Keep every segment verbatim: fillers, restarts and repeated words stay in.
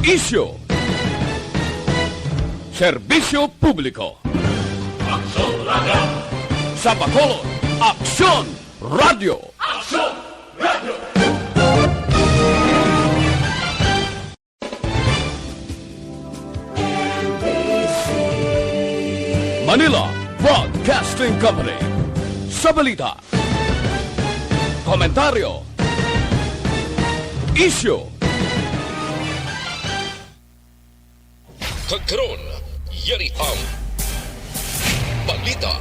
Isyu. Serbisyo publiko. Aksyon Radyo. Sa Bacolod, Aksyon Radyo. Aksyon Radyo. Manila Broadcasting Company. Sa balita, komentaryo, isyu, kag karon, yari ang balita,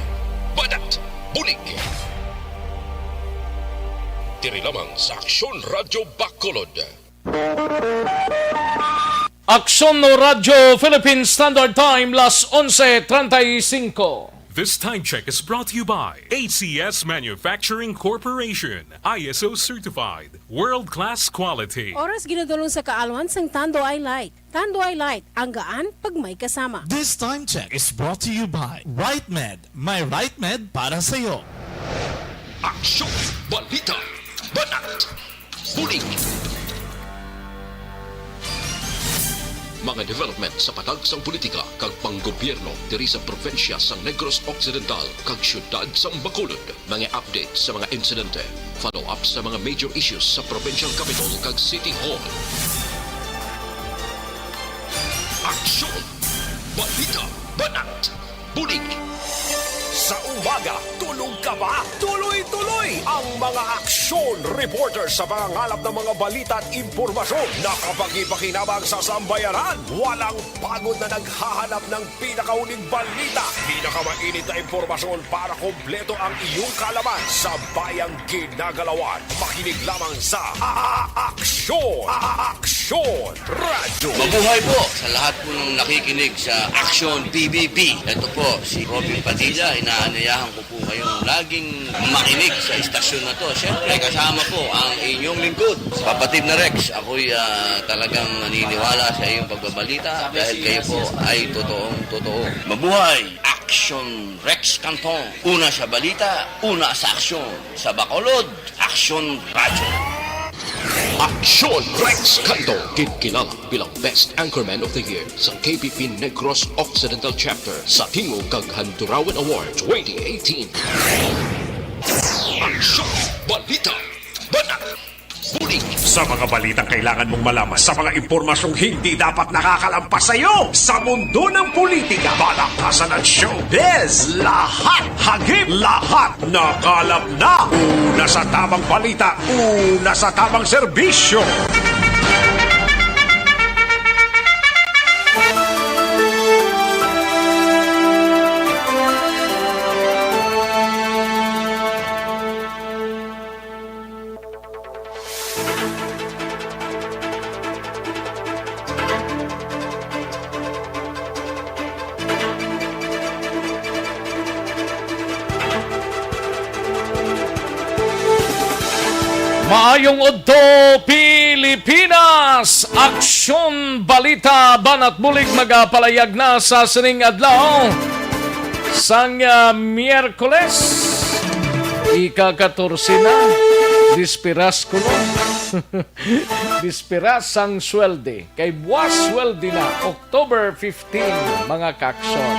banat, bulig. Diri lamang sa Aksyon Radyo Bacolod. Aksyon Radyo Philippine Standard Time, las onse treinta y cinco. This time check is brought to you by A C S Manufacturing Corporation, I S O certified, world-class quality. Oras ginadulong sa kaalwan sang Tanduay Light. Tanduay Light, ang gaan pag may kasama. This time check is brought to you by Right Med. May Right Med para sa'yo. Aksyon, balita, banat, bulig. Mga development sa patag sang politika kag panggobyerno diri sa probinsya sang Negros Occidental kag siyudad sang Bacolod. Mga update sa mga insidente, follow-up sa mga major issues sa provincial capitol kag city hall. Aksyon, balita, banat, bulig. Sa umaga, tulog ka ba? Tuloy-tuloy ang mga aksyon reporter sa pangangalap ng mga balita at impormasyon na kapakipakinabang sa sambayanan. Walang pagod na naghahanap ng pinakahuling balita, pinakamainit na impormasyon para kompleto ang iyong kaalaman sa bayang ginagalawan. Makinig lamang sa A-, A-, Aksyon, A-, A-, Aksyon Radyo. Mabuhay po sa lahat po ng nakikinig sa Aksyon P B B. Ito po si Robin Padilla. Inaanyayahan ko po kayong laging makinig sa istasyon na to. Siyempre, kasama po ang inyong lingkod, Kapatid na Rex. Ako'y, ah, talagang naniniwala sa iyong pagbabalita dahil kayo po ay totoong totoo. Mabuhay! Aksyon Rex Canton. Una sa balita, una sa aksyon. Sa Bacolod, Aksyon Radyo. Aksyon Rex Canton, ginkilala bilang Best Anchorman of the Year sa K P P Negros Occidental Chapter sa Tingog kag Handurawan Award twenty eighteen. Aksyon, balita, banat, bulig. Sa mga balitang kailangan mong malaman, sa mga impormasyong hindi dapat nakakalampas sa iyo, sa mundo ng politika, balakasan at showbiz, lahat, hagip, lahat, nakalap na. Una sa tamang balita, una sa tamang serbisyo. Maayong udto, Pilipinas! Aksyon Balita, Banat Bulig, magapalayag na sa sining adlaw sang, ah, Miyerkules, ika-katorse na. Dispiras ko, no? Dispiras sang sweldi. Kay buwas sweldi na, October fifteen, mga kaaksyon.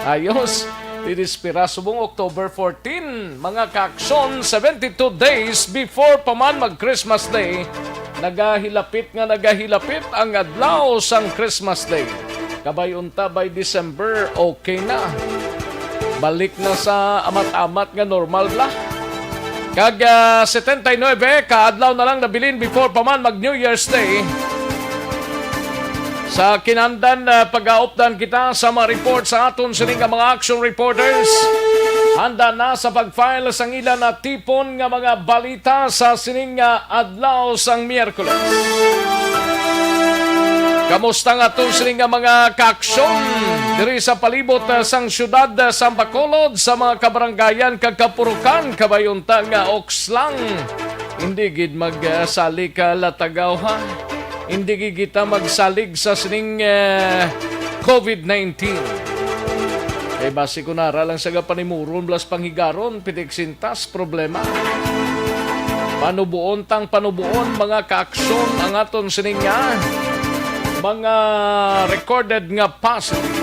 Ayos, didispira subong October fourteen, mga kaaksyon, seventy-two days before pa man mag-Christmas Day, nagahilapit nga nagahilapit ang adlaw sang Christmas Day. Kabay unta by December, okay na. Balik na sa amat-amat nga normal bala. Kag, ah, setenta y nuebe ka adlaw na lang nabilin before pa man mag New Year's Day. Sa kinahanglan, ah, pagaupdan kita sa mga report sa aton sini nga mga action reporters. Handa na sa pag-file sang ila natipon nga mga balita sa sining nga adlaw sang Miyerkules. Kamusta nga aton sini nga mga kaaksyon diri sa palibot, ah, sang siyudad, ah, sang Bacolod, sa mga kabarangayan kag kapurukan, kabay unta nga oks lang. Hindi gid magsalig ka, Latagaw, ha? Hindi gid kita magsalig sa sining, eh, covid nineteen. Kay basi kun ara lang sa gapanimuron, blas panghigaron, pitik sintas problema. Panubuon tang panubuon, mga kaaksyon, ang aton sining nga mga recorded nga positive.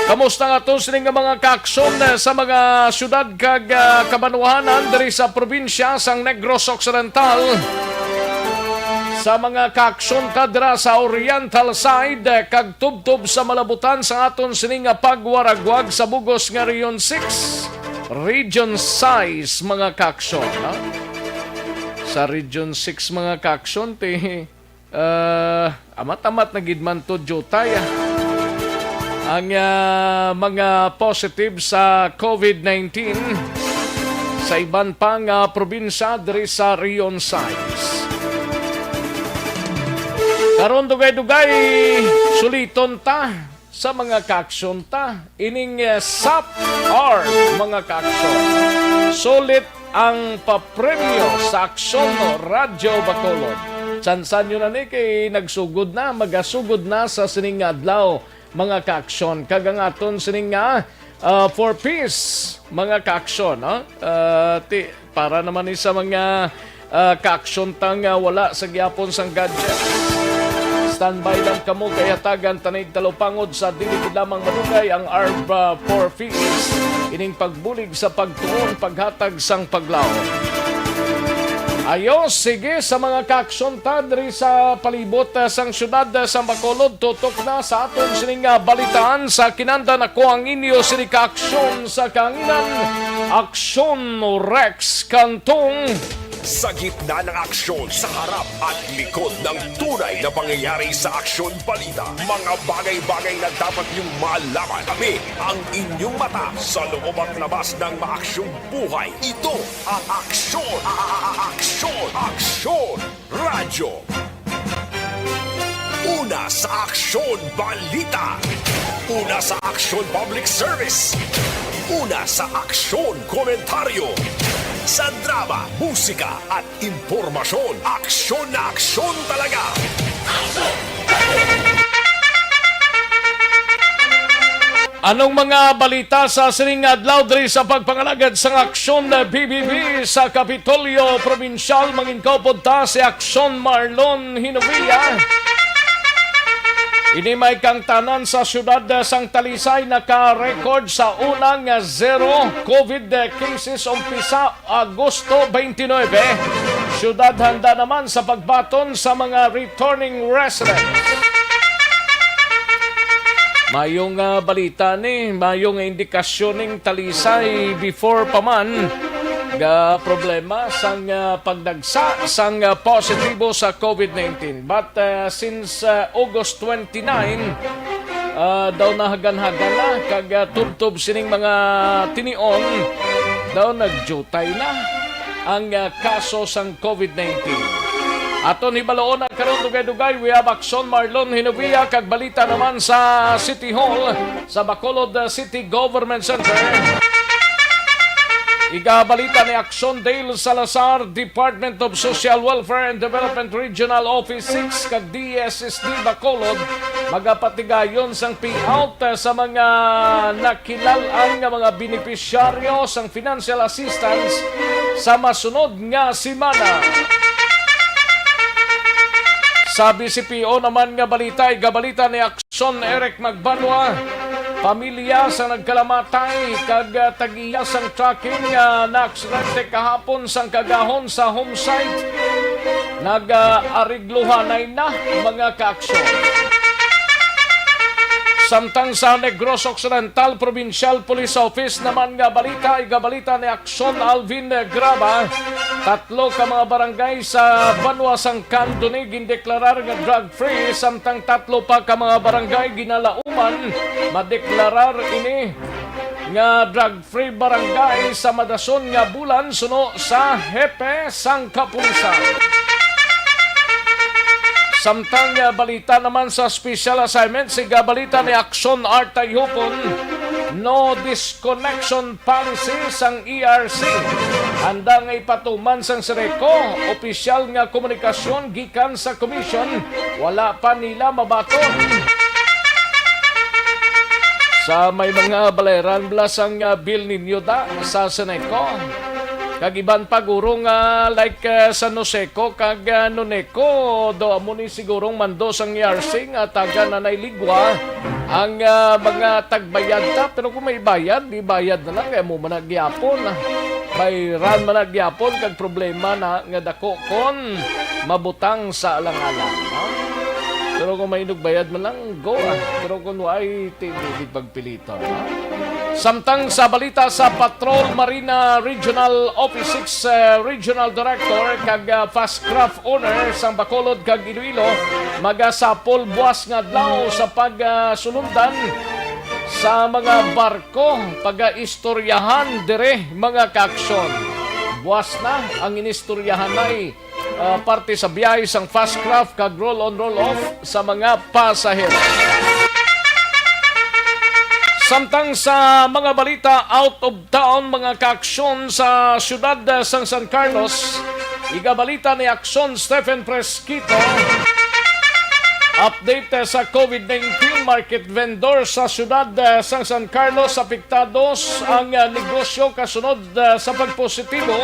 Kamusta nga to sini nga mga kaaksyon, eh, sa mga syudad kag, ah, kabanwahanan diri sa probinsya sang Negros Occidental? Sa mga kaaksyon ta dira sa Oriental side, eh, kag tubtob sa malabutan sa aton sini nga pagwaragwag sa bugos nga Region six, Region six, mga kaaksyon, ha? Sa Region six, mga kaaksyon, ti, ah, amat-amat na gid man to, jutay, ah. Ang, ah, mga positive sa COVID nineteen sa iban pa nga probinsya diri sa Region six. Karon, dugay-dugay, suliton ta sa mga kaaksyon ta. Ining, eh, SAP Art, mga kaaksyon. Sulit ang papremyo sa Aksyon Radyo Bacolod. Tsansa nyo na ni kay nagsugod na, magasugod na sa sining nga adlaw, mga kaaksyon. Kag ang aton sining nga, ah, For Peace, mga kaaksyon, no? Ah, ti, para naman ni sa mga, ah, kaaksyon ta nga wala sa gihapon sang gadget. Standby lang kamo kay hatagan tanig talupangod sa dili gid lamang madugay ang ARB, ah, For Peace. Ining pagbulig sa pagtuon, paghatag sang paglaom. Ayo, sige sa mga kaaksyon ta diri sa palibot, ah, sang syudad, ah, sa Bacolod. Tutok na sa aton sining, ah, balitaan. Sa kinandan ako ang inyo sini kaaksyon sa kanginan, Aksyon Rex Cantong. Sa gitna ng aksyon, sa harap at likod ng tunay na pangyayari sa Aksyon Balita, mga bagay-bagay na dapat niyong malaman. Kami ang inyong mata sa loob at labas ng maaksyong buhay. Ito ang Aksyon, a-, a-, a-, Aksyon, Aksyon Radyo. Una sa Aksyon Balita. Una sa Aksyon Public Service. Una sa Aksyon Komentaryo. Sa drama, musika, at impormasyon, aksyon na aksyon talaga. Anong mga balita sa sining adlaw diri sa pagpangalagad sang Aksyon B B B sa Kapitolyo Probinsyal? Manginkaupod ta si Aksyon Marlon Hinovia. Ini may kangtanan sa siyudad sang Talisay naka-record sa unang zero COVID cases umpisa Agosto twenty-nine, siyudad handa naman sa pagbaton sa mga returning residents. Mayong, ah, balita ni, mayong indikasyon ning Talisay before pa man ga problema sang, ah, pagdagsa sang, ah, positibo sa COVID nineteen. But, ah, since, ah, August twenty-nine, ah, daw nahagan-hagan na kag, ah, tubtob sining mga tinion daw nag-, tay na ang, ah, kaso sang COVID nineteen. Aton hibaloon ang karon dugay-dugay. We have Aksyon Marlon Hinovia kag balita naman sa City Hall sa Bacolod, ah, City Government Center. Igabalita ni Aksyon Dale Salazar, Department of Social Welfare and Development Regional Office six kag D S S D Bacolod, magapatigayon sang payout, ah, sa mga nakilal-an nga mga benepisyaryo sang financial assistance sa masunod nga semana. Sa B C P O naman nga balita, igabalita ni Aksyon Eric Magbanwa, pamilya sa nagkalamatay kag, ah, tag-iya sang trucking nga naaksidente kahapon sang kagahon sa home site. Nag-arigluhanay na, mga kaaksyon. Samtang sa Negros Occidental Provincial Police Office naman nga balita, igabalita ni Aksyon Alvin Graba, tatlo ka mga barangay sa banwa sang Candoni gindeklarar nga drug-free, samtang tatlo pa ka mga barangay ginalauman madeklarar ini nga drug-free barangay sa madason nga bulan suno sa hepe sang kapulisan. Samtang, ah, balita naman sa special assignment, siga balita ni Aksyon Artay Hupon, no disconnection policy sang E R C. Handa nga ipatuman sang Sereco, opisyal nga komunikasyon gikan sa Commission, wala pa nila mabaton. Sa may mga baleran bala sang, ah, Bill Niño da sa Seneco. Kag iban pa guro nga like, ah, San Joseco kag, ah, Noneco, do amo ni sigurong mando sang Yarsing, ah, taga Nanay Ligwa ang, ah, mga tagbayad ta. Pero kung may bayad, di bayad na lang, kaya mo man na gyapon, ah. Bayran man na gyapon, kag problema na nga dako kon mabutang sa alang-alang, ha? Pero kung may inugbayad man lang, go, ah. Pero kung waay, ti-, di, di pagpiliton, ha? Samtang sa balita sa Patrol Marina Regional Office six, eh, Regional Director kag, ah, Fast Craft owner sang Bacolod kag Iloilo, magasapol buwas nga adlaw sa pagsunundan sa mga barko, pagaistoryahan dire, mga kaaksyon. Buwas na ang inistoryahan na, ah, parte sa biyahe sang Fast Craft kag roll-on roll-off sa mga pasahero. Samtang sa mga balita out of town, mga kaaksyon, sa siyudad, ah, sang San Carlos, igabalita ni Aksyon Stephen Fresquito. Update, ah, sa COVID nineteen, market vendor sa siyudad, ah, sang San Carlos, apektados ang, ah, negosyo kasunod, ah, sa pagpositibo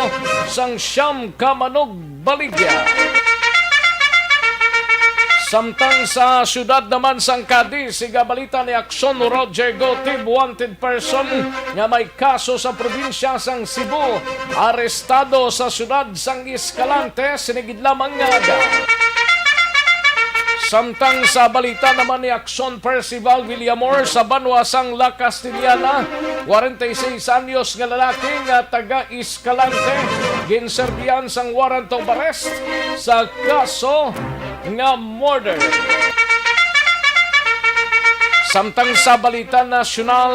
sang siyam ka manugbaligya. Samtang sa siyudad naman sang Cadiz, igabalita ni Aksyon Roger Gotib, wanted person nga may kaso sa probinsya sang Cebu, arestado sa siyudad sang Escalante sini gid lamang nga aga. Samtang sa balita naman ni Aksyon Percival Villamor, sa banwa sang La Castellana, kwarenta y seis anyos nga lalaki nga taga Escalante, ginserbihan sang warrant of arrest sa kaso nga murder. Samtang sa balita nasyonal,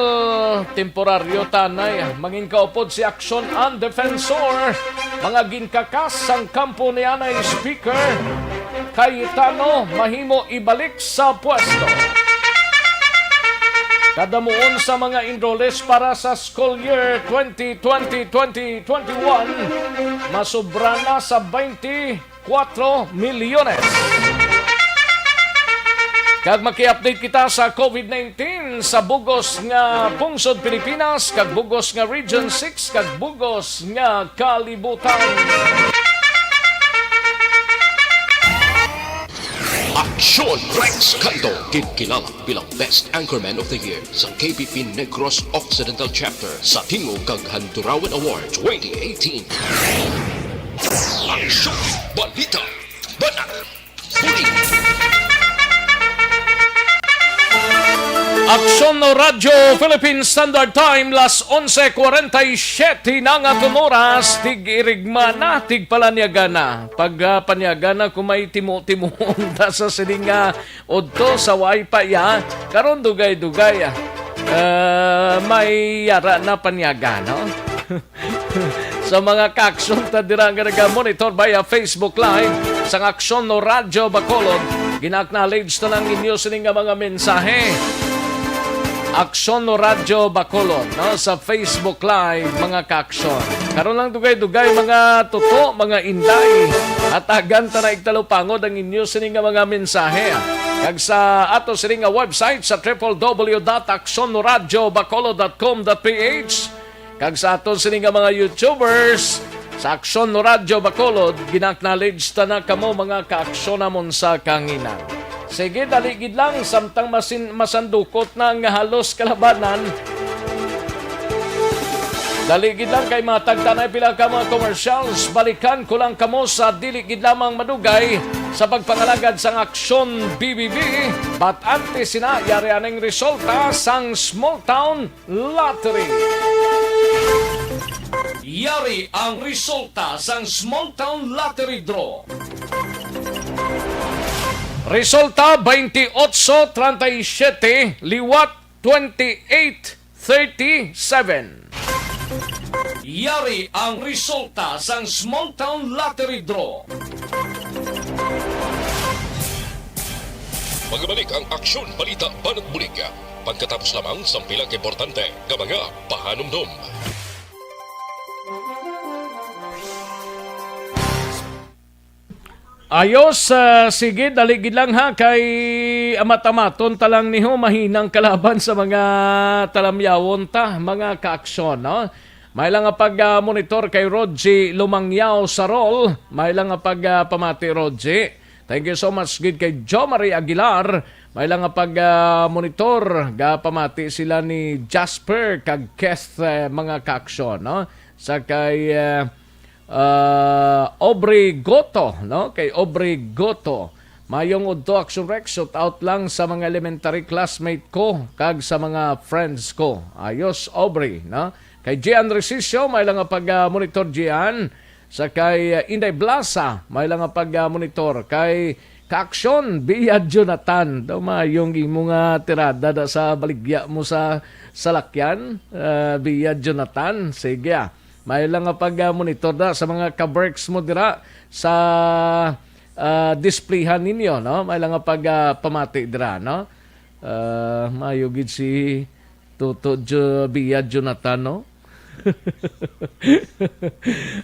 temporaryo ta anay, mangin kaupod si Aksyon an Defensor, mga ginkakas sang kampo ni anay Speaker Cayetano mahimo ibalik sa pwesto. Kadamuon sa mga enrollees para sa school year twenty twenty, twenty twenty-one, masubra na sa twenty-four milyones. Kag maki-update kita sa COVID nineteen sa bugos nga pungsod Pilipinas, kag bugos nga Region six, kag bugos nga kalibutan. Aksyon Rex Canto, ginkilala bilang Best Anchorman of the Year sang K P P Negros Occidental Chapter sa Tingog kag Handurawan Award twenty eighteen. Aksyon, balita, banat, bulig. Aksyon Radyo Philippine Standard Time, las onse kwarenta y siete na nga oras, tig-irigma na, tigpalanyaga na. Pag, ah, panyaga na, kung may timo-timoon ta sa sining, ah, udto sa way pa iya, karon dugay-dugay, ah, ah, may yara na panyaga, no? Sa mga kaaksyon ta dira nga naga-monitor via Facebook Live sang Aksyon no Radyo Bacolod, gina-acknowledge ta lang inyo sini nga mga mensahe. Aksyon no Radyo Bacolod, no, sa Facebook Live, mga kaaksyon. Karon lang dugay-dugay, mga tuto, mga inday, hatagan ta na igtalupangod ang inyo sini nga mga mensahe. Kag sa ato sini nga website sa triple W dot aksyon no radyo bacolod dot com dot P H, kag sa aton sini nga mga YouTubers sa Aksyon no Radyo Bacolod, gina-acknowledge ta na kamo, mga kaaksyon namon sa kahanginan. Sige, dali gid lang, samtang masin-, masandukot na nga halos kalabanan. Dali gid lang kay matag ta na pila ka mga commercials. Balikan ko lang kamo sa dili gid lamang madugay sa pagpangalagad sang Aksyon B B B. But antes sina, yari aning resulta sang Small Town Lottery. Yari ang resulta sang Small Town Lottery Draw. Resulta, twenty-eight treinta y siete, liwat twenty-eight thirty-seven. Yari ang resulta sang Small Town Lottery Draw. Magbalik ang Aksyon, Balita, Banat, Bulig. Pagkatapos lamang sang pila ka importante nga mga pahanumdom. Ayos, ah, sige, dali gid lang ha, kay amat-amaton ta lang niho, mahinang kalaban sa mga talamyawon ta, mga kaaksyon, no? May lang nga pag-monitor kay Rodji Lumangyaw Sarol. May lang nga pag-pamati, Rodji. Thank you so much gid kay Jo Marie Aguilar. May lang nga pag-monitor, gapamati sila ni Jasper kag Keth, eh, mga kaaksyon, no? Sa kay, eh, ah, Aubrey Goto, no? Kay Aubrey Goto. Mayong udto, Action Rex. Shout out lang sa mga elementary classmate ko kag sa mga friends ko. Ayos, Aubrey, no? Kay Gian Resisio, may lang nga pag-monitor, Gian. Sa kay, ah, Inday Blasa, may lang nga pag-monitor. Kay Kaaksyon, Bia Jonathan. Daw mayong imo nga tirada da sa baligya mo sa salakyan, ah, Bia Jonathan. Sige, ah. May lang nga pag-monitor da sa mga ka-works mo dira sa, ah, displayhan ninyo, no? May lang nga pag-pamati dira, no? Ah, mayo gid si Tuto Jo-, Bia Jonathan, no?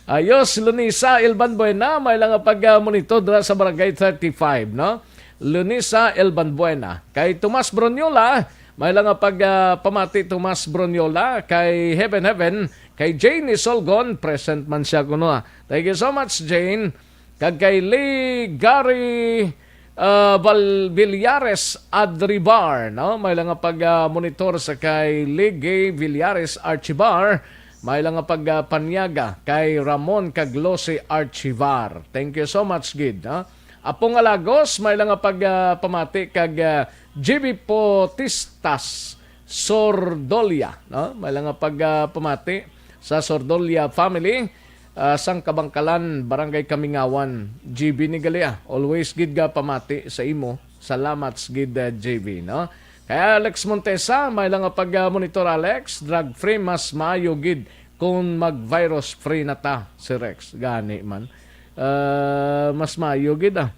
Ayos, Lunisa Elban Buena, may lang nga pag-monitor dira sa Barangay thirty-five, no? Lunisa Elban Buena. Kay Tomas Bronyola, may lang nga pag-, ah, pamati, Tomas Bronyola. Kay Heaven Heaven, kay Jane Isolgon, present man siya kuno, ah. Thank you so much, Jane. Kag kay Lee Gary, ah, Val-, Villares Adribar, no? May lang nga pag-, ah, monitor sa kay Lee Gay Villares Archibar. May lang nga pag-, ah, panyaga kay Ramon kag Lucy Archivar. Thank you so much gid, no? Apong Alagos, may lang nga pag-, ah, pamati kag, ah, G B Potistas Sordolia, no? May lang nga pag-, ah, pamati sa Sordolia family, ah, sang Kabangkalan, Barangay Kamingawan. G B ni gali, ah. Always gid ga pamati sa imo. Salamat gid, ah, G B, no? Kay Alex Montesa, may lang nga pag-, ah, monitor, Alex. Drug free, mas maayo gid kung mag-virus free na ta, si Rex. Gani man. Ah, mas maayo gid, ah.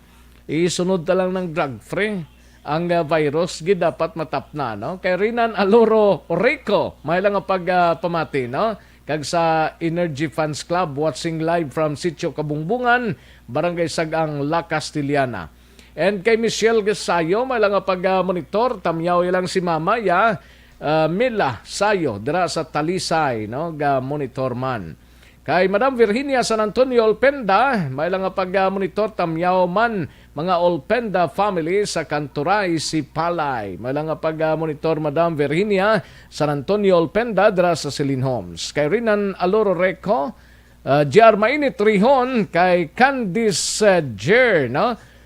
Isunod ta lang ng drug free. Ang, ah, virus gid dapat matapna, no? Kay Rinan Aloro Rico, may lang nga pag, ah, pamati, no? Kag sa Energy Fans Club, watching live from Sitio Kabungbungan, Barangay Sagang, La Castellana. And kay Michelle Sayo, may lang nga pag, ah, monitor, tamyaw lang si Mama, ya, ah, Mila Sayo, dira sa Talisay, no? Ga monitor man. Kay Madam Virginia San Antonio Olpenda, may lang nga pag-, ah, monitor, tamyaw man, mga Olpenda family sa Kanturay, Sipalay. May lang nga pag-, ah, monitor, Madam Virginia San Antonio Olpenda, dira sa Celine Homes. Kay Rinan Aloro Reco, ah, J R Mainit Rihon, kay Candice, ah, Jer, no?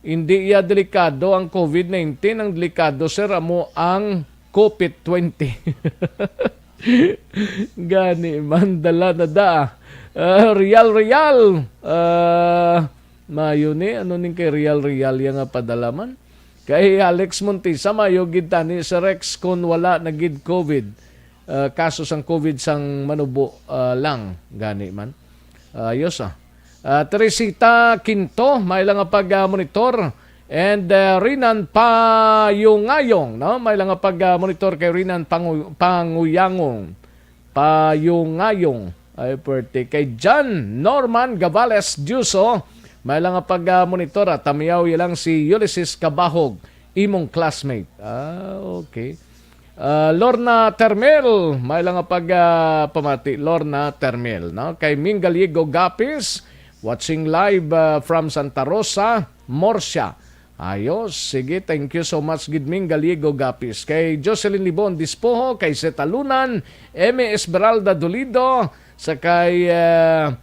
Hindi iya delikado ang covid nineteen. Ang delikado, sir, amo ang covid twenty. Gani man, dala na da. Ah, Real, Real. Ah, mayo ni, ano ning kay Real, Real ya nga padala man? Kay Alex Montisa, mayo gid tani sa Rex kung wala na gid covid. Ah, kaso sang covid sang manubo, ah, lang. Gani man. Ayos, ah. Ah, Teresita Quinto, may lang nga pag, ah, monitor. And, ah, Rinan Payungayong, no? May lang nga pag, ah, monitor kay Rinan Pangu-, Panguyangong. Payungayong. Ay, pwerte. Kay John Norman Gavales Diuso, may lang nga pag, ah, monitor. At tamiyaw lang si Ulysses Kabahog, imong classmate. Ah, okay. Ah, Lorna Termel, may lang nga pag, ah, pamati, Lorna Termel, no? Kay Ming Gallego Gapis, watching live, ah, from Santa Rosa, Murcia. Ayos, sige, thank you so much gid, Ming Gallego Gapis. Kay Jocelyn Libon Dispoho, kay Seta Lunan, Emmy Esmeralda Dolido, sa kay, ah,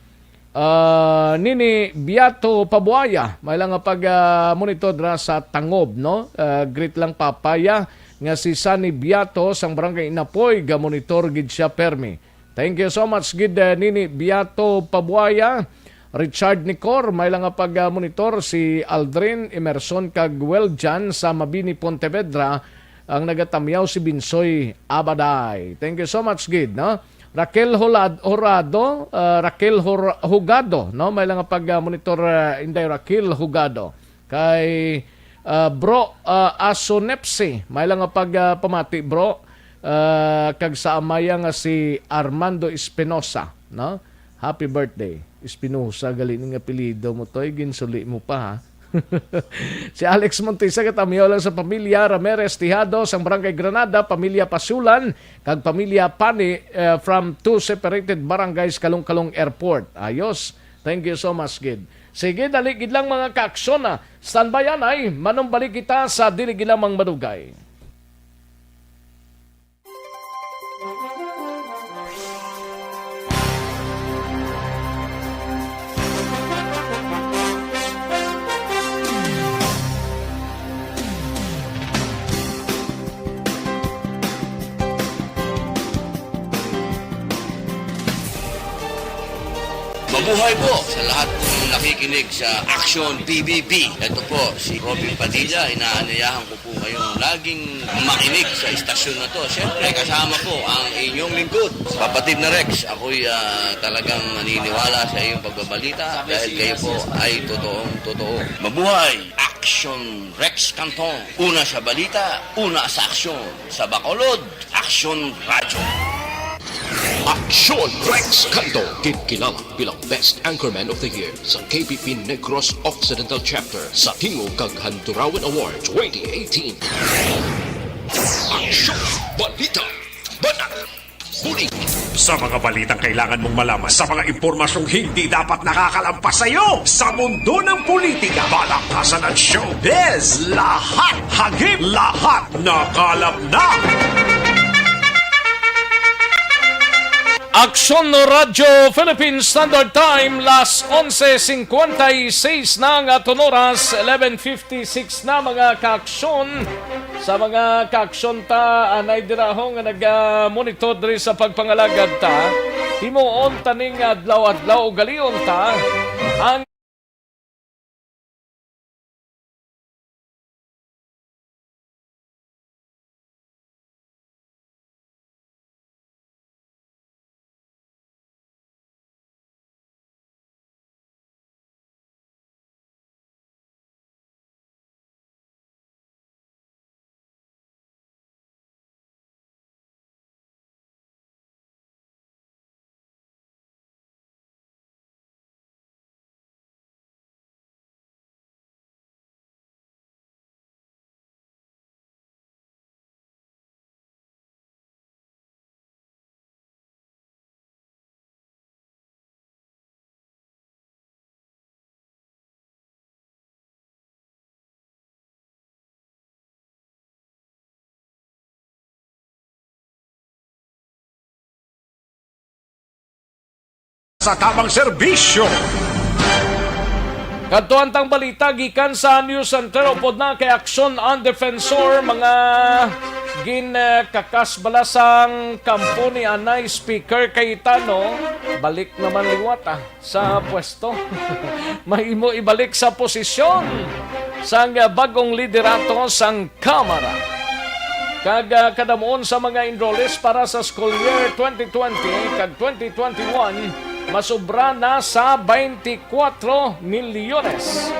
Ah, Nini Biato Pabuaya, may lang nga pag, ah, monitor dira sa Tangob, no? Ah, greet lang Papaya nga si Sunny Biato sang Barangay Inapoy, ga monitor gid siya permi. Thank you so much gid, eh, Nini Biato Pabuaya. Richard Nicor, may lang nga pag, ah, monitor, si Aldrin Emerson kag Weljan sa Mabini, Pontevedra, ang nagatamyaw si Binsoy Abaday. Thank you so much gid, no? Raquel Holad-, Horado, ah, Raquel Hor-, Hugado, no? May lang nga pag, ah, monitor, ah, Inday Raquel Hugado. Kay, ah, Bro, ah, Aso Nepsi, may lang nga pag, ah, pamati, bro. Ah, kag sa amaya nga si Armando Espinosa, no? Happy birthday. Espinosa, gali ning apelyido mo, Toy. Ginsuli mo pa, ha? Si Alex Montesa, katamiyaw lang sa pamilya Ramirez Tejado sang Barangay Granada, pamilya Pasulan, kag pamilya Pani, eh, from two separated barangays, Kalong-Kalong Airport. Ayos. Thank you so much, gid. Sige, dali gid lang, mga kaaksyon, ah. Standby anay, manumbalik kita sa dili gid lamang madugay. Mabuhay po sa lahat pong nakikinig sa Action P B B. Ito po si Robin Padilla. Inaanyayahan ko po kayong laging makinig sa istasyon na to. Siyempre, kasama po ang inyong lingkod, Kapatid na Rex. Ako'y, ah, talagang naniniwala sa iyong pagbabalita dahil kayo po ay totoong totoo. Mabuhay! Action Rex Canton. Una sa balita, una sa aksyon. Sa Bacolod, Action Radyo. Action Rex Canto, ginkilala bilang Best Anchorman of the Year sa K P P Negros Occidental Chapter sa Tingog kag Handurawan Award twenty eighteen. Action Balita. Banat. Huli. Sa mga balitang kailangan mong malaman, sa mga impormasyong hindi dapat nakakalampas sa iyo, sa mundo ng politika, balakasan at showbiz, lahat hagip, lahat nakalap na. Aksyon Radyo Philippine Standard Time, las onse cincuenta y seis na nga aton oras, eleven fifty-six na, mga kaaksyon. Sa mga kaaksyon ta, anay dira ho nga naga-monitor diri sa pagpangalagad ta, himuon ta ning adlaw-adlaw, ugalion ta ang sa tamang serbisyo. Kadtuan tang balita gikan sa News Center, upod na kay Aksyon ang Defensor, mga gin, eh, kakas bala sang kampo ni anay Speaker Cayetano, balik naman liwat, ah, sa pwesto. Mahimo ibalik sa posisyon sang, ah, bag-ong liderato sang Kamara. Kag, ah, kadamuon sa mga enrollees para sa school year twenty twenty kag twenty twenty-one, masubra na sa twenty-four milyones.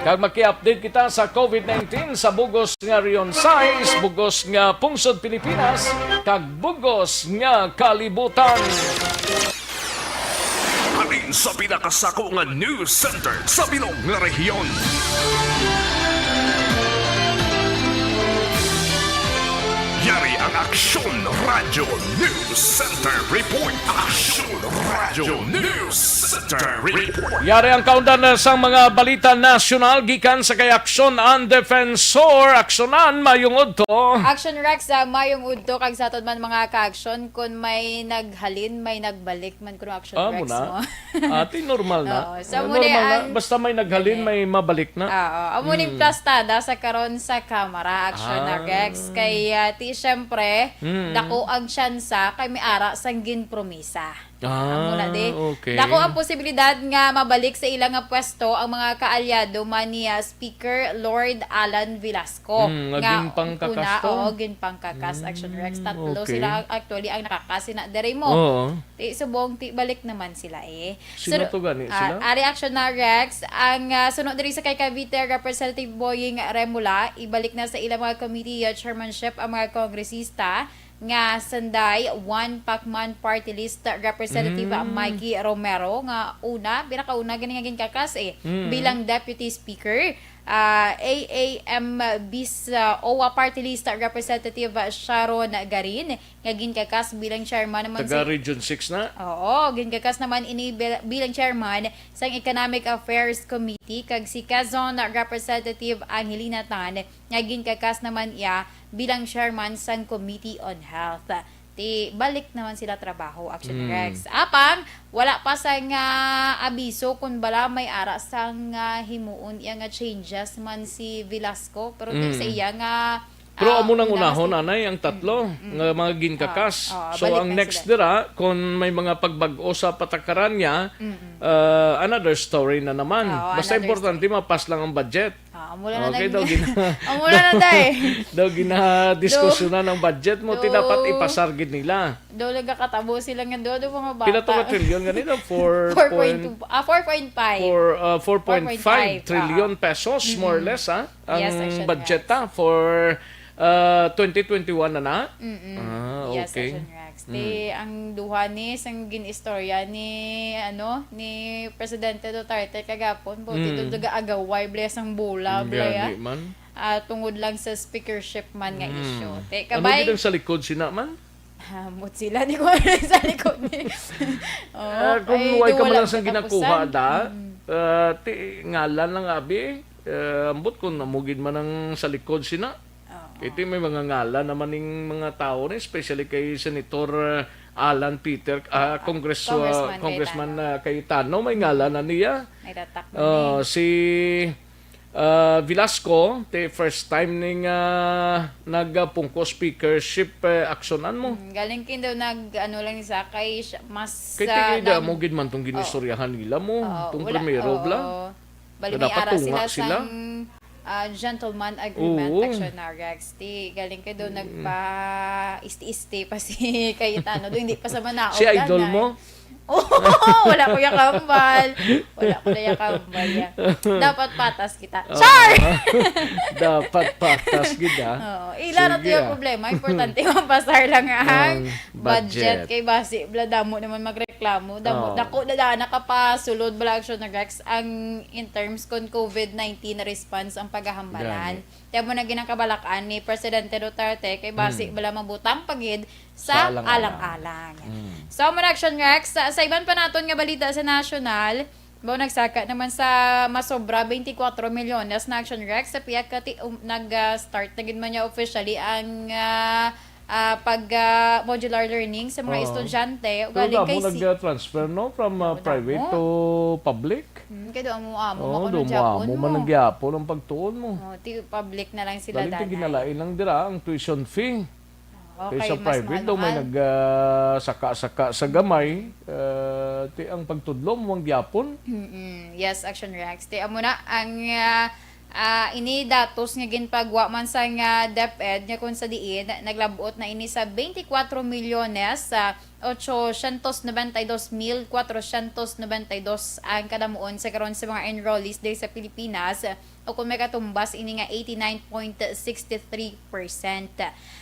Kag maki-update kita sa COVID nineteen sa bugos nga Region sais, bugos nga pungsod Pilipinas, kag bugos nga kalibutan. Halin sa pinakasako nga news center sa bilog nga rehiyon. Yari ang Aksyon Radyo News Center Report. Aksyon Radyo News Center Report. Yari ang kaundan, eh, sang mga balita nasyonal gikan sa kay Aksyon ang Defensor. Aksyonan, mayong udto. Aksyon Rex, ah, mayong udto kag sa aton man mga ka-aksyon, kun may naghalin, may nagbalik man kuno Aksyon Amo Rex na. Mo. Ati, normal na. Oo, so Ah, amo na normal na. ang Basta may naghalin, Gani. may mabalik na. Oo, amo ning Mm. plastada sa karon sa Kamara, Aksyon Ah. Rex. Kay, ah, ti, syempre, Mm. dako ang tsansa kay may ara sang ginpromisa. Ah, Amo na di. okay. Dako ang posibilidad nga mabalik sa ila nga pwesto ang mga kaalyado man ni, ah, Speaker Lord Alan Velasco. Mm, nga Nga ginpangkakas una, to? oo, ginpangkakas, Aksyon Rex. Mm, Tatlo okay. sila actually ang nakakasi na diri mo. Oo. Ti subong, ti balik naman sila eh. Sino Suno-, to gani ah, sila? Ari Aksyon na Rex, ang, ah, suno diri sa kay Cavite Representative Boying Remula, ibalik na sa ilang mga committee, ah, chairmanship ang mga kongresista nga sanday One Pacman Party List Representative Mm. Mikey Romero nga una, pinakauna gani nga ginkakas eh, Mm. bilang Deputy Speaker. ah, A A M Bis, ah, O W A Party List Representative, ah, Sharon Garin, nga ginkakas bilang chairman naman Taga si Region six na. Oo, ginkakas naman ini bil-, bilang chairman sang Economic Affairs Committee, kag si Quezon Representative Angelina Tan, nga ginkakas naman iya bilang chairman sang Committee on Health. Ti balik naman sila trabaho, Action Mm. Rex. Apang, wala pa sang abiso kung bala may ara sang, ah, himuon iya nga changes man si Velasco. Pero ti Mm. sa iya nga, Pero ah, amo nang unahon, anay, ang tatlo Mm. nga mga ginkakas. Ah, ah, So, balik ang na next sila. dira, kung may mga pagbag-o sa patakaran niya, Mm-mm. ah, another story na naman. Oo, Basta another importante, story. mapas lang ang budget. Ah, amo lang na Okay, lang. daw gina- Amo lang na, day. Daw ginadiskusyonan ang budget mo, ti Do- dapat ipasar gid nila. Daw nagkakatabo sila nga do, do mga bata. Pila to ka trilyon ganito? Four point- Four point two, ah, four point five. Four, uh, four point five trillion pesos, more or less, ha? Yes, Ang Action budget Rex. ta for, uh, twenty twenty-one na na? Mm-mm. Ah, Yes, okay. Action Rex. Mm. Ti, ang duha ni, sang gin-istorya ni, ano, ni Presidente Duterte kagapon, buti Mm. do taga-agaway, bala sang bola, bala, Gani ya. man. Ah, tungod lang sa speakership man nga Mm. issue. Te, Ano kabay? gid ang sa likod sina man? Ambot sila ni ko sa likod ni. Oh, Ah, kung ay, way ka wala man lang sa sa ginakuha, katapusan. da, Mm. ah, ti, ngalan lang, abi. Ah, ambot kung amo gid man ang sa likod sina. Oo. Kay ti may mga ngalan naman ning mga tao ni, especially kay Senator, ah, Alan Peter, ah, Ah, Congress-, ah, Congressman Congressman, Cayetano. ah, Cayetano, may ngalan na niya. May tatak na Ah, ni. si, ah, Velasco, ti first time ning, ah, nagapungko speakership, eh, aksyonan mo. Mm, galing kin daw nag, ano lang siya, kay siya, mas, Kay ah, ti, nag- mo gid man tong Oo. ginistoryahan nila mo, Oo, tong wala, primero, bla. oo. Bali, Nga may dapat ara tunga sila sila. sang, ah, gentleman agreement, Oo. Action na, Rex. Ti, galing kay daw Mm. nagpa-isti-isti pa si Cayetano. Do, hindi pa sa manaog Si idol na, mo? eh. Oo, wala ko yakambal. Wala ko na yakambal, ya. Dapat patas kita. Oo. Char! Dapat patas gid, ah. Oo. Ila na to Sige, yung ah. problema. Importante mapasar lang ang Ang budget. budget. Kay basi, bla, damo naman magreklamo. Damo, Oo. dako na daan nakapasulod, bla, Action na, Rex, ang in terms kon COVID nineteen response ang pagahambalahan. Gani. Kaya mo na ginakabalakan ni Presidente Duterte kay basi Mm. bala mabutang pa gid sa Sa alang-alang. alang-alang. Mm. So, amo na, Action Rex, sa, sa iban pa naton nga balita sa national, mo nagsaka naman sa masobra twenty-four milyones na, Action Rex, sa pihak kati, um, nag, ah, start na gid man niya officially ang, ah, ah, pag, ah, modular learning sa mga Oo. estudyante. Pero Ugaling damo kay si nag-transfer, no? From, ah, Oo, private damo. to public. Hmm, kay do amo-amo Oo, man kuno do gyapon amo man mo. ang gyapon ang pagtuon mo. Oh, ti public na lang sila, Galing ti danay. ginalain lang dira ang tuition fee. Okay, Kay sa mas private daw may mahal-mahal. nag, ah, saka-saka sa gamay, ah, ti ang pagtudlo mo ang gyapon. Mm-mm. Yes, Action Rex. Ti amo na ang, ah, ah, ini datos nga ginpagwa man sa nga DepEd nga kung sa diin naglabot na ini sa twenty-four milyones, ah, ochocientos noventa y dos mil cuatrocientos noventa y dos ang kadamuon sa karon sa mga enrollees diri sa Pilipinas, o kung may katumbas ini nga eighty-nine point six three percent.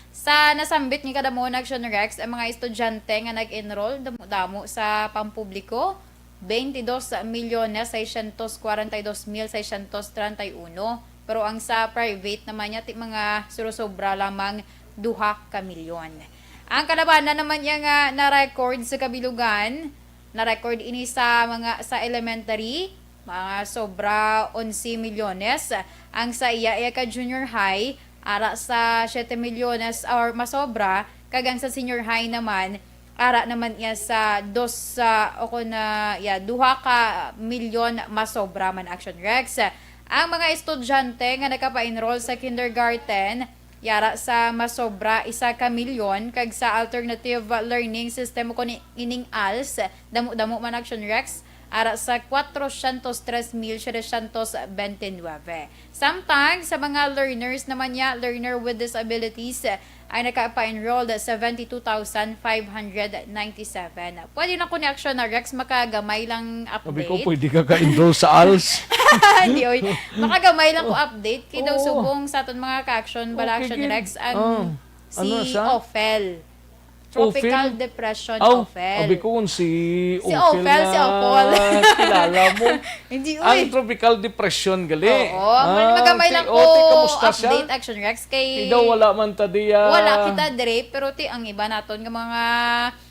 Sa nasambit nga kadamuon, Action Rex, ang mga estudyante nga nag-enroll damo-damo sa pampubliko, twenty-dos milyones seiscientos cuarenta y dos mil seiscientos treinta y uno. Pero ang sa private naman niya, ti mga surosobra lamang duha ka milyon. Ang kalabanan naman niya nga na-record sa kabilugan, na-record ini sa mga, sa elementary, mga sobra onse milyones. Ang sa iya, iya ka junior high, ara sa siete milyones or masobra, kag ang sa senior high naman, ara naman iya sa dos, ah, o kun, ah, ya, duha ka milyon masobra man, Action Rex. Ang mga estudyante nga nagapa-enroll sa kindergarten, yara sa masobra isa ka milyon, kag sa alternative learning system o kun ining als, damo-damo man, Action Rex, ara sa cuatrocientos tres mil setecientos veintinueve. Samtang sa mga learners naman niya, learner with disabilities, ay nakapa-enrolled sa seventy-two thousand five hundred ninety-seven. Pwede na ko ni Action na, Rex, makagamay lang Sabi ko, update. pwede ka ka-enroll sa als. Hindi, oy. Makagamay lang ko update. Kay daw Oo. subong sa aton mga ka-action, bala Okay, Action gid. Rex, ang Oh. Ano si sa? Ophel. Tropical Ophel? Depression, Aw, Ophel. Abi ko kung si Si Ophel, si Opol. Kilala mo. Hindi, Ang uy. Tropical Depression gali. Oo, ah, magamay lang Ti ko Ote, kamusta siya? Update, Action Rex, kay Ti daw wala man ta diya. Wala kita dire, pero ti ang iba naton nga mga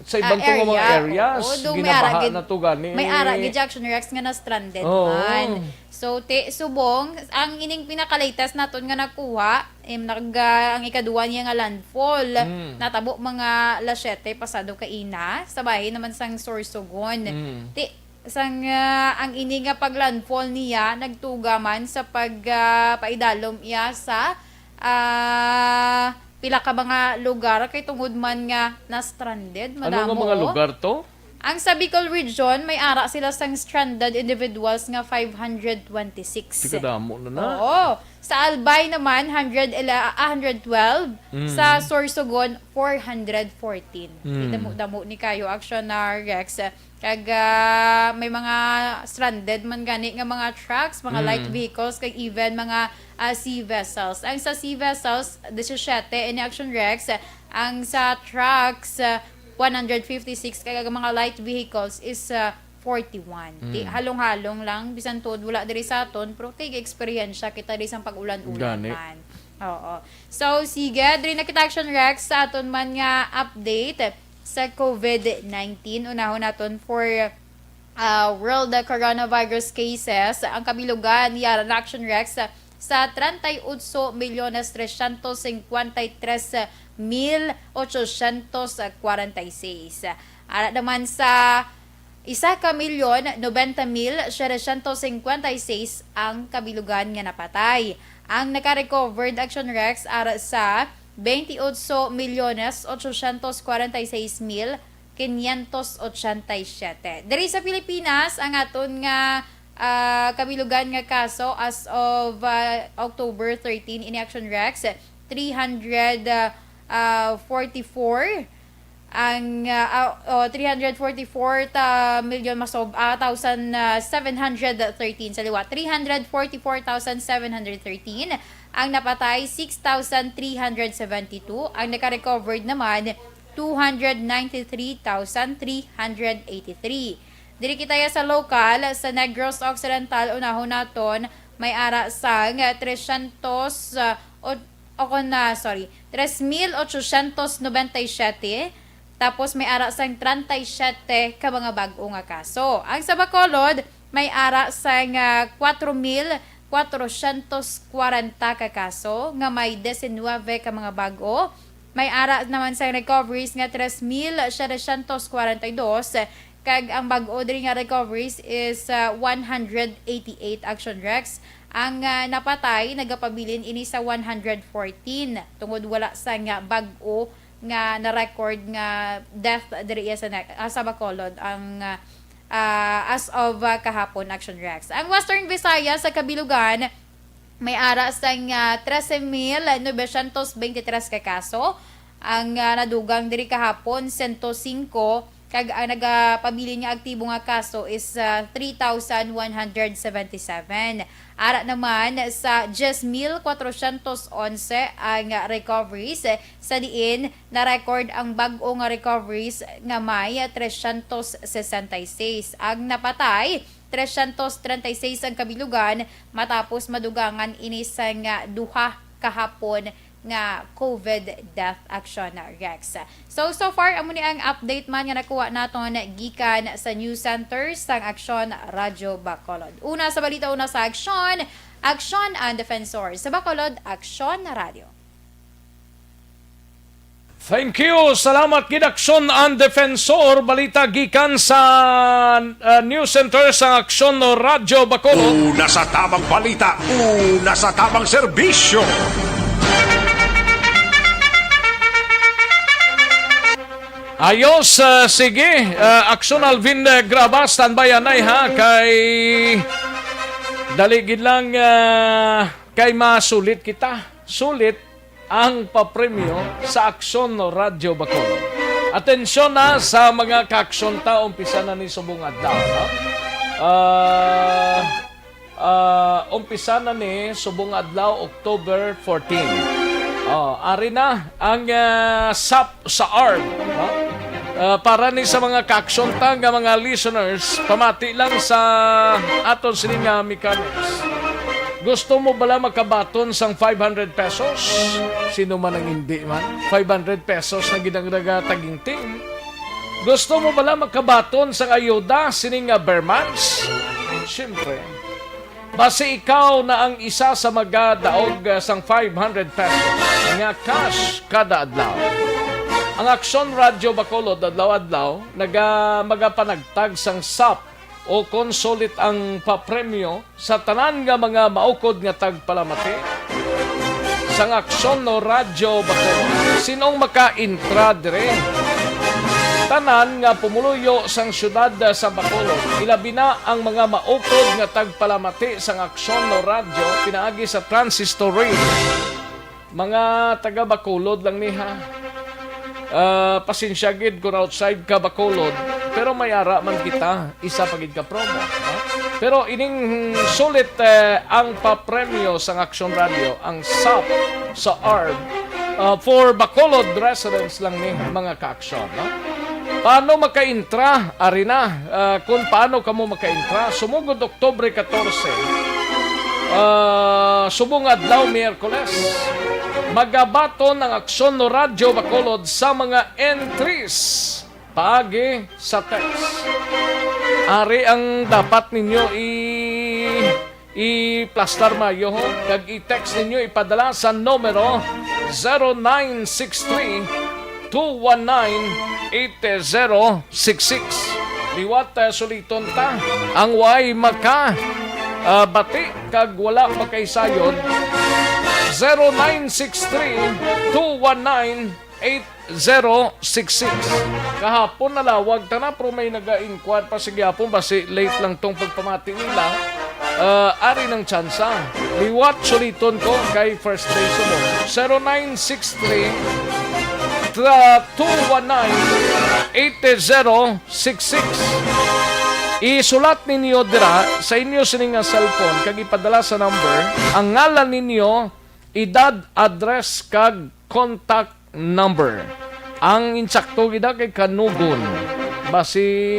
Sa iban ah, to nga mga area, areas, oo, do may ginabaha ara gid, na to gani. May ara gid, Action Rex, nga na-stranded Oo. man. So, ti, subong, ang ining pinaka-latest naton nga nakuha, im, nag, ah, ang ikaduwa niya nga landfall, Mm. natabo mga alas siyete pasado kaina, sa bahin naman sang Sorsogon. Mm. Ti, sang, ah, ang ini nga pag-landfall niya, nagtuga man sa pag, ah, paidalom iya sa, ah, pila ka mga lugar, kay tungod man nga na-stranded, Ano nga madamo. mga lugar to? Ang sa Bicol Region, may ara sila sang stranded individuals nga five hundred twenty-six. Ti kadamo na na. Oo. Sa Albay naman, hundred ele-, ah, hundred twelve. Mm. Sa Sorsogon, four hundred fourteen. Mm. Damo-damo ni kayo, Action na Rex. Kag, ah, may mga stranded man gani nga mga trucks, mga Mm. light vehicles, kag even mga, ah, sea vessels. Ang sa sea vessels, disisiete, ini, Action Rex. Ang sa trucks, ah, one hundred fifty-six, kag ang mga light vehicles is, ah, forty-one. Ti, Mm. halong-halong lang, bisan tuod wala diri sa aton, pero ti, eksperyensya kita diri sa pag-ulan-ulan Gani. man. Oo. So, sige, diri na kita, Action Rex, sa aton man nga update sa COVID nineteen. Unahon naton for, ah, world coronavirus cases. Ang kabilugan, yara na, Action Rex, sa treinta y ocho milyones trescientos cincuenta y tres mil ochocientos cuarenta y seis. Ara naman sa isa ka milyon nobenta mil setecientos cincuenta y seis ang kabilugan nga napatay. Ang naka-recovered, Action Rex, ara sa veintiocho milyones ochocientos cuarenta y seis mil quinientos ochenta y siete. Diri sa Pilipinas, ang aton nga, ah, kabilugan nga kaso as of, ah, October thirteen, ini, Action Rex, three hundred forty-four. Ang, ah, ah, oh, three hundred forty-four ta milyon masob-, ah, thousand, ah, seven hundred thirteen. Sa liwa, three hundred forty-four thousand seven hundred thirteen. Ang napatay, six thousand three hundred seventy-two. Ang naka-recovered naman, two hundred ninety-three thousand three hundred eighty-three. Diri kita ya sa lokal, sa Negros Occidental, unahon naton, may ara sang trescientos, ah, o, o kon na, sorry, tres mil ochocientos noventa y siete, tapos may ara sang treinta y siete ka mga bag-o nga kaso. Ang sa Bacolod, may ara sang, ah, kwatro mil kwatrocientos kwarenta ka kaso nga may diecinuebe ka mga bag-o. May ara naman sang recoveries nga tres mil setecientos kwarenta y dos, kag ang bag-o diri nga recoveries is, ah, one hundred eighty-eight, Action Rex. Ang, ah, napatay nagapabilin ini sa one hundred fourteen tungod wala sang bag-o nga na-record nga death diri iya sa ne-, ah, sa Bacolod ang, ah, ah, as of, ah, kahapon, Action Rex. Ang Western Visayas sa kabilugan, may ara sang, ah, trese mil novecientos veintitrés ka kaso. Ang, ah, nadugang diri kahapon, sento singko, kag ang nagapabilin nga aktibo nga kaso is, ah, three thousand one hundred seventy-seven. Ara naman sa diyes mil kwatrocientos onse ang recoveries, sa diin na-record ang bag-o nga recoveries nga may trescientos sesenta y seis. Ang napatay, trescientos treinta y seis ang kabilugan, matapos madugangan ini sang duha kahapon nga COVID death, Action Rex. So, so far, amo ni ang update man nga nakuha naton gikan sa news center sang Action Radyo Bacolod. Una sa balita, una sa Action, Action ang Defensor. Sa Bacolod, Action Radyo. Thank you. Salamat gid, Action ang Defensor. Balita gikan sa, uh, News Center sa Action Radyo Bacolod. Una sa tamang balita, una sa tamang serbisyo. Ayos, uh, sige. Uh, Action Alvin, uh, Graba, standby anay ha, kay dali gid lang, uh, kay masulit kita. Sulit ang papremyo sa Aksyon Radyo Bacolod. Atensyon na sa mga kaaksyon ta, umpisa na ni subong adlaw, no? Ah, ah, umpisa na ni subong adlaw, October fourteen. Oh, ari na ang ah, sap sa arm, no? Ah, para ni sa mga kaaksyon ta nga mga listeners, pamati lang sa aton sini nga mechanics. Gusto mo bala makabaton sang five hundred pesos? Sino man ang hindi man? Five hundred pesos na gid ang nagataginting. Gusto mo bala makabaton sang ayuda sini nga Bermans? Siyempre. Basi ikaw na ang isa sa magadaog ah, sang five hundred pesos nga cash kada adlaw. Ang Aksyon Radyo Bacolod adlaw-adlaw naga magapanagtag sang sap o kon sulit ang papremyo sa tanan nga mga maukod nga tagpalamati sang Aksyon no Radyo Bacolod. Sinong maka-intra dire? Tanan nga pumuluyo sang siyudad sa Bacolod, ilabi na ang mga maukod nga tagpalamati sang Aksyon no Radyo pinaagi sa transistor radio. Mga taga Bacolod lang ni ha. Ah, pasensya gid kung outside ka Bacolod, pero may ara man kita, isa pa gid ka promo, no? Pero ining sulit eh, ang papremyo sang Aksyon Radio, ang sap sa arm ah, for Bacolod residents lang ni mga kaaksyon, no? Paano makaintra? Ari na, ah, kung paano kamo makaintra, sumugod Oktubre katorse, ah, subong adlaw, Miyerkules, magabaton ang Aksyon no Radyo Bacolod sa mga entries paagi sa text. Ari ang dapat ninyo i-, i-plastar mayo, ho, kag i-text ninyo, ipadala sa numero zero nine six three, two one nine, eight zero six six. Liwat, ah, suliton ta ang way maka, ah, bati kag wala makaisayod. Zero nine six three, two one nine, eight zero six six. Kahapon nalawag ta na, pero may naga-inquire pa sa gihapon, basi late lang tong pagpamati nila. Ah, ari ng tsansa. Liwat suliton ko kay first day subong. Zero nine six three, two one nine, eight zero six six. Isulat ninyo dira sa inyo sini nga cellphone kag ipadala sa number ang ngalan ninyo, edad, address, kag contact number. Ang insakto gid kay kanugon. Basi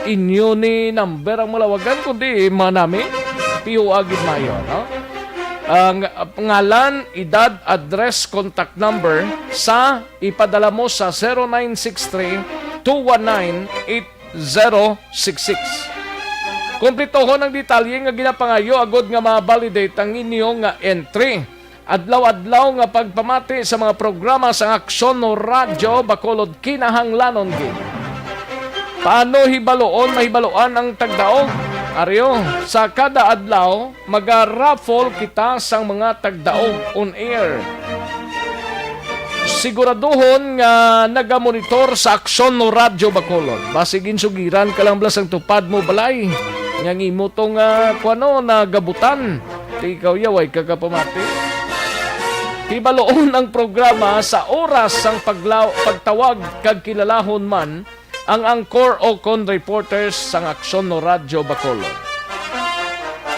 inyo ni number ang malawagan, kundi manami, piho agid mayo, no? Ang ngalan, edad, address, contact number sa ipadala mo sa zero nine six three, two one nine, eight zero six six. Kumpletohon ang detalye nga ginapangayo agod nga ma-validate ang inyo nga entry. Adlaw-adlaw nga pagpamati sa mga programa sa Aksyon no Radyo Bacolod kinahanglanon gid. Paano hibaluon, mahibaluan ang tagdaog? Aryo, sa kada adlaw, maga-raffle kita sang mga tagdaog on air. Siguraduhon nga nagamonitor sa Aksyon no Radyo Bacolod. Basig ginsugiran ka lang bala sang tupad mo balay. Nga ang imo to nga kuano nagabutan. Ti ikaw yaway ka kapamati. Hibaluon ang programa sa oras sang paglaw pagtawag kag kilalahon man ang anchor o kon reporters sang Aksyon no Radyo Bacolod.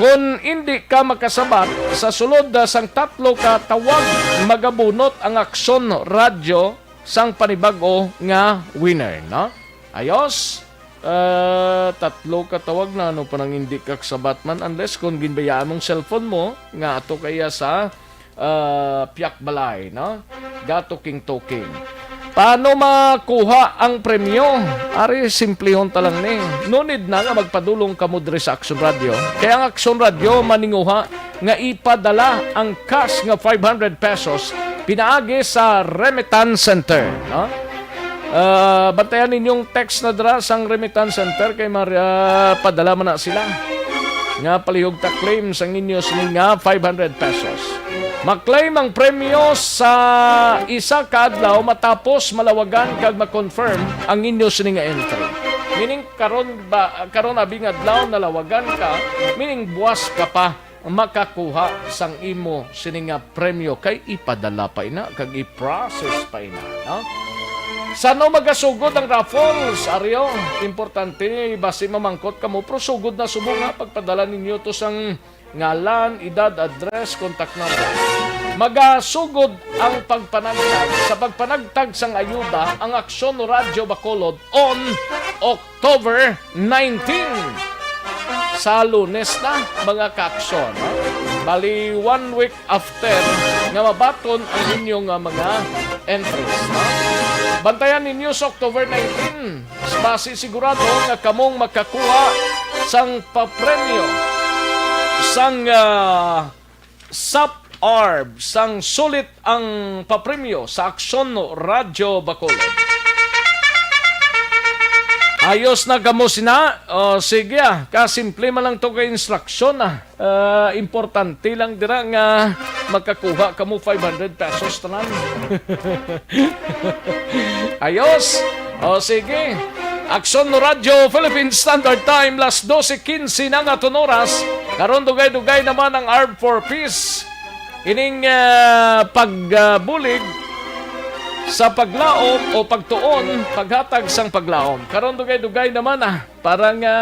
Kon indi ka makasabat, sa sulod sang tatlo ka tawag, magabunot ang Aksyon Radyo sang panibag-o nga winner, no? Ayos. Ah, tatlo ka tawag na, ano pa nang hindi ka kasabat man, unless kung ginbayaan mong cellphone mo nga ato kaya sa ah, piyak balay, no? Gatuking-tuking. Paano makuha ang premyo? Ari, simplehon ta lang ni. No need na nga magpadulong kamo diri sa Action Radio. Kaya ang Action Radio maninguha nga ipadala ang cash nga five hundred pesos pinaagi sa Remittance Center, no? Ah, bantayan ninyong text na dira sang Remittance Center kay Maria, padala man na sila. Nga palihog ta claim sang inyo sini nga five hundred pesos. Ma-claim ang premyo sa isa ka adlaw matapos malawagan kag ma-confirm ang inyo sini nga entry. Meaning karon ba, karon abi nga adlaw nalawagan ka, meaning buwas ka pa makakuha sang imo sini nga premyo kay ipadala pa ina kag i-process pa ina, no? San-o magasugod ang raffles, Aryo? Importante, basi mamangkot kamo, pero sugod na subong nga pagpadala ninyo to sang ngalan, edad, address, contact number. Magasugod ang pagpanagtag sa pagpanagtag sang ayuda ang Aksyon Radyo Bacolod on October nineteen. Sa Lunes na, mga kaaksyon, no? Bali, one week after nga mabaton ang inyo nga mga entries, no? Bantayan ninyo sa October nineteen. Basi sigurado nga kamong makakuha sang papremyo sang, ah, SAP-ARB, sang sulit ang papremyo sa Aksyon Radyo Bacolod. Ayos na kamo sina? O, sige, ah. Kasimple man lang to kay instruksyon, ah. Ah, importante lang dira nga makakuha kamo five hundred pesos tanan. Ayos. O, sige. Aksyon Radyo Philippine Standard Time, las doce quince na nga aton oras. Karon dugay-dugay naman ang Arb for Peace. Ining, ah, pagbulig sa paglaom o pagtuon, paghatag sang paglaom. Karon dugay-dugay naman, ah, para nga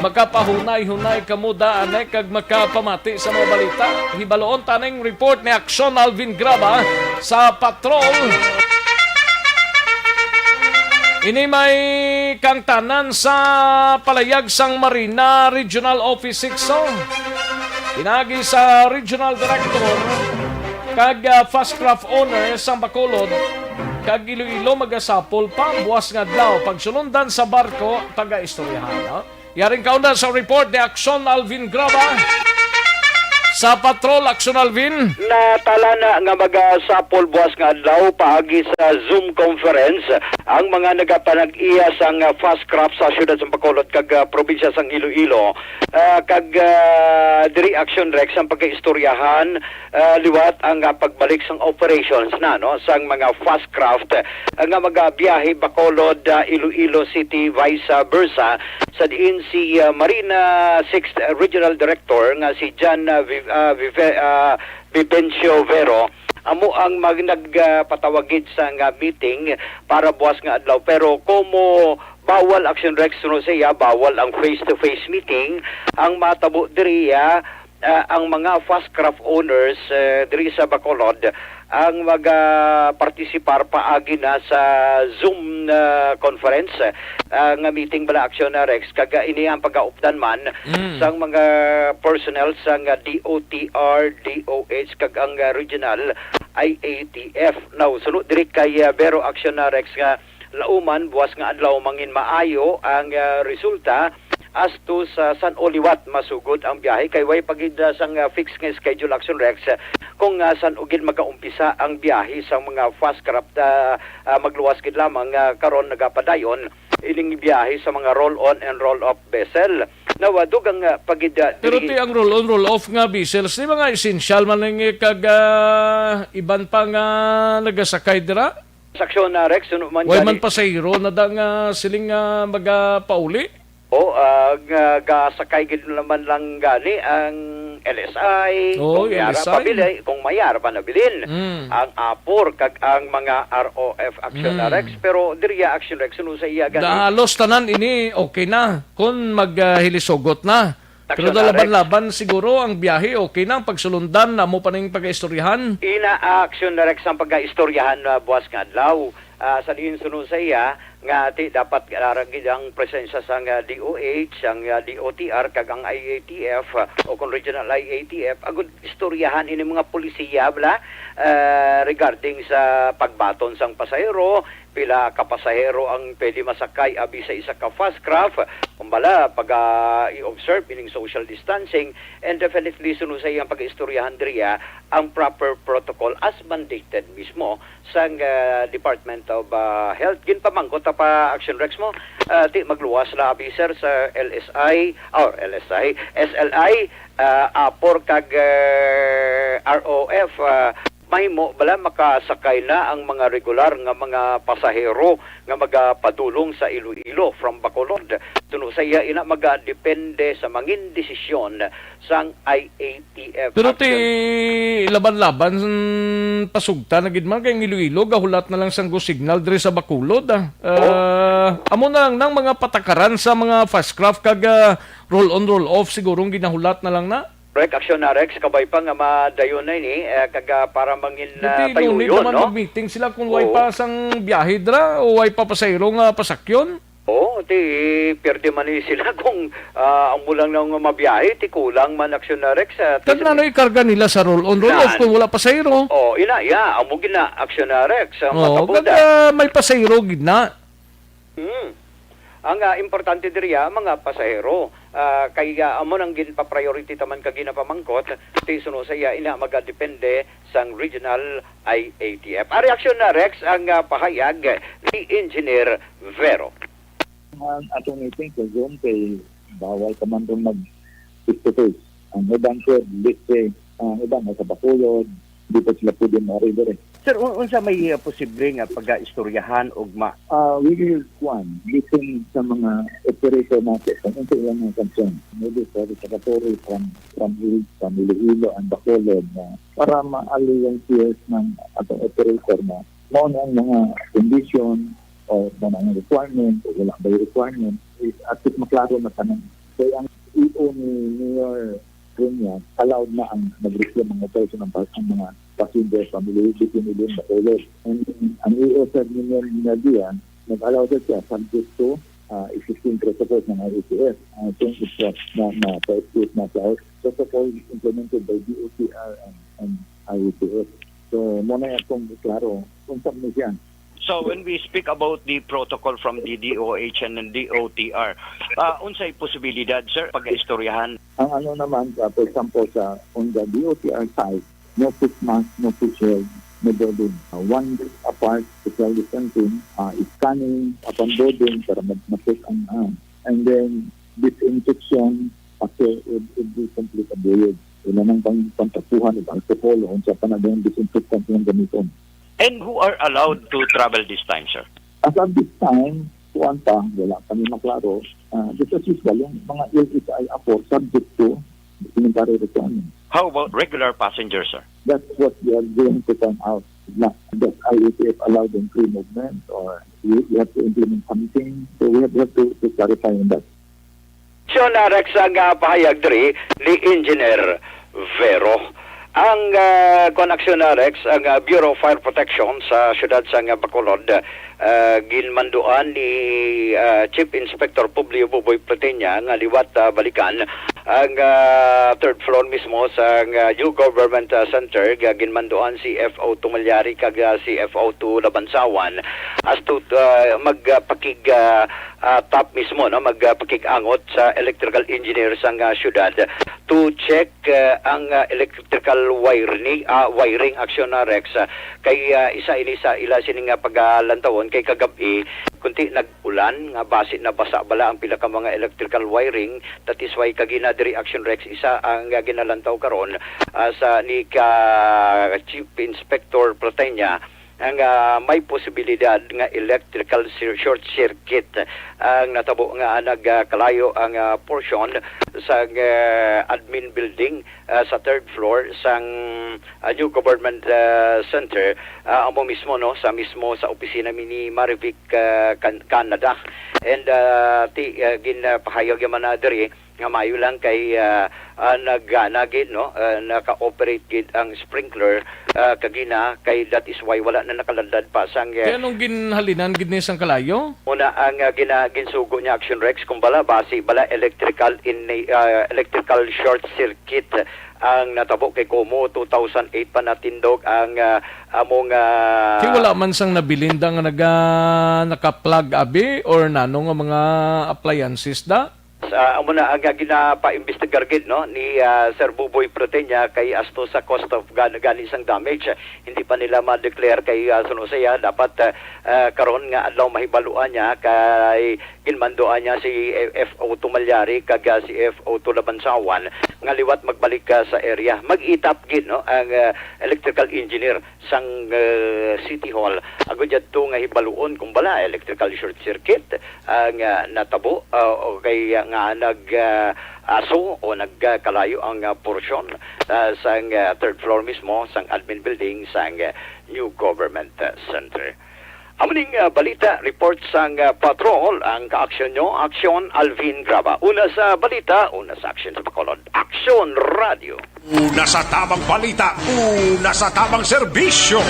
makapahunay-hunay kamo daan, eh, kag makapamati sa mga balita. Hibaloon taning report ni Aksyon Alvin Graba sa Patrol. Ini may kangtanan sa palayag sang Marina Regional Office six, oh. Pinagi sa Regional Director kag, ah, Fastcraft owner sang Bacolod kag Iloilo magasapol pa buwas nga adlaw pagsulundan sa barko, taga-istoryahan, no? Yaring kauna sa report ni Aksyon Alvin Graba. Sa Patrol, Aksyon Alvin. Natala na nga magasapol buwas nga adlaw paagi sa Zoom conference ang mga nagapanag-iya sang, ah, Fastcraft sa siyudad sa Bacolod kag, ah, probinsya sang Iloilo. Ah, kag, ah, diri, Aksyon Rex, ang pagkaistoryahan, ah, liwat ang, ah, pagbalik sang operations na, no, sang mga Fastcraft, ah, nga magabiyahe Bacolod, ah, Iloilo City, vice, ah, versa, sa diin si, ah, Marina Sixth Regional Director nga si John, ah, Viv-, ah, Vive-, ah, Vivencio Vero amo ang mag-, nag, ah, patawag gid sang, ah, meeting para buwas nga adlaw. Pero komo bawal, Action Rex, no, siya, bawal ang face-to-face meeting, ang matabo diri, ah, ah, ang mga Fastcraft owners, eh, diri sa Bacolod ang maga-partisipar paagi na sa Zoom, ah, conference, ah, nga meeting bala, Action, ah, Rex, kag, ah, ini ang pagaupdan man Mm. sang mga personnel sang, ah, D O T R, D O H, kag ang, ah, regional I A T F. Now, sunod diri kay, ah, Vero, Action, ah, Rex, nga lauman buwas nga adlaw mangin maayo ang, ah, resulta as to sa san-o liwat masugod ang biyahe, kay way pa gid, ah, sang, ah, fix nga schedule, Action Rex, ah, kung, ah, san-o gid magaumpisa ang biyahe sang mga Fastcraft, ah, ah, magluwas gid lamang, ah, karon nagapadayon ining biyahe sa mga roll-on and roll-off vessel. Now, ah, dugang, ah, pa gid, ah, Pero diri ti ang roll-on, roll-off nga vessels, ni mga essential man ni kag, ah, iban pa nga nagasakay dira? Sa Action, ah, Rex, suno man Way gani. man pasahero na da nga siling nga magapauli? O, ah, nga gasakay gid naman lang gani ang L S I, Oh, kung mayara L S I. pabili, kung mayara pa nabilin, Mm. ang apor kag ang mga R O F, Action, ah, Mm. Rex. Pero diri, ah, Action, Rex, suno sa iya gani. Da, halos tanan ini okay na kung maghilisogot na. Pero Action, ah, Rex. dalaban-laban siguro ang biyahe, okay na ang pagsulundan, amo pa ning pagaistoryahan. Ina, ah, Action, ah, Rex, ang pagaistoryahan, ah, buwas nga adlaw. Ah, sa diin suno sa iya nga ti dapat ara gid ang presensya sang, ah, D O H, ang, ah, D O T R kag ang I A T F, ah, o kung regional I A T F, agud istoryahan ini mga polisiya bala, ah, regarding sa pagbaton sang pasahero, pila ka pasahero ang pwede masakay abi sa isa ka Fastcraft, kumbala pag, ah, i-observe ining social distancing, and definitely suno sa iyang pag-istoryahan diriya ang proper protocol as mandated mismo sang, ah, Department of, ah, Health. Ginpamangkot ta pa, Action Rex, mo, ah, ti magluwas la abi, sir, sa L S I, or L S I, S L I, ah, apor kag, ah, R O F, ah, mahimo bala makasakay na ang mga regular nga mga pasahero nga magapadulong sa Iloilo from Bacolod? Suno sa iya, ina magadepende sa mangin desisyon sang I A T F Pero ti action. laban-laban, pasugta na gid man kay ang Iloilo gahulat na lang sang go signal diri sa Bacolod, ah. Ah, amo na lang nang mga patakaran sa mga Fastcraft kag, ah, roll on, roll off siguro ang ginahulat na lang na. Correct, Aksyon Rex, kabay pa nga madayon na ini, eh, kag, ah, para mangin, ah, Dati Lunes tayuyon, naman no? Mag-meeting sila kung way Oo. Pa sang biyahe dra o way pa pasahero nga pasakyon. Oo, ti pierde man ni sila kung, ah, amo lang na nga mabiyahe, ti kulang man, Aksyon Rex, ah, ti Kag sa nano ikarga nila sa roll-on, roll-off Nan. Kung wala pasahero? Oh, ina, ya, amo gina, Aksyon Rex, ah, Oh, matabo kag, da. Ah, may pasahero gid na. Hmm. Ang, ah, importante diri, ah, mga pasahero, ah, kay, ah, amo nang ginpa-priority taman kag ginapamangkot, ti suno sa iya, ina magadepende sang regional I A T F. Ang reaksyon na, Rex, ang, ah, pahayag ni Engineer Vero. Ang atong meeting sa Zoom kay bawal ka man ron mag face to face. Ang iban, sir, let's say, ang iban nasa Bacolod, di pa sila pwede mo-arrive diri. Sir, un-, unsa may, uh, posible nga pag-istoryahan ugma? Uh, we will, kwan, listen sa mga operator natin kung unsa ilang mga concern. Maybe sa Secretary from, from Hill, from Iloilo and Bacolod na para ma-allay ang fears ng atong operator na mao na ang mga condition o mao na ang requirement o wala ba yung requirement, is at least maklaro na tanan. Kaya ang E O ni Mayor Cunha, allowed na ang nag-resume ang operation ng pa-, ang mga passenger from Iloilo, between Iloilo and Bacolod. And ang E O, sir, ni Mayor Nadia, nag-allow din siya subject to, ah, existing protocols ng I A T F. I think it's what na, na, na sa protocol implemented by D O T R and, and I A T F. So, mao na yung klaro kung saan mo siya. So, when we speak about the protocol from the D O H and the D O T R, ah, unsay posibilidad, sir, pag-istoryahan? Ang ano naman, ah, for example, sa, on the D O T R side, no face mask, no face shield, no boarding. Ah, one week apart, social distancing, ah, scanning upon boarding para ma-, ma-check ang, ah, and then disinfection after ev-, every complete voyage. Wala nang pang-, pangtapuhan o alcohol o unsa pa na yung disinfectant yung gamiton. And who are allowed to travel this time, sir? As of this time, kuwan pa, wala pa ni maklaro. Ah, just as usual, yung mga L H I ako, subject to documentary requirements. How about regular passengers, sir? That's what we are going to find out. Na, does I A T F allow them free movement or we, we have to implement something? So we have, we have to, to clarify on that. Aksyon, ah, Rex, ang, ah, pahayag diri ni Engineer Vero. Ang, ah, kon aksyon, ah, Rex, ang, ah, Bureau of Fire Protection sa siyudad sang, ah, Bacolod, ah, ginmanduan ni, ah, Chief Inspector Publio Buboy Platenia nga liwat, ah, balikan ang, ah, third floor mismo sang, ah, New Government, ah, Center, nga ginmanduan si F O Tumalyari kag, ah, si F O Two Labansawan as to, ah, magpakig, ah, ah, top mismo, no, magpakig-angot sa electrical engineer sang, ah, siyudad to check, ah, ang, ah, electrical wiring, ah, wiring, aksyon na, Rex, ah, kay, ah, isa ini sa ila sini nga pagalantawon kay kagab-i kunti nag-ulan nga basi nabasa bala ang pila ka mga electrical wiring, that is why kagina diri, aksyon, Rex, isa ang, ah, ginalantaw karon, ah, sa ni ka Chief Inspector Protenia, ang, ah, may posibilidad nga electrical cir-, short circuit ang natabo nga nagkalayo ang, ah, portion sa, ah, admin building, ah, sa third floor sang, ah, new government, ah, center, ah, amo mismo, no, sa mismo sa opisina mi ni Marivic, ah, Can-, Canada. And, ah, ti, ah, ginpahayag man na diri, nga maayo lang kay, ah, ah, nagana gid, no? Ah, naka-operate gid ang sprinkler, ah, kagina, kay that is why wala na nakalandad pa sang, eh, Kaya anong ginhalinan gid ni sang kalayo? Una ang, ah, gina-, ginsugo niya, Action Rex, kung bala, basi bala electrical in, ah, electrical short circuit ang natabo kay Como two thousand eight pa natindog ang, ah, among, ah, Kay wala man sang nabilin da nga naga-, naka-plug abi or nano nga mga appliances da? Sa, amo na ang ginapaimbestigar gid, no, ni, ah, Sir Buboy Protenia kay as to sa cost of gan-, gani sang damage, hindi pa nila ma-declare kay, ah, suno siya dapat, ah, ah, karon nga adlaw mahibaluan niya kay ginmanduan niya si F O Tumalyari kag, ah, si F O Tulabansawan nga liwat magbalik, ah, sa area. Mag-itap gid, no, ang, ah, electrical engineer sang, eh, City Hall agud yadto nga hibaluon kung bala electrical short circuit ang, ah, natabo, ah, o kay, ah, nga nag, ah, aso o nagkalayo ang, ah, porsyon, ah, sang, ah, third floor mismo sang admin building sang, ah, new government, ah, center. Amo ning, ah, balita, report sang, ah, patrol, ang kaaksyon nyo, Aksyon Alvin Graba. Una sa balita, una sa aksyon sa Bacolod. Aksyon Radio. Una sa tabang balita, una sa tabang serbisyo.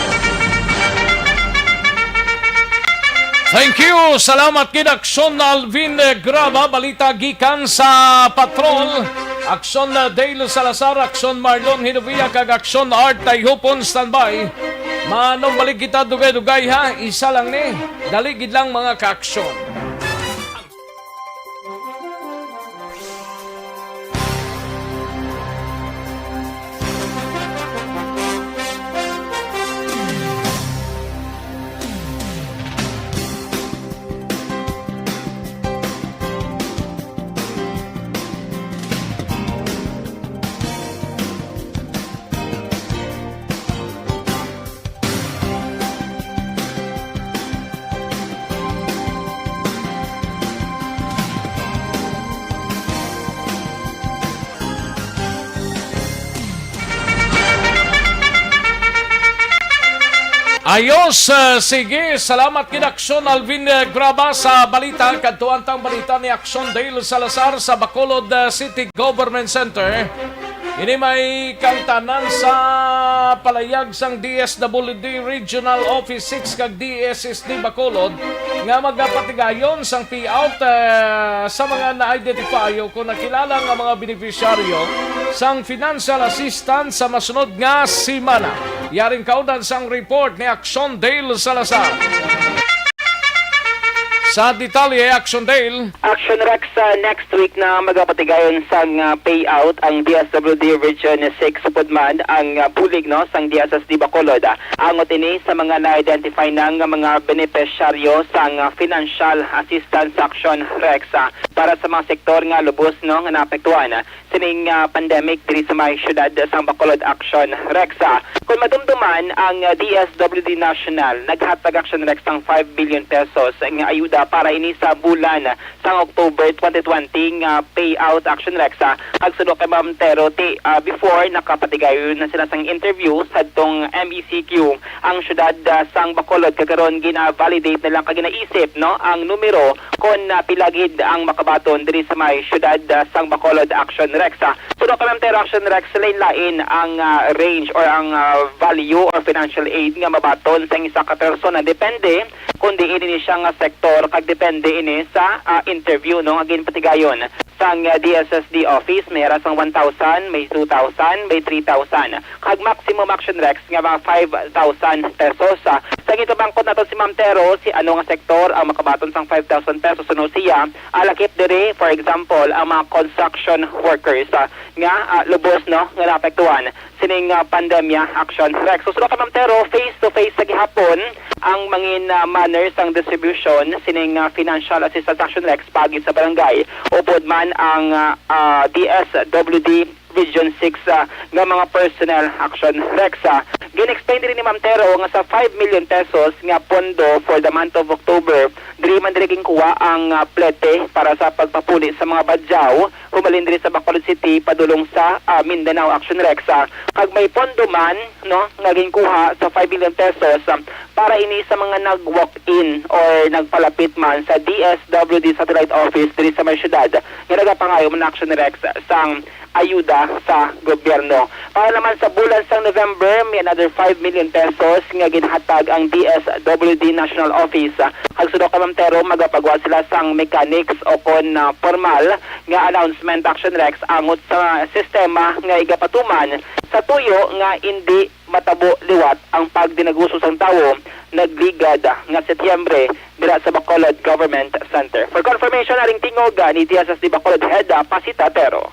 Thank you. Salamat gid, Aksyon Alvin Graba. Balita gikan sa patrol. Aksyon, uh, Dale Salazar, Aksyon Marlon Hinovia, kag Aksyon Art Tayhupon, standby. Manumbalik kita dugay-dugay, ha, isa lang ni. Dali gid lang, mga kaaksyon. Ayos, uh, sige. Salamat gid, Aksyon Alvin, uh, Graba, sa balita. Kadtuan tang balita ni Aksyon Dale Salazar sa Bacolod, uh, City Government Center. Ini may kangtanan sa palayag sang D S W D Regional Office six kag D S S D Bacolod nga magapatigayon sang payout, eh, sa mga na-identify o kon nakilala nga mga benepisyaryo sang financial assistance sa masunod nga semana. Yaring kaunan sang report ni Aksyon Dale Salazar. Sa detalye, Aksyon Dale. Action Rex, uh, next week na magapatigayon sang, uh, payout ang D S W D Region six, upod man ang, uh, bulig, no, sang D S S D Bacolod. Ah, angot ini sa mga na-identify na nga mga benepisyaryo sang, uh, financial assistance, Action Rex, ah, para sa mga sektor nga lubos, no, nga naapektuhan sining, ah, pandemic diri sa may siyudad sang Bacolod, Action Rex. Ah, kung madumduman, ang, ah, D S W D National naghatag, Action Rex, sang five million pesos nga ayuda para ini sa bulan sang October twenty twenty nga payout, Action Rex. Ah, kag suno kay Ma'am Tero, ti, ah, before, nakapatigayon na sila sang interview sadtong M E C Q ang siyudad, ah, sang Bacolod, kag karon gina-validate na lang kag ginaisip, no, ang numero kon, ah, pila gid ang makabaton diri sa may siyudad, ah, sang Bacolod, Action Rex. Ah, suno kay Ma'am Tero, Action Rex, lain-lain ang, ah, range or ang, ah, value or financial aid nga mabaton sang isa ka persona. Depende kon diin ini siya nga sektor, kag depende ini sa, ah, interview, no, nga ginpatigayon sang, ah, D S S D office. May ara sang one thousand, may two thousand, may three thousand, kag maximum, Action Rex, nga mga five thousand pesos. Ah, sa ginpamangkot naton si Ma'am Tero, si ano nga sektor ang makabaton sang five thousand pesos, suno siya, ah, lakip diri, for example, ang mga construction workers, ah, nga, ah, lubos, no, nga naapektuhan sining, ah, pandemya, Action Rex. So, suno kay Ma'am Tero, face to face sa gihapon ang mangin, ah, manner sang distribution sining, ah, financial assistance, Action Rex, paagi sa barangay, upod man ang, ah, ah, D S W D Region six, ah, nga mga personnel, Action Rex. Ah, gin-explain diri ni Ma'am Tero nga sa five million pesos nga pondo for the month of October, diri man diri ginkuha ang, ah, plete para sa pagpapuli sa mga badyaw humalin diri sa Bacolod City padulong sa, ah, Mindanao, Action Rex. Ah, kag may pondo man, no, nga ginkuha sa five million pesos, ah, para ini sa mga nag-walk-in or nagpalapit man sa D S W D satellite office diri sa may syudad nga nagapangayo man, Action Rex, sang ayuda sa gobyerno. Para naman sa bulan sang November, may another five million pesos nga ginhatag ang D S W D National Office. Kag suno kay Ma'am Tero, magapagwa sila sang mechanics o kon, ah, formal nga announcement, Action Rex, angot sa sistema nga igapatuman sa tuyo nga indi matabo liwat ang pagdinaguso sang tawo nagligad nga Setyembre dira sa Bacolod Government Center. For confirmation, aring tingog, ah, ni D S S D Bacolod Head, ah, Pasita Tero.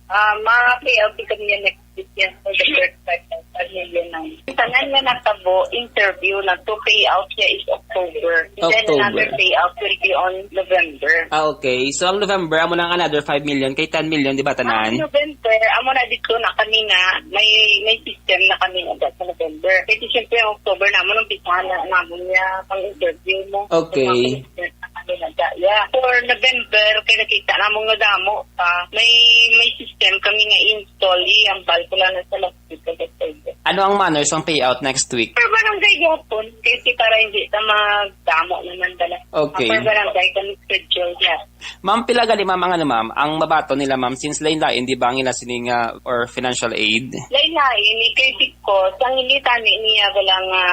Ah, ma-pay out kami niya next week yan for the first five thousand million na. Tanan nga natabo, interview na to, pay out siya is October. And then October. Another payout will be on November. Ah, okay. So, ang November, amo na ang another five million, kay ten million, di ba, tanan? Ah, November, amo na dito na kami na may, may system na kami na sa November. Kasi siyempre, ang October naman, umpisahan na naman niya pang interview mo. Okay. Yung mga commitment na kami na daya. For November, kaya nakita naman nga damo pa, may, may system kami nga install, eh, ang bulk ko lang na sa Ano ang manner sang payout next week? Per barangay Sige, hapon. Kasi para hindi ta magdamo naman dala. Okay. Upper barangay kami schedule niya. Ma'am, pila gali, ma'am, ang ano, ma'am, ang mabaton nila, ma'am, since lain-lain, di ba, ang ila sini nga, or financial aid? Lain-lain, ni kay Biko, sang hindi tani niya wala nga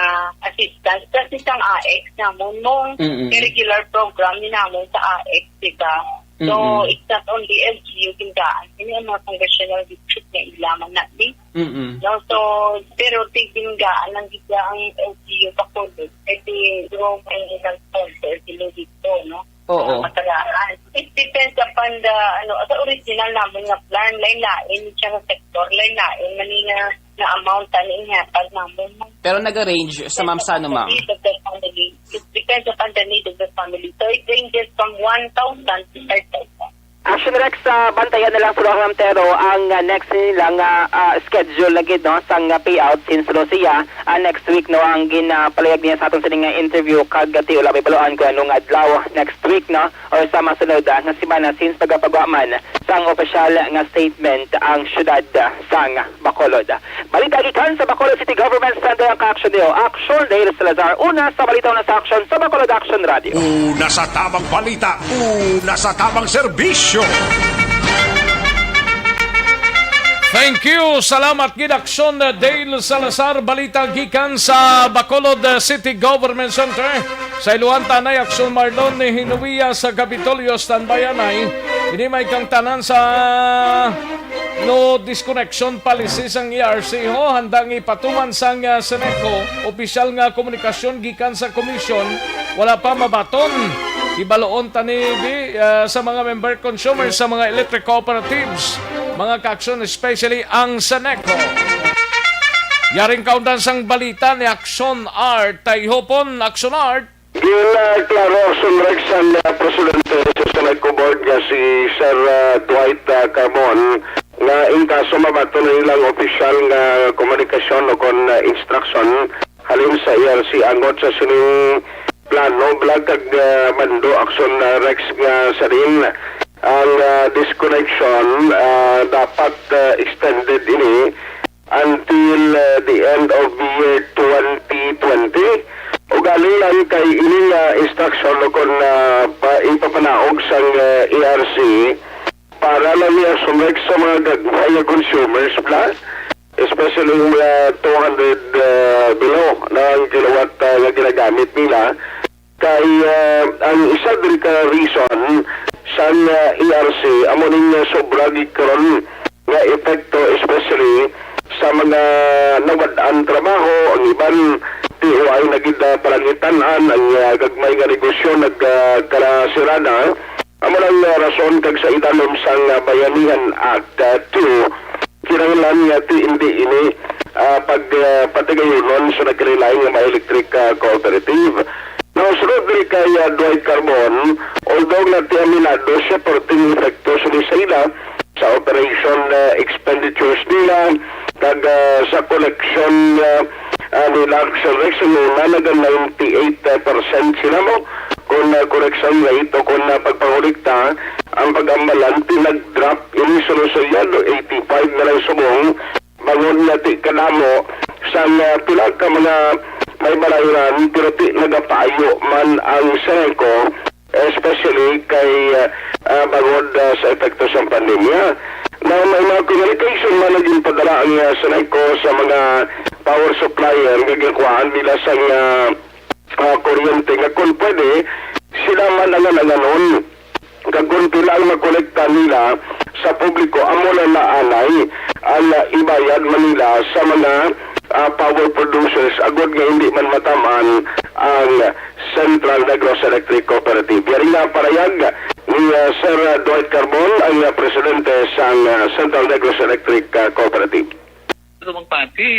assistance. Kasi sang A X namon, mong Mm-mm. regular program ni namon sa A X, di ba? So, Mm-mm. it's not only L G U gingaan. Ini ang mga congressional district nga ila man na, di? Mm-mm. No, so, pero tiginggaan lang gid ang L G U Bacolod. Kasi, yung may ilang sponsor, sila dito, no? Oo. Matagaan. It depends upon the, ano, sa original namin nga plan, lain-lain siya nga sector, lain-lain man nga, nga amount na ihatag namin. Pero nag-arrange sa ma'am sa ano, ma'am? Need of the family. It depends upon the need of the family. So, it ranges from one thousand to five thousand. Action Rex, ah, bantayan na lang sa Rohamtero ang, ah, next nila nga, ah, schedule na gid, no, sang, ah, payout since Lucia, ah, next week, no, ang ginapalihog niya sa aton sini nga interview kag, ah, ti wala may baluan kung anong adlaw next week, no, or sa masunod, ah, nga semana since nagapagwa man sang opisyal nga statement ang syudad, ah, sang Bacolod. Balita gikan sa Bacolod City Government Center ang kaaksyon niyo. Aksyon, Dale Salazar. Una sa balita, una sa aksyon sa Bacolod Action Radio. Una sa tabang balita, una sa tabang serbisyo. Thank you. Salamat gid, Aksyon, Dale Salazar. Balita gikan sa Bacolod City Government Center. Sa iluhan tanay, Aksyon Marlon ni Hinuia sa Kapitolyo, standby anay. Ini may kang tanan sa no disconnection policy sang E R C ho, handang ipatuman sang, ah, Seneco. Opisyal nga komunikasyon gikan sa komisyon, wala pa mabaton. Ibaloon tani bi, ah, sa mga member consumers sa mga electric cooperatives, mga kaaksyon, especially ang Seneco. Yaring kaundan sang balita ni Aksyon Art. Tayhopon, Aksyon Art. Gin, ah, klaro, Aksyon Rex, sang, ah, presidente sa Seneco Board nga si Sir, ah, Dwight, ah, Carbon, nga in kaso mabaton na ilang opisyal nga komunikasyon o kon, ah, instruction halin sa E R C angot sa sining plano, bala kag, ah, mando, Aksyon, ah, Rex, nga sa din ang, ah, disconnection, ah, dapat, ah, extended ini until, uh, the end of the year twenty twenty. Ugaling lang kay ini nga instruction o kon, uh, pa, ipapanaog sang, uh, E R C para lang niya sumrek sa mga gagmay nga consumers bala, especially yung mga two hundred, uh, below na ang kilowatt, uh, nga ginagamit nila. Kay, ah, ang isa diri ka reason sang, ah, E R C amo ning, ah, sobra gid karon nga epekto, especially sa mga nawad-an trabaho, ang iban T O I na gid, ah, palangitan-an, ang, ah, gagmay nga negosyo nag, ah, karasirada. Amo lang, ah, rason kag sa idalom sang, ah, Bayanihan Act, ah, two, kinahanglan nga ti indi ini, ah, pag, ah, patigayonon sa nagkalain-lain nga mga electric, ah, cooperative. Now, sunod diri kay, ah, Dwight Carbon, although nga ti aminado siya perting epekto sa Lisayda sa operation, ah, expenditures nila kag, ah, sa collection, ah, ah, nila sa election nila, naga ninety-eight percent sila mo. Kung, ah, correction rate o kung, ah, pagpangolekta, ang pag-ambalan, pinag-drop ini sa Luzon, eighty-five na lang subong, bangod nga ti kadamo sa, ah, pila ka mga may balayran, pero ti nagapaayo man ang Seneco, especially kay, ah, ah, bangod, ah, sa epekto sa pandemya. Now, may mga communication man ang ginpadala ang, ah, Seneco sa mga power supplier nga ginkuhaan nila sa, ah, ah, kuryente nga kung pwede, sila man ang nanganon. Kag kung pila ang makolekta nila sa publiko, amo na naanay ang, ah, ibayad man nila sa mga, ah, power producers agod nga hindi man matamaan ang Central Negros Electric Cooperative. Yari nga parayag ni, ah, Sir, ah, Dwight Carbon, ang, ah, presidente sang, ah, Central Negros Electric, ah, Cooperative. Sa magpati,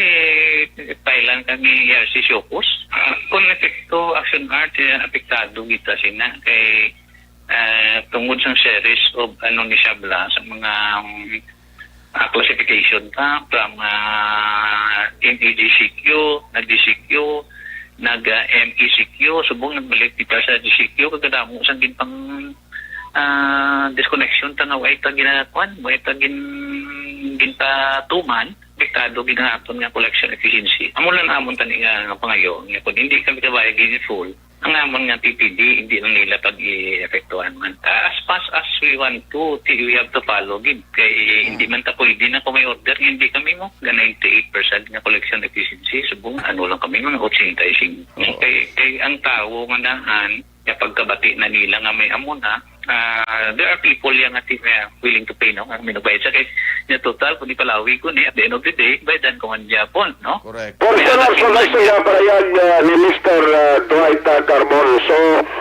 eh, Thailand kami E R C Siopos. Ah, kung epekto, Action Art, eh, apektado kita sina kay, eh, tungod sa series of, ano, ni Shabla sa mga, um, ah, classification ta from, ah, M E G C Q, nag G CQ, nag, ah, M E C Q, subong nagbalik kita sa G C Q, kagkadamo sa ginpang, ah, disconnection ta nga way ta ginakuan, way ta gin-, ginpatuman. apektado gid ang aton nga collection efficiency. Amo lang amon tani nga, nga pangayo, nga kung hindi kami kabayad gid in full, ang amon nga T P D, hindi lang nila pag-iepektuhan man. Ah, as fast as we want to, ti-, we have to follow gid. Kay hindi man ta pwede na kung may order, hindi kami mo. Ga ninety-eight percent nga collection efficiency, subong ano lang kami, mga eighty-five. Oo. Kay, kay ang tawo nga nahan, nga pagkabati na nila nga may amo na, ah, there are people yang ati, eh, willing to pay, no? Ang minugay sa kay, nga total, kung ipalawi ko ni, at the end of the day, baydan ko man gyapon, no? Correct. For sure, sir, sa message nga parayag, ah, ni Mister, ah, Dwight, ah, Carbon. So,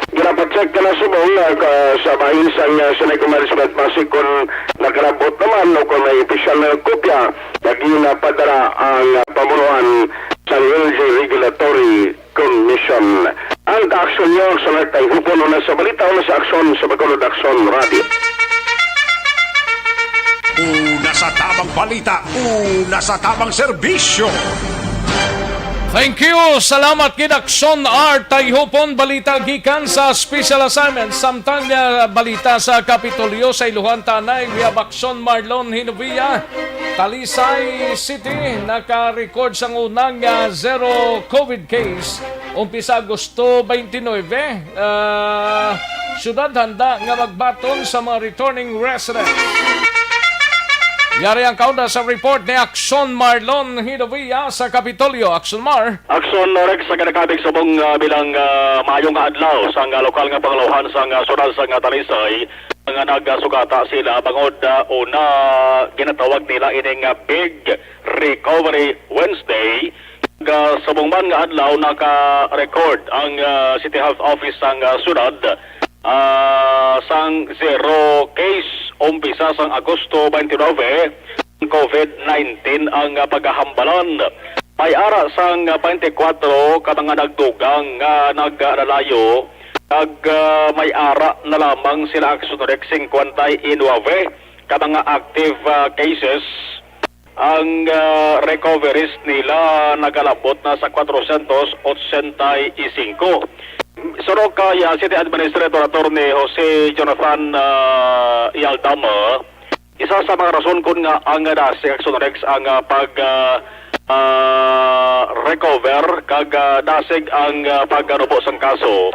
ginapacheck ka na subong, ah, ka-, sa bahin sang, ah, Seneco Management Pasig kung nakalabot naman o kung may official na kopya na ginapadara ang, ah, pamunuan sa L G Regulatory Commission. Ang kaaksyon niyo sa Nagtay Hupon, una sa balita, una sa aksyon sa Bacolod Aksyon Radio. Una sa tamang balita, una sa tamang serbisyo. Thank you. Salamat gid, Aksyon R. Tayhupon, balita gikan sa special assignment. Samtang nga balita sa Kapitolyo sa Ilohan Tanay, we have Aksyon Marlon Hinovia. Talisay City naka-record sang unang, ah, zero COVID case. Umpisa Agosto twenty-nine, ah, syudad handa nga magbaton sa mga returning residents. Yari ang kaunda sa report ni Aksyon Marlon Hinovia sa Kapitolyo. Aksyon Mar. Aksyon Rex, sa kanakabig subong, ah, bilang, ah, maayong adlaw sa, ah, lokal nga pangulohan sa, ah, syudad sa, ah, Talisay, nga nagasugata sila bangod, ah, una ginatawag nila ining, ah, Big Recovery Wednesday. Ga subong man nga adlaw, naka-record ang, ah, City Health Office sang, ah, syudad, ah, sang zero case umpisa sang Agosto twenty-nine. COVID nineteen ang, ah, pagkahambalan. May ara sang, ah, twenty-four ka mga nagdugang nga nag-alalayo, kag, ah, may ara na lamang sila, Aksyon Rex, cincuenta y nueve ka mga active, ah, cases. Ang, ah, recoveries nila nagalabot na sa kwatrocientos ochenta y cinco. Suno kay, ah, City Administrator Attorney Jose Jonathan, ah, Ialdama, isa sa mga rason kon ngaa nga dasig, Aksyon Rex, ang, ah, pag, ah, ah, recover kag, ah, dasig ang, ah, pagkanubo sang kaso.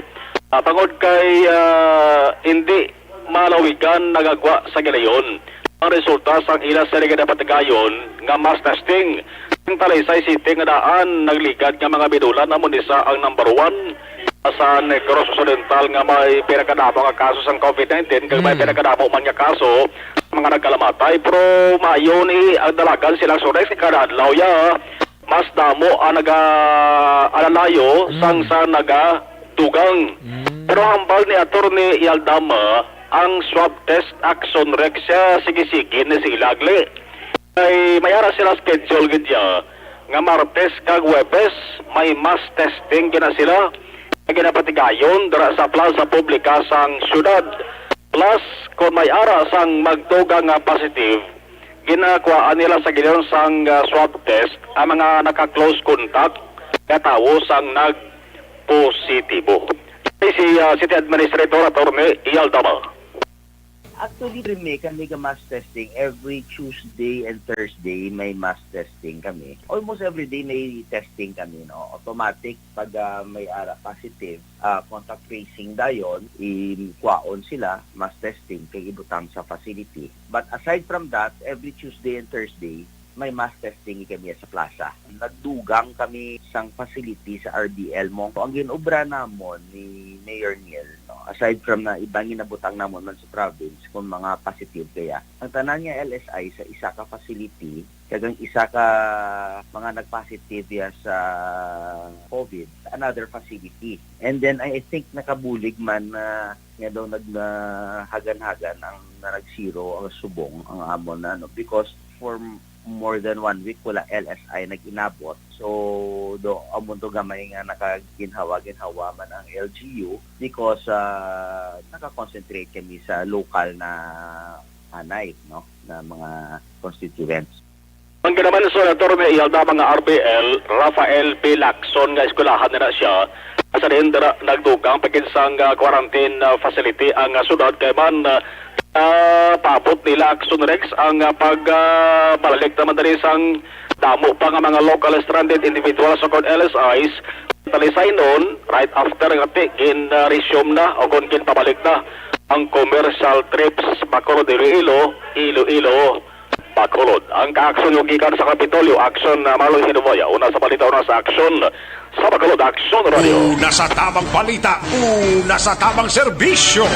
Ah, tungod kay, ah, hindi malawigan nagagwa sa gilayon ang resulta sang ila sini nga napatigayon nga mass testing. Ang Talisay City nga daan nagligad nga mga binulan amo ni sa ang number one sa Negros Occidental nga may pinakadamo nga kaso sang COVID nineteen, kag may Mm. pinakadamo man nga kaso mga nagkalamatay. Pero maayo ni ang dalagan sila sa kada adlaw ya. Mas damo ang naga-alalayo Mm. sang sa nagadugang. Mm. Pero hambal ni Attorney Ialdama, ang swab test, Aksyon Rex, siya sige-sige ni sila gli. Kay may ara sila schedule gid ya nga Martes kag Huwebes may mass testing gina sila nga ginapatigayon dira sa plaza publika sang syudad. Plus, kung may ara sang magdugang nga positive, ginakuhaan nila sa gilayon sang, ah, swab test ang mga naka-close contact nga tawo sang nagpositibo. Si, ah, City Administrator Attorney Ialdama. Actually, may kami ga mass testing every Tuesday and Thursday, may mass testing kami. Almost every day may testing kami, no? Automatic pag, ah, may ara positive, ah, contact tracing dayon, ikwaon sila, mass testing kay ibutang sa facility. But aside from that, every Tuesday and Thursday, may mass testing kami sa plaza. Nagdugang kami sang facility sa R D L mo. Ang ginobra namon ni Mayor Neil, no, aside from na ibang ginabutang namon man sa province kung mga positive kaya, ang tanan nga L S I sa isa ka facility, kag ang isa ka mga nagpositive ya sa COVID, another facility. And then I think nakabulig man na nga daw nag-, na hagan-hagan ang na nag-zero ang subong ang amon na, ano, because for more than one week, wala L S I nag-inabot. So, do, amo to gamay nga nakaginhawa-ginhawa man ang L G U because, ah, naka-concentrate kami sa local na anay, no, na mga constituents. Ang ginaman sa Attorney Ialda, mga R B L, Rafael P. Lacson nga eskwelahan na siya, sa diin dira nagdugang pagid sang, ah, quarantine, ah, facility ang, ah, syudad kay man, ah, ah, paabot nila, Aksyon Rex, ang, ah, pag, ah, balalik naman diri sang Damo pa nga mga local stranded individuals o kon L S Is, talisaynon, right after nga ti, gin-resume na o kon ginpabalik na ang commercial trips Bacolod, Iloilo, Iloilo, Bacolod. Ang kaaksyon yung gikan sa Kapitolyo, aksyon na Marlon Hinuboya. Una sa balita, una sa aksyon sa Bacolod, Aksyon Radio. Una sa tamang balita, una sa tamang serbisyo.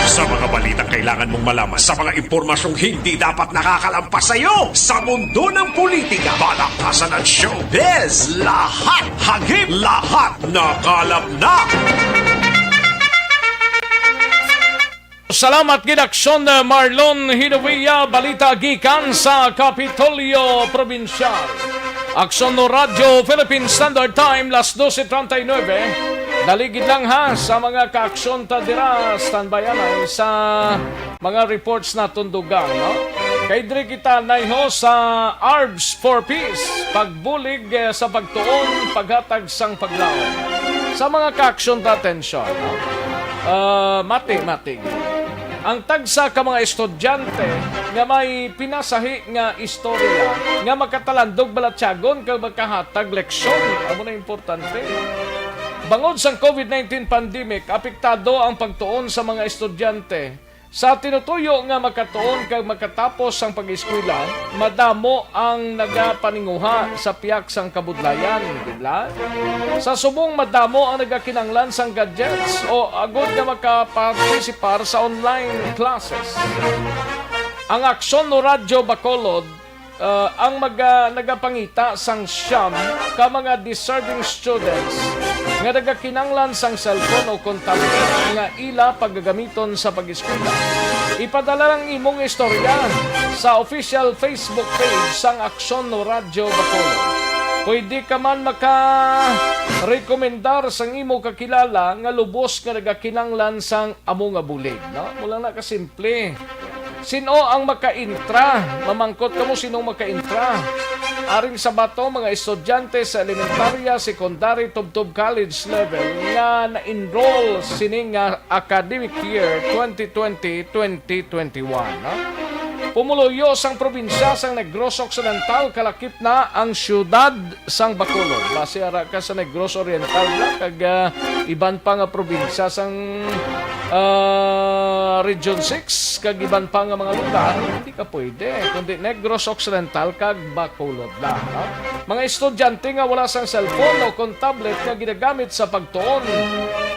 Sa mga balitang kailangan mong malaman, sa mga impormasyong hindi dapat nakakalampas sa iyo, sa mundo ng politika, palakasan at showbiz, lahat hagip, lahat nakalap na. Salamat gid, Aksyon, eh, Marlon Hinovia. Balita gikan sa Kapitolyo Probinsyal. Aksyon no Radyo Philippine Standard Time, las doce treinta y nueve. Daligid lang ha sa mga kaaksyon ta dira. Standby anay sa mga reports naton dugang, no? Kay diri kita naiho sa Arbs for Peace, pagbulig, eh, sa pagtuon, paghatag sang paglaom. Sa mga kaaksyon ta, atensyon, no? Ah, mati, mati. Ang tagsa ka mga estudyante nga may pinasahi nga istorya nga makatalandog balatyagon kag makahatag leksyon, amo na importante. Bangod sang covid nineteen pandemic, apektado ang pagtuon sa mga estudyante. Sa tinutuyo nga makatuon kag makatapos ang pag-eskwela, madamo ang nagapaninguha sa piyak sang kabudlayan, di ba? Sa subong, madamo ang nagakinanglan sang gadgets o agod nga makapartisipar sa online classes. Ang Aksyon no Radyo Bacolod, uh, ang maga-, nagapangita sang siyam ka mga deserving students nga nagakinanglan sang cellphone o kon tablet nga ila pagagamiton sa pag-eskwela. Ipadala ang imong istorya sa official Facebook page sang Aksyon no Radyo Bacolod. Pwede ka man maka-rekomendar sang imo kakilala nga lubos nga nagakinanglan sang amo nga bulig, no? Mula na kasimple. Sino ang makaintra? Mamangkot kamo sino ang makaintra. Aring sa bato, mga estudyante sa elementarya, secondary, tubtob college level nga na-enroll sining nga academic year twenty twenty, twenty twenty-one, no? Pumuluyo sang probinsya sang Negros Occidental, kalakip na ang siyudad sang Bacolod. Basi ara ka sa Negros Oriental na, kag, ah, iban pa nga probinsya sang, ah, Region six, kag iban pa nga mga lugar, hindi ka pwede, kundi Negros Occidental kag Bacolod lang, no? Mga estudyante nga wala sang cellphone o kon tablet nga ginagamit sa pagtuon,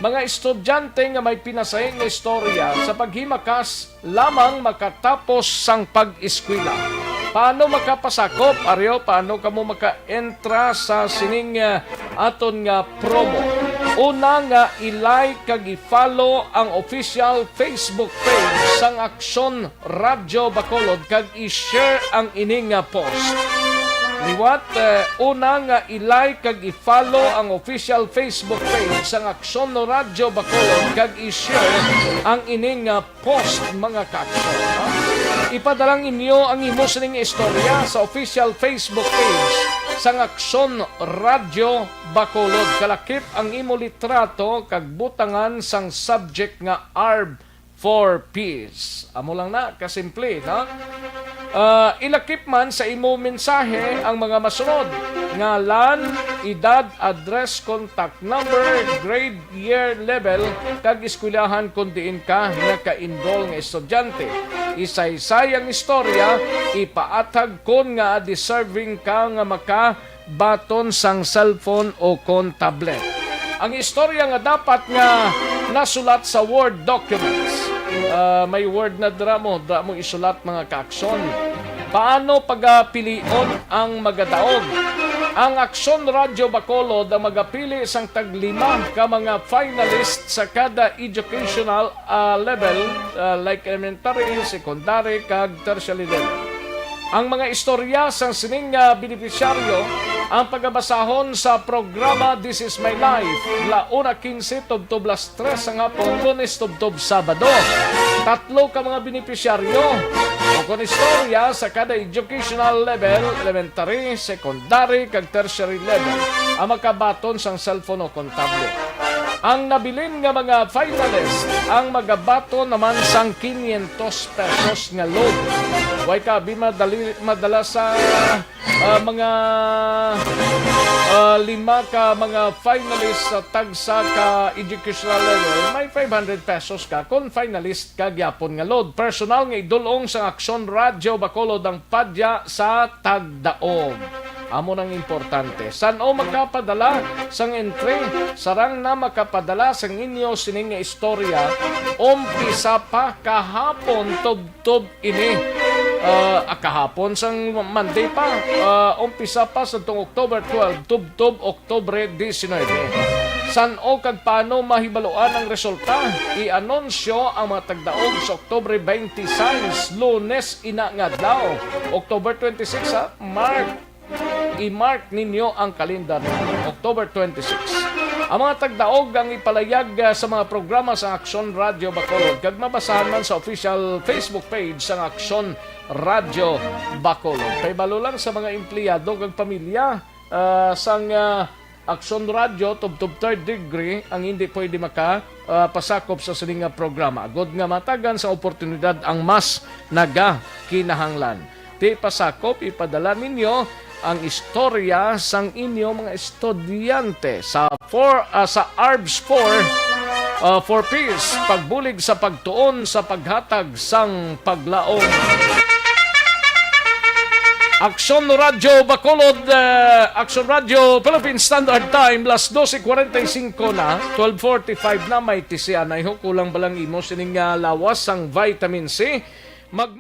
mga estudyante nga may pinasahing nga istorya sa paghimakas lamang makatapos sang pag-eskwela. Paano makapasakop, Aryo? Paano kamo maka-entra sa sining, ah, aton nga promo? Una nga, i-like kag i-follow ang official Facebook page sang Aksyon Radyo Bacolod kag i-share ang ining nga post. Liwat, eh, una nga, i-like kag i-follow ang official Facebook page sang Aksyon no Radyo Bacolod kag i-share ang ining nga post, mga kaaksyon, ha? Ipadala ang inyo ang imo sining istorya sa official Facebook page sang Aksyon Radyo Bacolod. Kalakip ang imo litrato kag butangan sang subject nga Arb for Peace. Amo lang na, kasimple, no? Ah, ilakip man sa imo mensahe ang mga masunod: ngalan, edad, address, contact number, grade, year, level, kag eskwelahan kon diin ka naka-enroll nga estudyante. Isaysay ang istorya, ipaathag kon ngaa deserving ka nga makabaton sang cellphone o kon tablet. Ang istorya nga dapat nga nasulat sa Word documents. Ah, may Word na dira mo, dira mo isulat, mga kaaksyon. Paano pagapilion ang magadaog? Ang Aksyon Radyo Bacolod ang magapili sang taglima ka mga finalist sa kada educational, ah, level, ah, like elementary, secondary, kag tertiary level. Ang mga istorya sang sining nga benepisyaryo ang pagabasahon sa programa This Is My Life, la una quince tubtob las tres sang hapon, Lunes tubtob Sabado. Tatlo ka mga benepisyaryo o kon istorya sa kada educational level, elementary, secondary, kag tertiary level, ang makabaton sang cellphone o kon tablet. Ang nabilin nga mga finalist ang magabaton naman sang quinientos pesos nga load. Way ka abi madali, madala sa, Ah, mga, ah, lima ka mga finalist sa tagsa ka educational level, may five hundred pesos ka. Kung finalist ka gyapon nga load, personal nga idulong sang Aksyon Radyo Bacolod ang padya sa tagdaog. Amo nang importante. San-o makapadala sang entry? Sarang na makapadala sang inyo sining nga istorya. Umpisa pa kahapon, tubtob ini. Ah, ah, kahapon sang Monday pa. Ah, umpisa pa sa tong October twelve, tubtob Oktubre diecinuebe. San-o kag paano mahibaluan ang resulta? I-anunsyo ang mga tagdaog sa Oktubre twenty-six, Lunes ina nga adlaw. October twenty-six, ha? Mark, i-mark ninyo ang kalendar ninyo. October twenty-six. Ang mga tagdaog ang ipalayag, ah, sa mga programa sa Aksyon Radyo Bacolod kag mabasahan man sa official Facebook page sang Aksyon Radyo Bacolod. Pahibalo lang sa mga empleyado kag pamilya, ah, sang, ah, Aksyon Radyo, tubtob third degree, ang hindi pwede maka, ah, pasakop sa sining nga programa. Agod nga matagan sa oportunidad ang mas nagakinahanglan. Ti pasakop, ipadala ninyo ang istorya sang inyo mga estudyante sa four, ah, sa ARBS four, ah, for Peace, pagbulig sa pagtuon sa paghatag sang paglaom. Aksyon Radyo Bacolod, eh, Aksyon Radyo Philippine Standard Time, las doce cuarenta y cinco na, twelve forty-five na, may tisianay ho, kulang ba lang imo sining, ah, lawas sang vitamin C? Mag-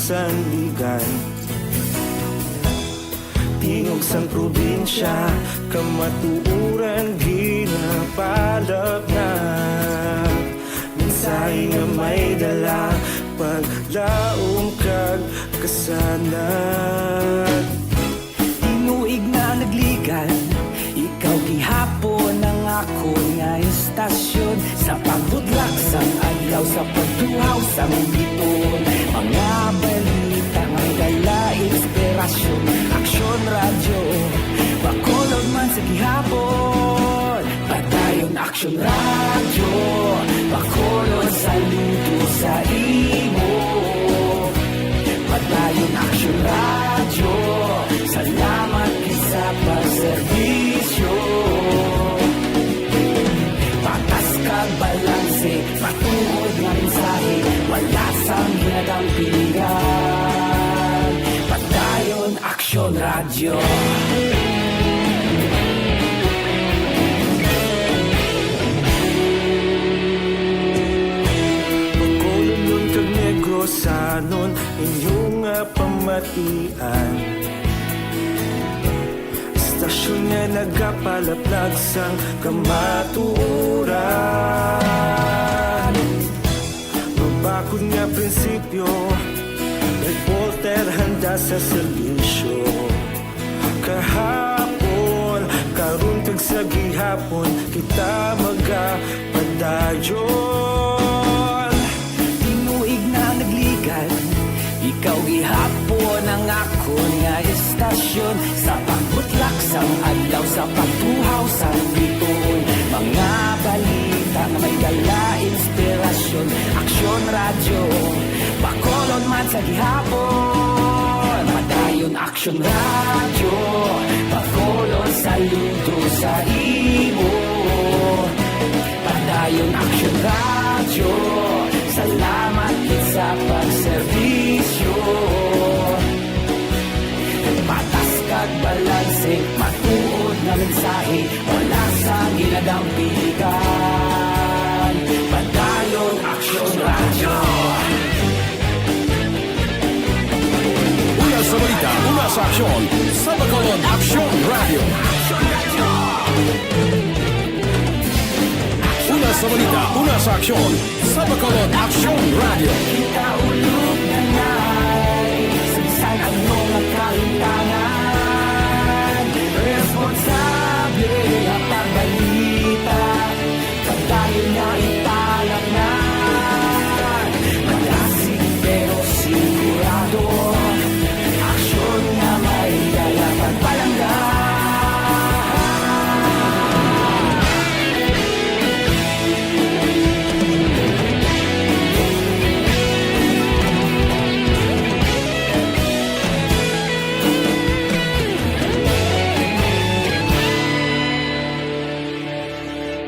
Sandigan. Tingog sang probinsya, kamatuoran ginapalapnag. Mensahe nga may dala, paglaom kag kasanag. Tinuig nga nagligan, ikaw gihapon ang akon nga estasyon. Sa pagbudlak sang adlaw, sa pagtuhaw sang bituon, mga balita nga may dala inspirasyon. Aksyon Radyo, Bacolod man sa gihapon. Padayon Aksyon Radyo, Bacolod, saludo sa imo. Padayon Aksyon Radyo, salamat gid sa pagserbisyo. Patas kag balanse, matuod nga mensahe, wala sang ginadampigan. Padayon Aksyon Radyo. Bacolodnon kag Negrosanon, inyo nga pamatian. Estasyon nga nagapalaplag sang kamatuoran. Mabakod nga prinsipyo, reporter handa sa serbisyo. Kahapon, karon kag sa gihapon, kita magapadayon. Tinuig na nagligan, ikaw gihapon ang akon nga estasyon. Sa pagbutlak sang adlaw, sa pagtuhaw sang bituon, mga balita nga may dala inspirasyon. Aksyon Radyo, Bacolod man sa gihapon. Padayon Aksyon Radyo, Bacolod, saludo sa imo. Padayon Aksyon Radyo, salamat gid sa pagserbisyo. Patas kag balanse, matuod nga mensahe, wala sang ginadampigan. Padayon Aksyon Radyo. Una sa balita, una sa aksyon, sa Bacolod Aksyon Radyo. Una sa balita, una sa aksyon, sa Bacolod Aksyon Radyo. Kita ulog na nai, saysay ang mga kalimtangan. Responsable ang pagbalita, pagdayon nga ipalapngan. Malasig pero sigurado, aksyon nga may dala pagpalangga.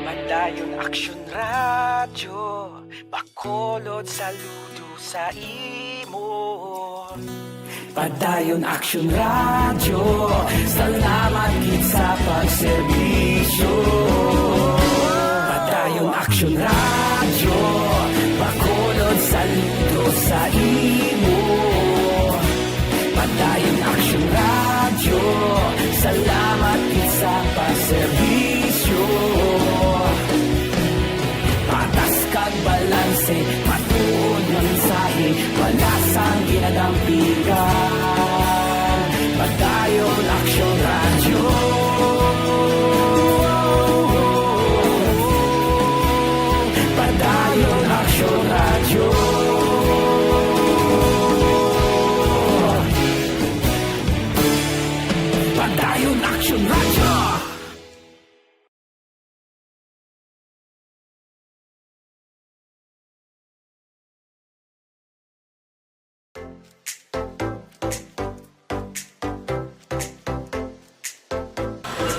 Padayon Aksyon Radyo, Bacolod, saludo sa imo. Padayon Aksyon Radyo, salamat gid sa pagserbisyo. Padayon Aksyon Radyo, Bacolod, saludo sa imo. Padayon Aksyon Radyo, salamat gid sa pagserbisyo. Patas kag balanse, matuod nga mensahe, wala sang ginadampigan. Padayon Aksyon Radyo. Padayon Aksyon Radyo. Padayon Aksyon Radyo.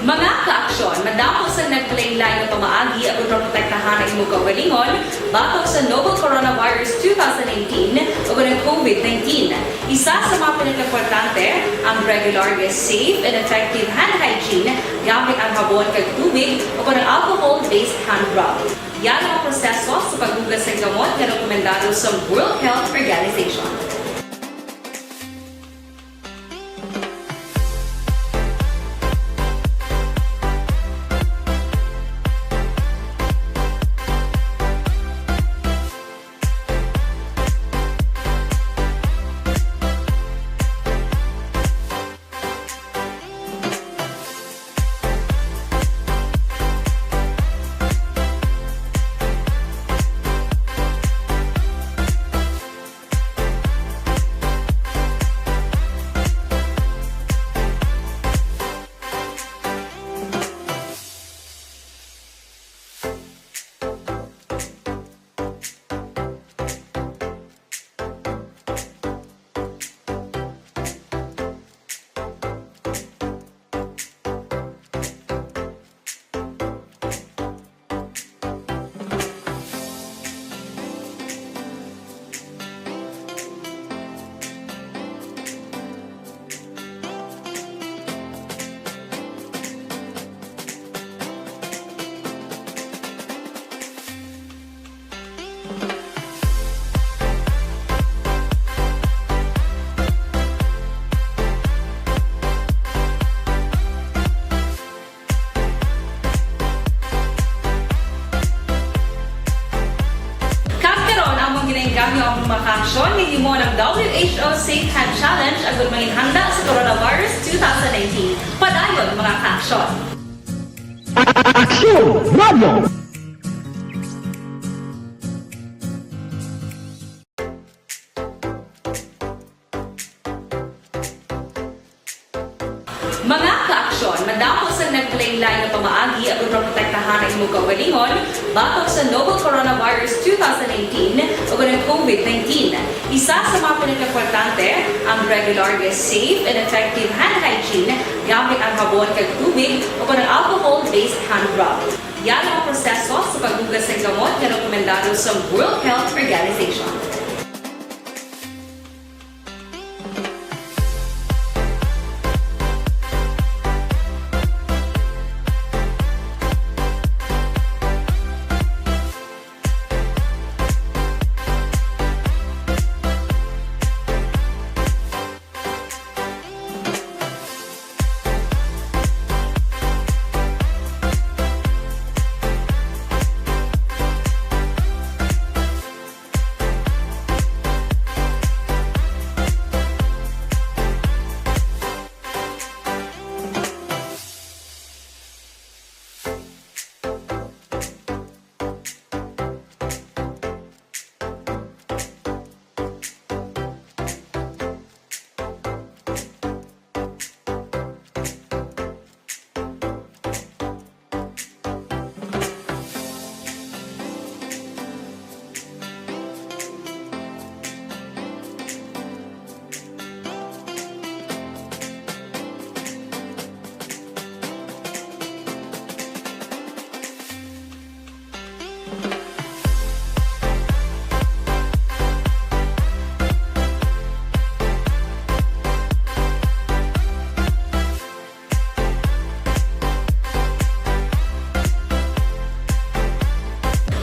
Mga kaaksyon, madamo sang naglain-lain nga pamaagi aron maprotektahan ang imo kaugalingon batok sa novel coronavirus two thousand nineteen o ang COVID nineteen. Isa sa mga pinakaimportante, ang regular nga safe and effective hand hygiene gamit ang habon kag tubig o ang alcohol-based hand rub. Yan ang mga proseso sa paghugas sa gamot nga rekomendado sa World Health Organization. W H O Safe Hand Challenge agud manginhanda sa coronavirus two thousand nineteen. Padayon, mga ka-aksyon! Aksyon Radio! Mga ka-aksyon, madamo sang nagkalain-lain nga pamaagi agud maprotektahan ang imong kaugalingon batok sa novel coronavirus two thousand nineteen ug ang COVID nineteen. Isa sa mga pinakaimportante, ang regular nga safe and effective hand hygiene gamit ang habon kag tubig o kon ang alcohol-based hand rub. Yari ang proseso sa paghugas sang kamot nga rekomendado sa World Health Organization.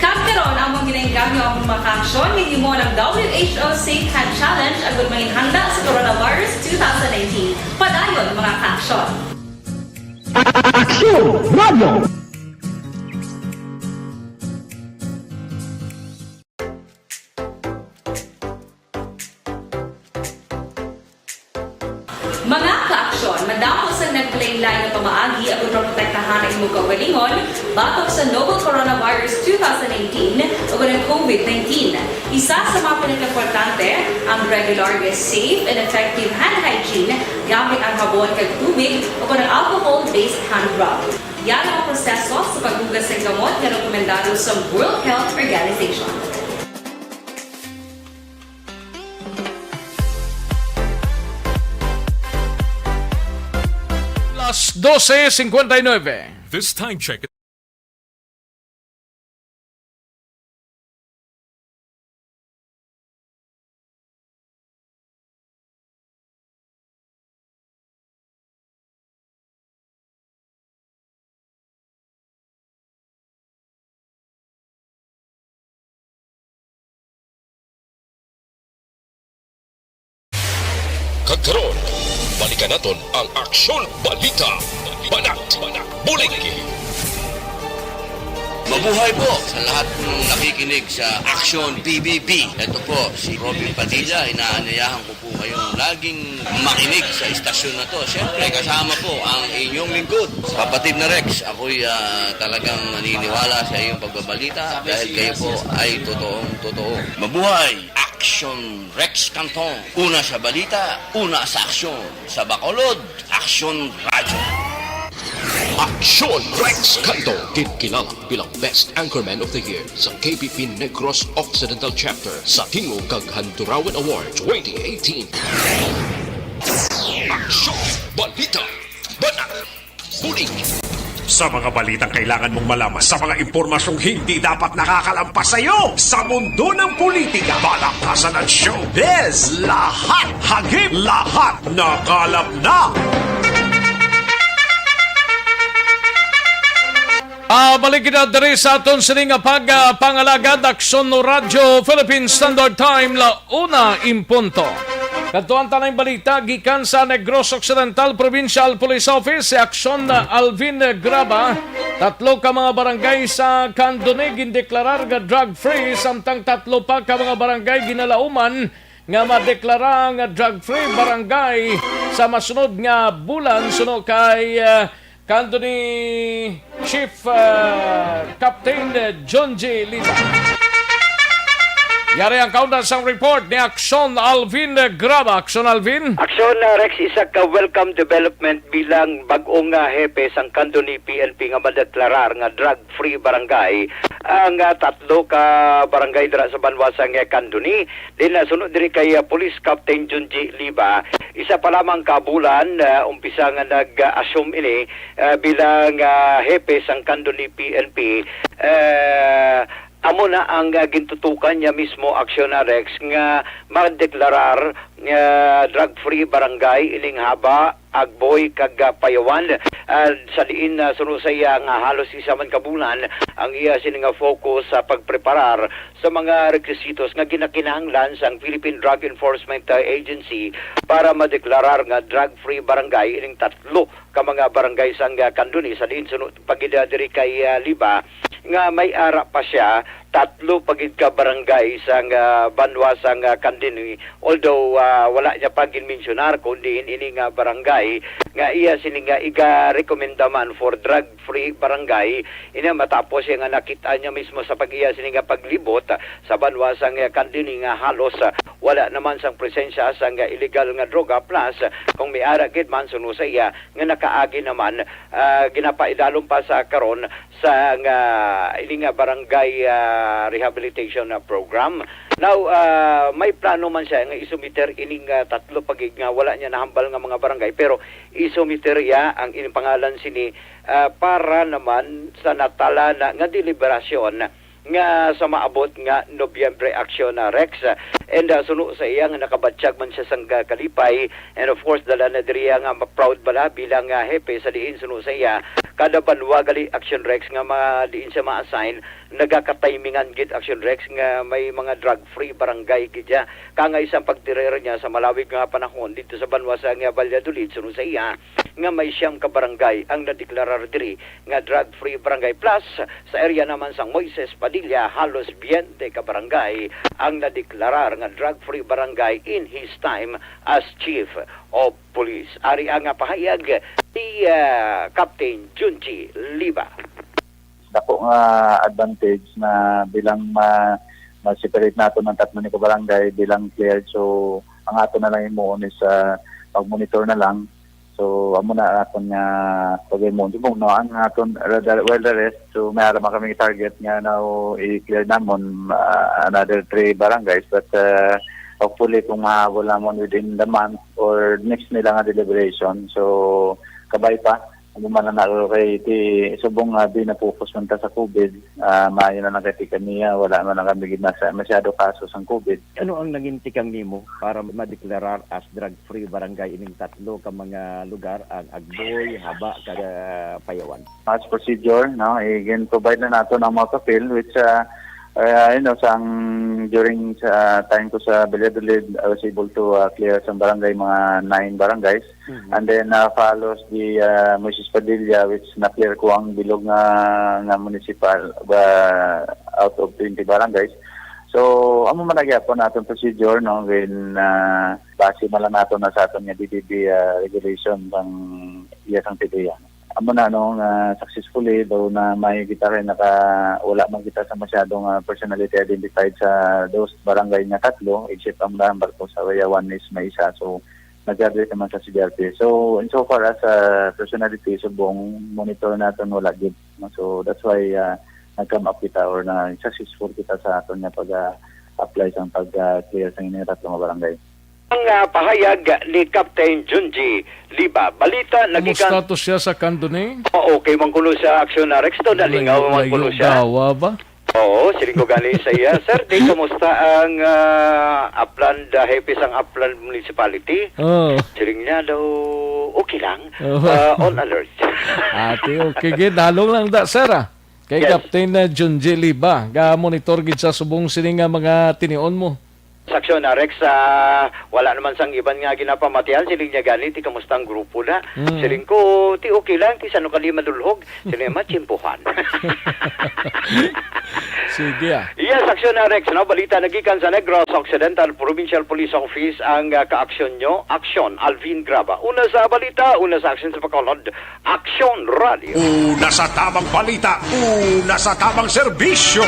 Kag karon, among ginainggam nga among mga ka-aksyon nga himuon ang W H O Safe Hand Challenge agud manginhanda sa coronavirus two thousand nineteen. Padayon, mga ka-aksyon. Aksyon Radio! Mga ka-aksyon, madamo sang nagkalain-lain nga pamaagi agud maprotektahan ang imong kaugalingon batok sa novel coronavirus two thousand nineteen ug ang COVID nineteen. Isa sa mga pinakaimportante, ang regular nga safe and effective hand hygiene gamit ang habon kag tubig o kon ang alcohol-based hand rub. Yari ang proseso sa paghugas sang kamot nga rekomendado sa World Health Organization. Las doce cincuenta y nueve. This time check. Kag karon, balikan naton ang Aksyon Balita, Banat, Bulig. Mabuhay po sa lahat ng nakikinig sa Aksyon P B B. Ito po si Robin Padilla, inaanyayahan ko po kayong laging makinig sa istasyon na to. Siyempre, kasama po ang inyong lingkod, kapatid na Rex. Ako'y, ah, talagang naniniwala sa iyong pagbabalita dahil kayo po ay totoong totoo. Mabuhay! Aksyon Rex Canton. Una sa balita, una sa aksyon. Sa Bacolod, Aksyon Radyo. Aksyon Rex Canto, ginkilala bilang Best Anchorman of the Year sa K P P Negros Occidental Chapter sa Tingog kag Handurawan Award twenty eighteen. Aksyon Balita, Banat, Bulig. Sa mga balitang kailangan mong malaman, sa mga impormasyong hindi dapat nakakalampas sa iyo, sa mundo ng politika, balaktasan at showbiz, lahat hagip, lahat nakalap na. Ah, balik kita diri sa aton sini nga pag, ah, pangalagad, Aksyon Radyo Philippine Standard Time, la una en punto. Kadtuan ta na ang balita gikan sa Negros Occidental Provincial Police Office, si Aksyon Alvin Graba. Tatlo ka mga barangay sa Candoni gindeklarar nga drug-free, samtang tatlo pa ka mga barangay ginalauman nga madeklara nga drug-free barangay sa masunod nga bulan, suno kay, ah, Candoni Chief, ah, Captain John G. Liba. Yari ang kaundan sang report ni Aksyon Alvin Graba. Aksyon Alvin. Aksyon, ah, Rex, isa ka welcome development bilang bag-ong, ah, hepe sang Candoni P N P nga madeklarar nga drug-free barangay ang, ah, tatlo ka barangay dira sa banwa sang, ah, Candoni. Din, ah, suno diri kay, ah, Police Captain Junji Liba, isa pa lamang ka bulan, ah, umpisa nga nag-assume ini, ah, bilang, ah, hepe sang Candoni P N P. Ah, amo na ang, ah, gintutukan niya mismo, Aksyon Rex, nga magdeklarar nga drug-free barangay ining Haba, Agboy, kag, ah, Payawan, ah, sa diin, ah, suno sa iya nga halos isa man ka bulan ang iya sini nga focus sa pagpreparar sa mga rekwisitos nga ginakinahanglan sang Philippine Drug Enforcement, ah, Agency para madeklarar nga drug-free barangay ining tatlo ka mga barangay sang, ah, Candoni. Sa diin suno pa gid, ah, diri kay, ah, Liba nga may ara pa siya tatlo pa gid ka barangay sang, ah, banwa sang, ah, Candoni, although, ah, wala niya pa ginmensyonar kon diin ini nga barangay nga iya sini nga iga-rekomenda man for drug-free barangay. Ina matapos siya nga nakita niya mismo sa pag-iya sini nga paglibot, ah, sa banwa sang, ah, Candoni nga halos, ah, wala naman sang presensya sang, ah, illegal nga droga, plus, ah, kung may ara gid man suno sa iya nga nakaagi naman, ah, ginapaidalom pa sa karon sa nga ini nga barangay, ah, rehabilitation, ah, program. Now, ah, may plano man siya nga isumiter ining, ah, tatlo pa gid nga wala niya nahambal nga mga barangay, pero isumiter iya ang ining pangalan sini, ah, para naman sa natala na nga deliberasyon nga sa maabot nga Nobyembre, Aksyon na Rex. And, ah, suno sa iya nga nakabatyag man siya sang, ah, kalipay, and of course, dala na diri nga ma-proud bala bilang, ah, hepe sa diin suno sa iya, kada banwa gali, Aksyon Rex, nga ma-, diin siya ma-assign, nagakatimingan gid, Aksyon Rex, nga may mga drug-free barangay gid siya. Kangay sang pagtirer niya sa malawig nga panahon dito sa banwa sa nga Valladolid, suno sa iya, nga may siyam ka barangay ang nadeklarar diri nga drug-free barangay. Plus, sa area naman sang Moises Padilla, halos biyente ka barangay ang nadeklarar nga drug-free barangay in his time as chief of police. Ari ang, ah, pahayag ni, ah, Captain Junji Liba. Dako nga advantage na bilang ma-, ma-separate nato ang tatlo ni ka barangay bilang cleared. So, ang ato na lang himuon is, ah, mag-monitor na lang. So, amo na aton nga paghimuon. Subong, no, ang aton, rather, well, the rest, so, may ara man kami target nga now i-clear namon, ah, another three barangays, but, ah, hopefully, kung mahabol namon within the month or next nila nga deliberation, so, kabay pa, ano man na, kay ti, subong nga di na-focus man ta sa COVID, ah, maayo na lang kay ti kaniya, wala man lang kami gid nasa masyado kaso sang COVID. Ano ang nangin tikang nimo para madeklarar as drug-free barangay ining tatlo ka mga lugar, ang Agboy, Haba, kag, ah, Payawan? As procedure, no, i-, gin-provide na nato ang mga papel, which, ah, ah, you know, sang, during sa time ko sa Valladolid, I was able to, ah, clear sang barangay, mga nine barangays. Mhm. And then, ah, follows the, ah, Moises Padilla, which na-clear ko ang bilog nga, nga municipal, ah, out of twenty barangays. So, amo man na gyapon atong procedure, no, when, ah, base man lang nato na sa aton nga D D B, ah, regulation, ang iya sang P D A. Amo na, no, nga successfully, daw na may kita kay naka-, wala man kita sa masyadong, ah, personality identified sa those barangay nga tatlo, except ang Barangay Barco sa Wayawan is may isa. So, nag-graduate naman sa C D R P. So, insofar as, ah, personality, subong monitor naton wala gid, no? So, that's why, ah, nag-come up kita or na successful kita sa aton nga pag, ah, apply sang pag, ah, clear sa ining tatlo nga barangay. Ang, ah, pahayag ni Captain Junji Liba. Balita na gikan. Kumusta to siya sa Candoni? Oo, okay man kuno sa Aksyon na Rex to, nalingaw man kuno siya. Layo-layo gawa ba? Oo, siling ko gani sa iya, "Sir, di, kumusta ang, ah, Upland, ah, hepe sang Upland Municipality?" Oh. Siling niya daw, "Okay lang. Oh. Ah, on alert." Ati, okay gid. Halong lang da, sir, ah. Kay Yes. Captain, ah, Junji Liba, ga-monitor gid sa subong sini nga mga tinion mo. Sa aksyon, ah, Rex, ah, wala naman sang iban nga ginapamatian. Siling niya gani, ti kamusta ang grupo na? Mm. Siling ko, ti okay lang, ti sano kali madulhog. Siling niya, matsimpuhan. Sige, ah. Yes, aksyon na, Rex, no? Balita nagikan sa Negros Occidental Provincial Police Office ang, ah, kaaksyon nyo. Aksyon, Alvin Graba. Una sa balita, una sa aksyon sa Bacolod, Aksyon Radio. Una sa tamang balita, una sa tamang serbisyo.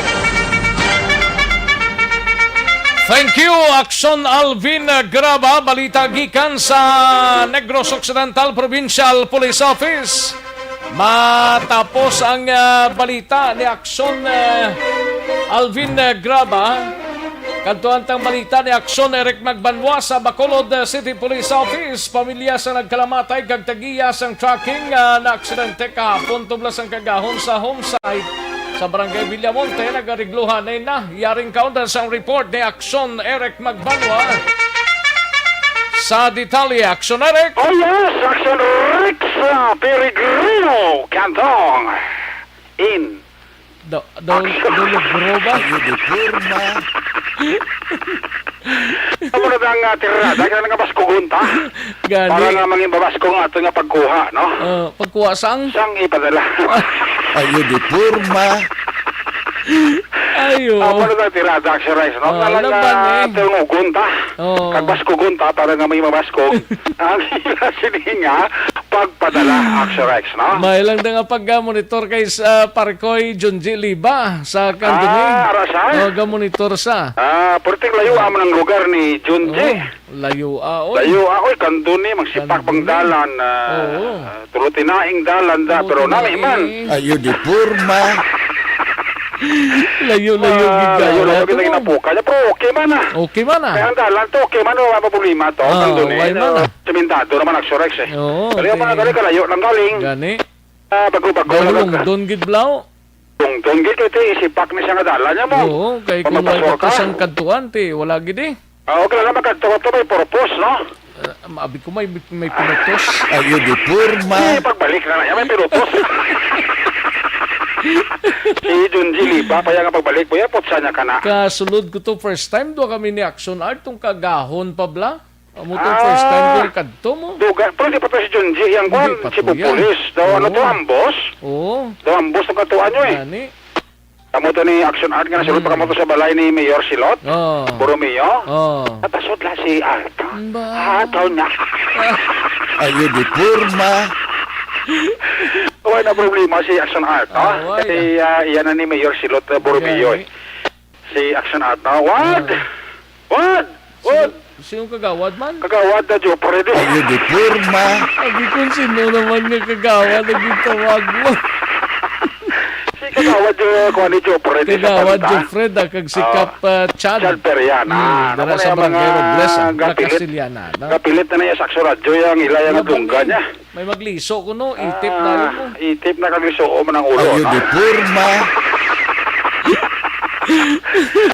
Thank you, Aksyon Alvin Graba. Balita gikan sa Negros Occidental Provincial Police Office. Matapos ang, ah, balita ni Aksyon, ah, Alvin, ah, Graba, kadto ang balita ni Aksyon Eric Magbanwa sa Bacolod, ah, City Police Office. Pamilya sa nagkalamatay kag tagiya sang trucking, ah, na aksidente kahapon tubla sang kagahon sa home site sa Barangay Villamonte, nagaregluhan na. Yaring kaundan sang report ni Aksyon Eric Magbanwa. Sa detalye, Aksyon Eric. Oh yes, Aksyon Rex, ah, Peregrino Cantong in Do, do, Aksyon. Dulog Roba. Ayo di porma. Amo na ang, ah, tirada, kaya nga baskugon ta. Gani. Para nga mangin babaskog nga ato nga pagkuha, no? Ah, pagkuha sang? Sang ipadala. Ayo di porma. Ayo. Amo na ang tirada, Aksyon Rex, no? Ah, Nga lang, laban, ah, eh. Tungugon ta. Oo. Kag baskugon ta para nga may mabaskog. Ang ila sini nga pagpadala, Aksyon Rex, no? May lang na nga pag-monitor kay sa Parkoy Junji Liba sa Candoni. Ah, ara sa? Oh, ga-monitor sa. Ah, perting layo amo ng lugar ni Junji. Oh, layo, ah, oy. Layo, ah, oy, Candoni, magsipak Candoni. Bang dalan, ah, Oo. Tulo tinaing dalan da, Tulo pero nami tinaing. Man. Ayo di porma. Layo-layo Ah, gid layo-layo daw gid to. Ginapukan niya, pero okay man, ah. Okay man, ah. Kaya ang dalan to, okay man, wala pa problema to. Ah, Candoni, why man, ah? Sementado naman, Aksyon Rex, eh. Oo, Pero yung mga okay. Galing, kalayo lang galing. Gani. Ah, bago-bago lang. Lungdon gid, Blau. Lungdon gid, kay ti, isipak ni siya nga dalan niya mo. Oo, kay kung may Mapapasok ka. Batas ang kadtuan, ti, wala gid, eh. Ah, okay lang, magkadto-kadto, may purpose, no? Ah, maabi ko, may, may pinutos. Ayo di porma. Eh, pagbalik na lang, may pinutos. Si Junji Liba, pa yan nga pagbalik mo, yan, putsa niya ka na. Kasulod ko to, first time, duha kami ni Action Art, tong kagahon pa, bla. Amo to, first time ko kadto mo. Duga, pero di pa to si Junji, yang kwan, Hindi pa si to yan. Pupulis. Daw, ano to, Oo. Ambos? Oo. Daw, ambos ang katuan nyo, eh. Gani. Kamo to ni Action Art nga nasulod pa Mm. kamo to sa balay ni Mayor Silot? Oo. Borromeo? Oo. Napasudla si Art. Ba? Ah, taon na. Ayo di porma. Wala na problema si Action Art, Ah, ha? Wala. Kay, ah, iyan na ni Mayor Silot, ah, Borromeo, Gani. Eh. Si Action Art, no? What? Ah. What? What? Sino, sino kagawad man? Kagawad na Jopred. Ayo di porma. Sabi ko, sino naman nga kagawad ang gitawag mo? Si Kagawad Jo-, kuha ni Jopred, isa Kagawad pa rin, Jopred, ah, kag si Oo. Kap, ah, Chad. Chad Periana. Hmm, Ako dara na sa yung Barangay mga Robles, ah, gapilit. Nakasiliana, no? Gapilit na na yung sakso radyo, yung ila, yung Laban dunggan eh. Niya. May magliso ko, no? Itip na yun, no? Ah, itip na kag liso man ang ulo, Ayo no? Di porma.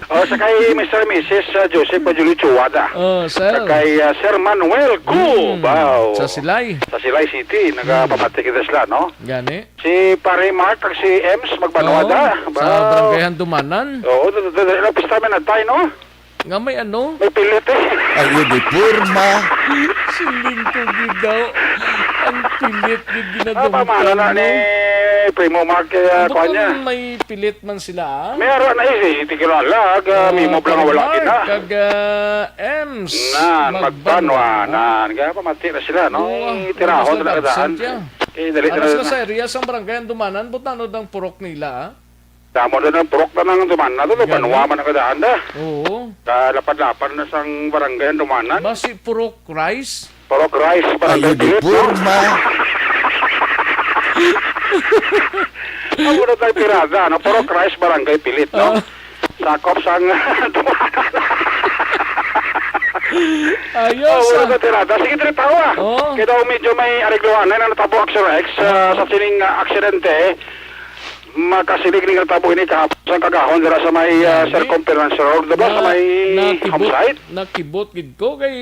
Oh, sa kay Mister Missus, uh, Joseph Pajulicho Wada. Oh, sir. Sa kay, uh, Sir Manuel Cubao. Mm, sa Silay. Sa Silay City, nagapamati kita sila, no? Gani. Si Pare Mark kag si Ems, magbanwa Oo, da. sa Bao. Barangay Handumanan. Oo, do, do, do, do, pista man na tayo, no? Nga may ano? May pilit eh. Ayo di porma. Siling ko gid daw. Ang pilit gid Ah, ginadumtan, pamana na no? Ni Primo Mark, eh, Ambot kuwan niya. Kung may pilit man sila, ah. May ara na eh, si Tikilala, ah, Ah, Mimo Blanc, wala Mark, gid na. Kag, ah, Ems, Nan, Magbanwa, Magbanwa. Nan. Kaya pamati na sila, no? Oo, ah, Tirahon basta na kadaan. Absent, yeah. Eh, dali Ano na sila na. Sa area sang barangay ang dumanan, but ano dang purok nila, ah? Damo na ng purok na nang dumanan, no? Gani. Banwa man ang kadaan da. Oo. Kalapad-lapad na sang barangay ang dumanan. Basi purok rice? Purok rice, barangay Ayo di Pilit, no? Porma. Ang una tayong tirada, no? Purok rice, barangay Pilit, no? Ah. Sakop sang dumanan. Ayos, Oh, una ah. Tayong tirada. Sige, diri tawa. Oh. Kaya daw medyo may arigluhan na natabo, Action Rex, ah, Ah. Sa sining, ah, aksidente. Makasilig ni nga tabo ini kahapon sa kagahon dira sa may, ah, Gani. Circumference Road, diba? Sa Na-, may nakibot, home site. Nakibot gid ko kay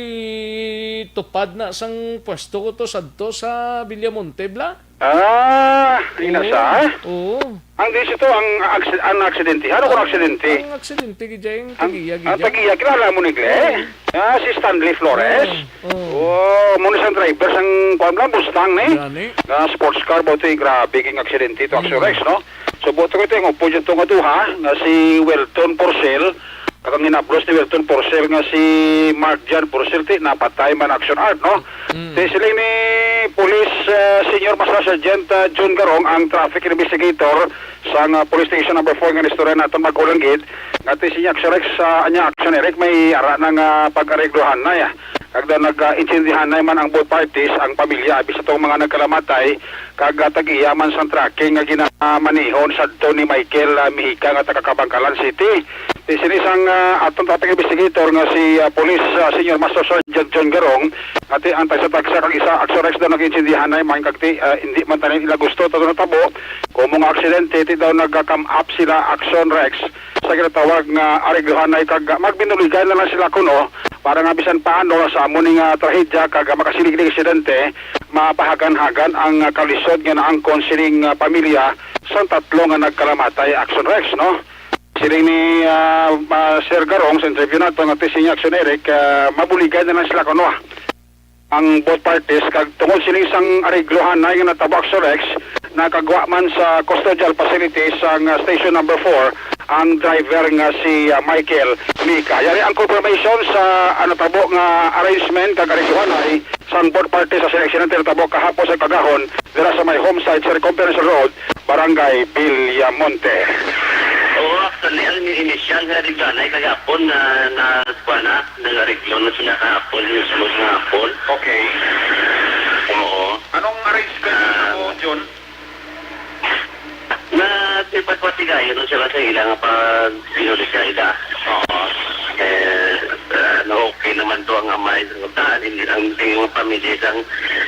tupad na sang pwesto ko to sadto sa Villamonte, bla. Ah, ina Oo. sa? Oo. Ang di ito ang aksid-, ang aksidente. Ano kung Ang, aksidente? ang aksidente, gid, ang Ang, tagiya, ang gid, tagiya, kilala mo ni Gle? Oo. Ah, si Stanley Flores? Oo, oo. Oh, mo ni sang driver sang, kuwan lang, Mustang, ni? Gani. Nga sports car, ba ito, eh, grabe, king aksidente ito, Mm. Axorex, no? So, buto ko ito, yung upo dyan itong aduha, nga si Welton Porcel, kag ang ginablos ni Welton Porcel nga si Mark Jan Porcel, ti, napatay man, Action Art, no? Mm. Ti, siling ni Police, ah, Senior Master Sergeant, ah, Jun Garong, ang traffic investigator sang, ah, Police Station Number Four nga istorya naton mag-ulanggit, nga ti sinya Action Rex, ah, anya Action Eric, may ara na nga pag-areglohan na, ya. Kag daw nag-, ah, intindihan na man ang both parties, ang pamilya, abi sa tong mga nagkalamatay, kag, ah, tag-iya man sang tracking nga ginamanihon sadto ni Michael, ah, Mihica nga taga Kabankalan City. Ti sini sang, ah, aton traffic investigator nga si, ah, Police, ah, Senior Master Sergeant John Garong, nga ti ang tagsa-tagsa kag isa Action Rex daw nag-intindihan na man kag ti, ah, hindi man tanan ila gusto tato natabo. Kung mga aksidente, ti daw nag-come up sila Action Rex sa ginatawag nga areglohanay kag magbinuligan na lang sila kuno para nga bisan paano sa amo ni nga trahedya kag makasiling ni aksidente, mapahagan-hagan ang, ah, kalisod nga naangkon sining, ah, pamilya sang tatlo nga nagkalamatay, Action Rex, no? Siling ni, ah, ah, Sir Garong sa interview nato nga ti sinya Action Eric, ah, mabuligan na lang sila kuno, ah, ang both parties kag tungod sining sang areglohanay nga natabo, Action Rex, nakagwa man sa custodial facility sang, ah, station number four ang driver nga si, ah, Michael Mica. Yari ang confirmation sa, ah, natabo nga arrangement kag areglohanay sang both parties sa aksidente natabo kahapon sa kagahon dira sa may home site sa Recompensa Road, Barangay Villamonte. Oo, actually, ang initial nga reglanay kagapon na, na, kuwan na, nag-areglo na sila kahapon, mismo nga hapon. Okay. Oo. Anong arrangement Ah. mo, Jun? Na, ipagpatigayon na sila sa ilang pag-, binuligay na. Oo. Eh, ah, na okay naman to ang amay sa kabataan, hindi lang yung pamilya sang,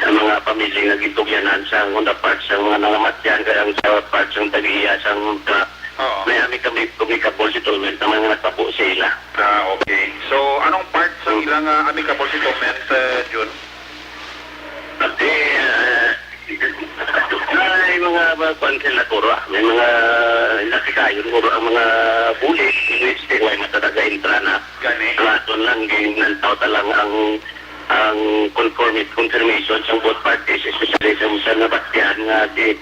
ang mga pamilya nga gitugyanan sa una part sa mga nangamatyan, kaya ang sa part sang tag-iya sang truck, Oo. may amicable, amicable settlement naman nga natabo sa ila. Ah, okay. So, anong part sa Hmm. ilang, ah, amicable settlement, eh, Jun? Pati, ah, may mga, mga kwan sila, puro, ah. May mga nakikayon, puro ang mga bulis, in which they why matataga intra na. Gani. Ang aton lang, ginantaw ta lang ang, ang conformi-, confirmation sa both parties, especially sa, sa nabatyan nga di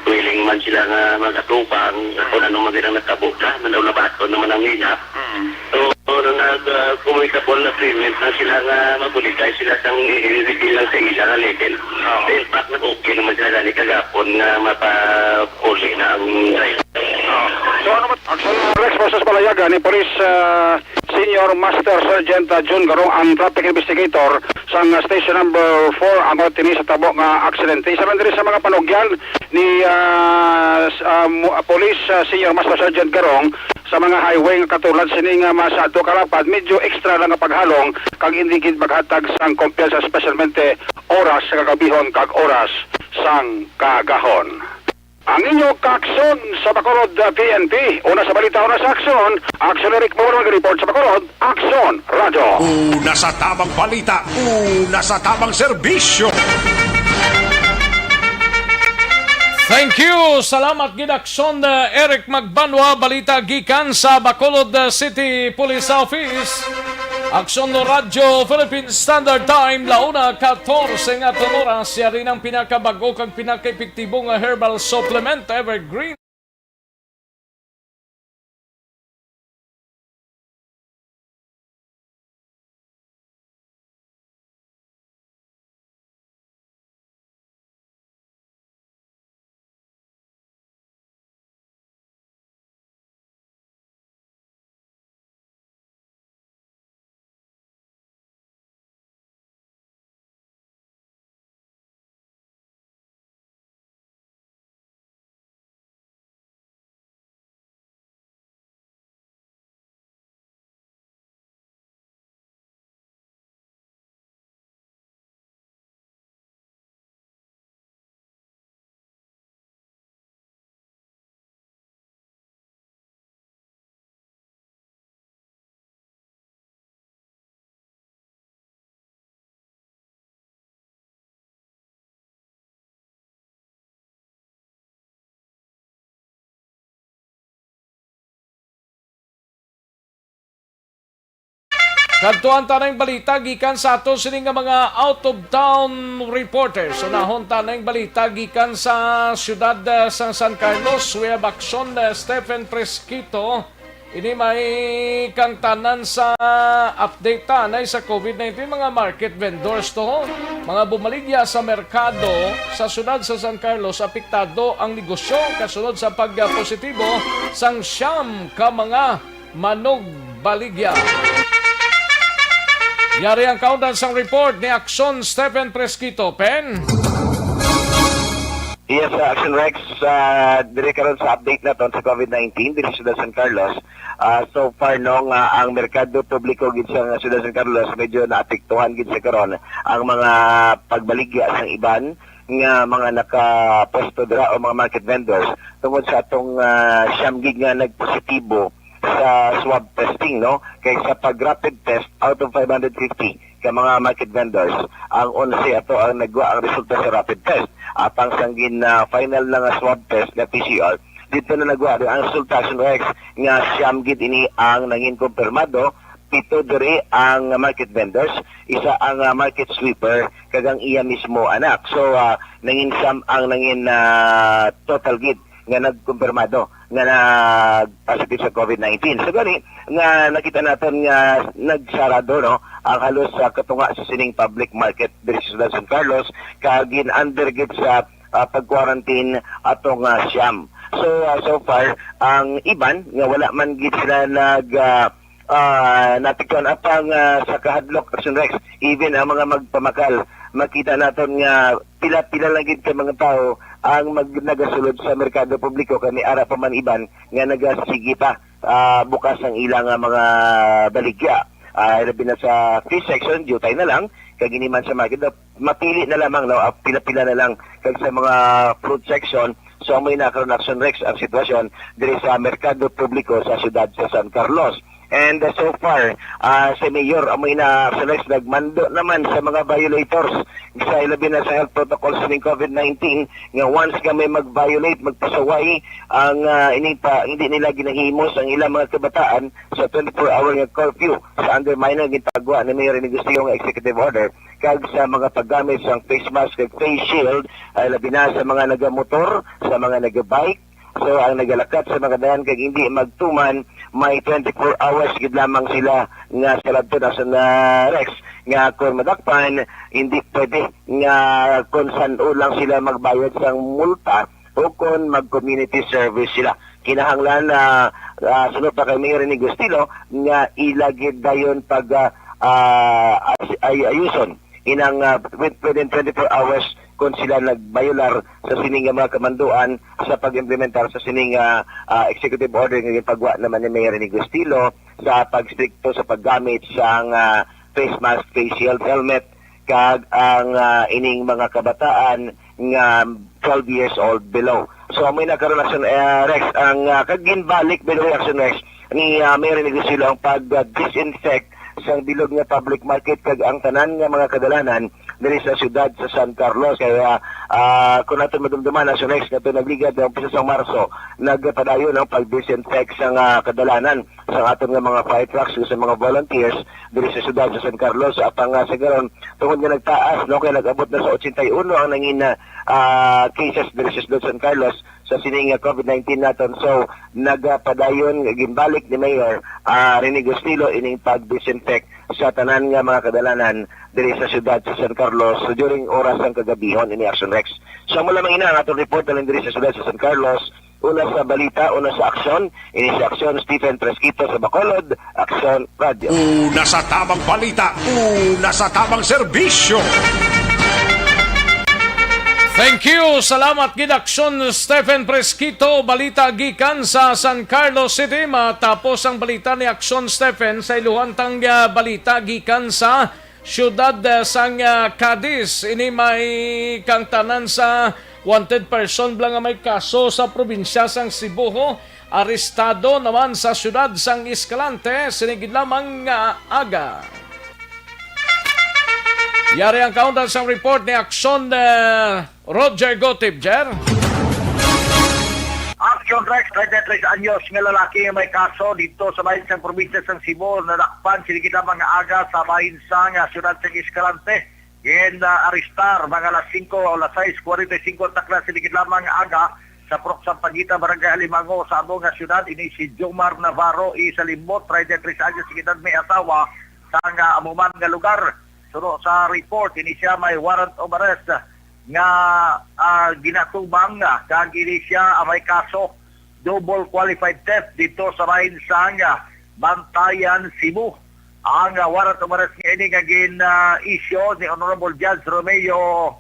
willing man sila nga mag-atubang, kung ano man ilang natabo na, nanaw na baton naman ang nila. Mm. So, so, nag, ah, communicable na agreement na sila nga mabuligay sila sang i-, i-reveal lang sa ila nga level. Oo. In fact, nag-okay naman sila gani kagapon nga mapa-uli na ang driver. Oo. So, ano ba, actually, Rex versus Palayagan ni Police, ah, Senior Master Sergeant, ah, Jun Garong, ang traffic investigator sang, ah, Station Number Four, ang tini sa tabo nga aksidente. Isa lang diri sa mga panugyan ni, ah, s-, ah, mo-, ah, Police, ah, Senior Master Sergeant Garong sa mga highway nga katulad sini nga masyado kalapad, medyo extra lang nga paghalong kag hindi gid maghatag sang kumpiyansa, espesyalmente oras sa kagabihon kag oras sang kagahon. Ang inyo kaaksyon sa Bacolod, ah, P N P. Una sa balita, una sa aksyon. Aksyon Eric Moro, nag-report sa Bacolod. Aksyon Radyo. Una sa tamang balita, una sa tamang serbisyo. Thank you. Salamat gid, Aksyon, uh, Eric Magbanwa. Balita gikan sa Bacolod, uh, City Police Office. Aksyon Radyo Philippine Standard Time, la una katorse nga aton oras. Yari ang pinakabag-o kag pinakaepektibo nga herbal supplement, Evergreen. Kadtuan ta na ang balita gikan sa ato sini nga mga out-of-town reporters. Unahon ta na ang balita gikan sa siyudad, eh, sa San Carlos. We have Action, eh, Stephen Fresquito. Ini may kangtanan sa update ta na sa COVID nineteen, mga market vendors to, mga bumaligya sa merkado sa siyudad sa San Carlos, apektado ang negosyo kasunod sa pagpositibo sang siyam ka mga manugbaligya. Yari ang kaundan sang report ni Action Stephen Fresquito. Pen? Yes, uh, Action Rex, uh, diri karon sa update naton sa COVID nineteen diri sa Siyudad San Carlos. Uh, so far, no, nga ang merkado publiko gid sa Siyudad San Carlos medyo naapektuhan gid sa karon ang mga pagbaligya sang iban nga mga nakaposto dira o mga market vendors tungod sa atong uh, siyam gid nga nagpositibo sa swab testing, no? Kay sa pag rapid test, out of five hundred fifty ka mga market vendors, ang onse ato ang nagwa ang resulta sa rapid test. Apang sang gin uh, final na nga swab test nga P C R, dito na nagwa ang resulta sa Rex nga siyam gid ini ang nangin kumpirmado, pito diri ang market vendors, isa ang uh, market sweeper, kag ang iya mismo anak. So, uh, nangin siyam ang nangin uh, total gid nga nagkumpirmado nga nag-positive sa COVID nineteen. So gani nga nakita naton nga nagsarado, no, ang halos sa katunga sa sining public market diri sa Siyudad San Carlos, kag gin-under gid sa uh, pag-quarantine atong uh, siyam. So uh, so far ang iban nga wala man gid sila nag uh, uh, natikon apang uh, sa kahadlok, Action Rex, even ang mga magpamakal, makita naton nga pila-pila lang gid ka mga tawo ang mag nagasulod sa merkado publiko, kani ara pa man iban nga nagasigi pa uh, bukas ang ilang uh, mga baligya. Uh, labi na sa fish section, diutay na lang, kag ini man sa market, mapili na lamang, no, uh, pila-pila na lang, kag sa mga fruit section. So amoy na karon, Action Rex, ang sitwasyon diri sa merkado publiko sa siyudad sa San Carlos. And uh, so far, uh, si Mayor amoy na, Action Rex, nagmando naman sa mga violators sa ilabi na sa health protocols ning COVID nineteen, nga once nga may mag-violate, magpasaway ang uh, ining pa, hindi nila ginahimos ang ilang mga kabataan sa twenty-four hour nga curfew sa under minor nga gipagawa ni Mayor Rene Gustillo nga executive order, kag sa mga paggamit sang face mask kag face shield, ay labi na sa mga nagamotor, sa mga nagabike. So ang nagalakat sa mga dalan kag hindi magtuman, may twenty-four hours gid lamang sila nga saladton, Action Rex, nga kung madakpan, hindi pwede nga kung san-o lang sila magbayad sang multa o kung mag-community service sila. Kinahanglan na uh, sunod pa kay Mayor Rene Gustillo nga ila gid dayon pag uh, uh, ay ayuson inang uh, within twenty-four hours kung sila nagbayolar sa sining nga mga kamanduan sa pag-implementar sa sining uh, uh, executive order nga ginpagwa naman ni Mayor Rene Gustillo sa pagstrikto sa paggamit sang uh, face mask, face shield, helmet, kag ang uh, ining mga kabataan nga twelve years old below. So amoy na karon, Action uh, Rex, ang uh, kag ginbalik, by the way, Action Rex, ni uh, Mayor Rene Gustillo ang pag-disinfect sang bilog nga public market kag ang tanan nga mga kadalanan diri sa siyudad sa San Carlos. Kaya uh, kung natin madumduman, Action Rex, nga nagligad na umpisa sa Marso, nagpadayon ang pag-disinfect sang uh, kadalanan sa aton nga mga fire trucks ug sa mga volunteers diri sa siyudad sa San Carlos. Apang uh, sa karon, tungod nga nagtaas, no, kay nag-abot na sa eighty-one ang nangin uh, cases diri sa siyudad sa San Carlos sa sining uh, COVID nineteen naton. So nagapadayon, ginbalik ni Mayor uh, Rene Gustillo ining pag-disinfect sa tanan nga mga kadalanan diri sa siyudad sa San Carlos during oras sang kagabihon ini, Action Rex. So amo lamang ina ang aton report halin diri sa siyudad sa San Carlos. Una sa balita, una sa aksyon, ini si Aksyon Stephen Fresquito sa Bacolod, Aksyon Radio. Una sa tamang balita, una sa tamang serbisyo. Thank you. Salamat gid, Aksyon Stephen Fresquito. Balita gikan sa San Carlos City. Matapos ang balita ni Aksyon Stephen, sa iluhan tang uh, balita gikan sa siyudad sang Cadiz. Ini may kangtanan sa wanted person bala nga may kaso sa probinsya sang Cebu. Arestado naman sa siyudad sang Escalante sining gid lamang nga aga. Yari ang kaundan sang report ni Aksyon uh, Roger Gotib, Jer. Action Next, treinta y tres anyos nga lalaki nga may kaso dito sa bahin sang probinsya sang Cebu, nadakpan sini gid lamang nga aga sa bahin sang, ah, siyudad sang Escalante. Gin, ah, arestar mga alas singko o alas sais kuwarenta y singko takna sini gid lamang nga aga sa Purok Sampaguita, Barangay Alimango, sa amo nga siyudad. Ini si Jomar Navarro, isa limbot, treinta y tres anyos nga edad, may asawa sa nga amo man nga lugar. Suno sa report, ini siya may warrant of arrest nga, ah, ginatubang, ah, kag ini siya, ah, may kaso double qualified theft dito sa bahin sang, ah, Bantayan, Cebu. Ang, ah, warrant of arrest nga ini nga gin, ah, issue ni Honorable Judge Romeo,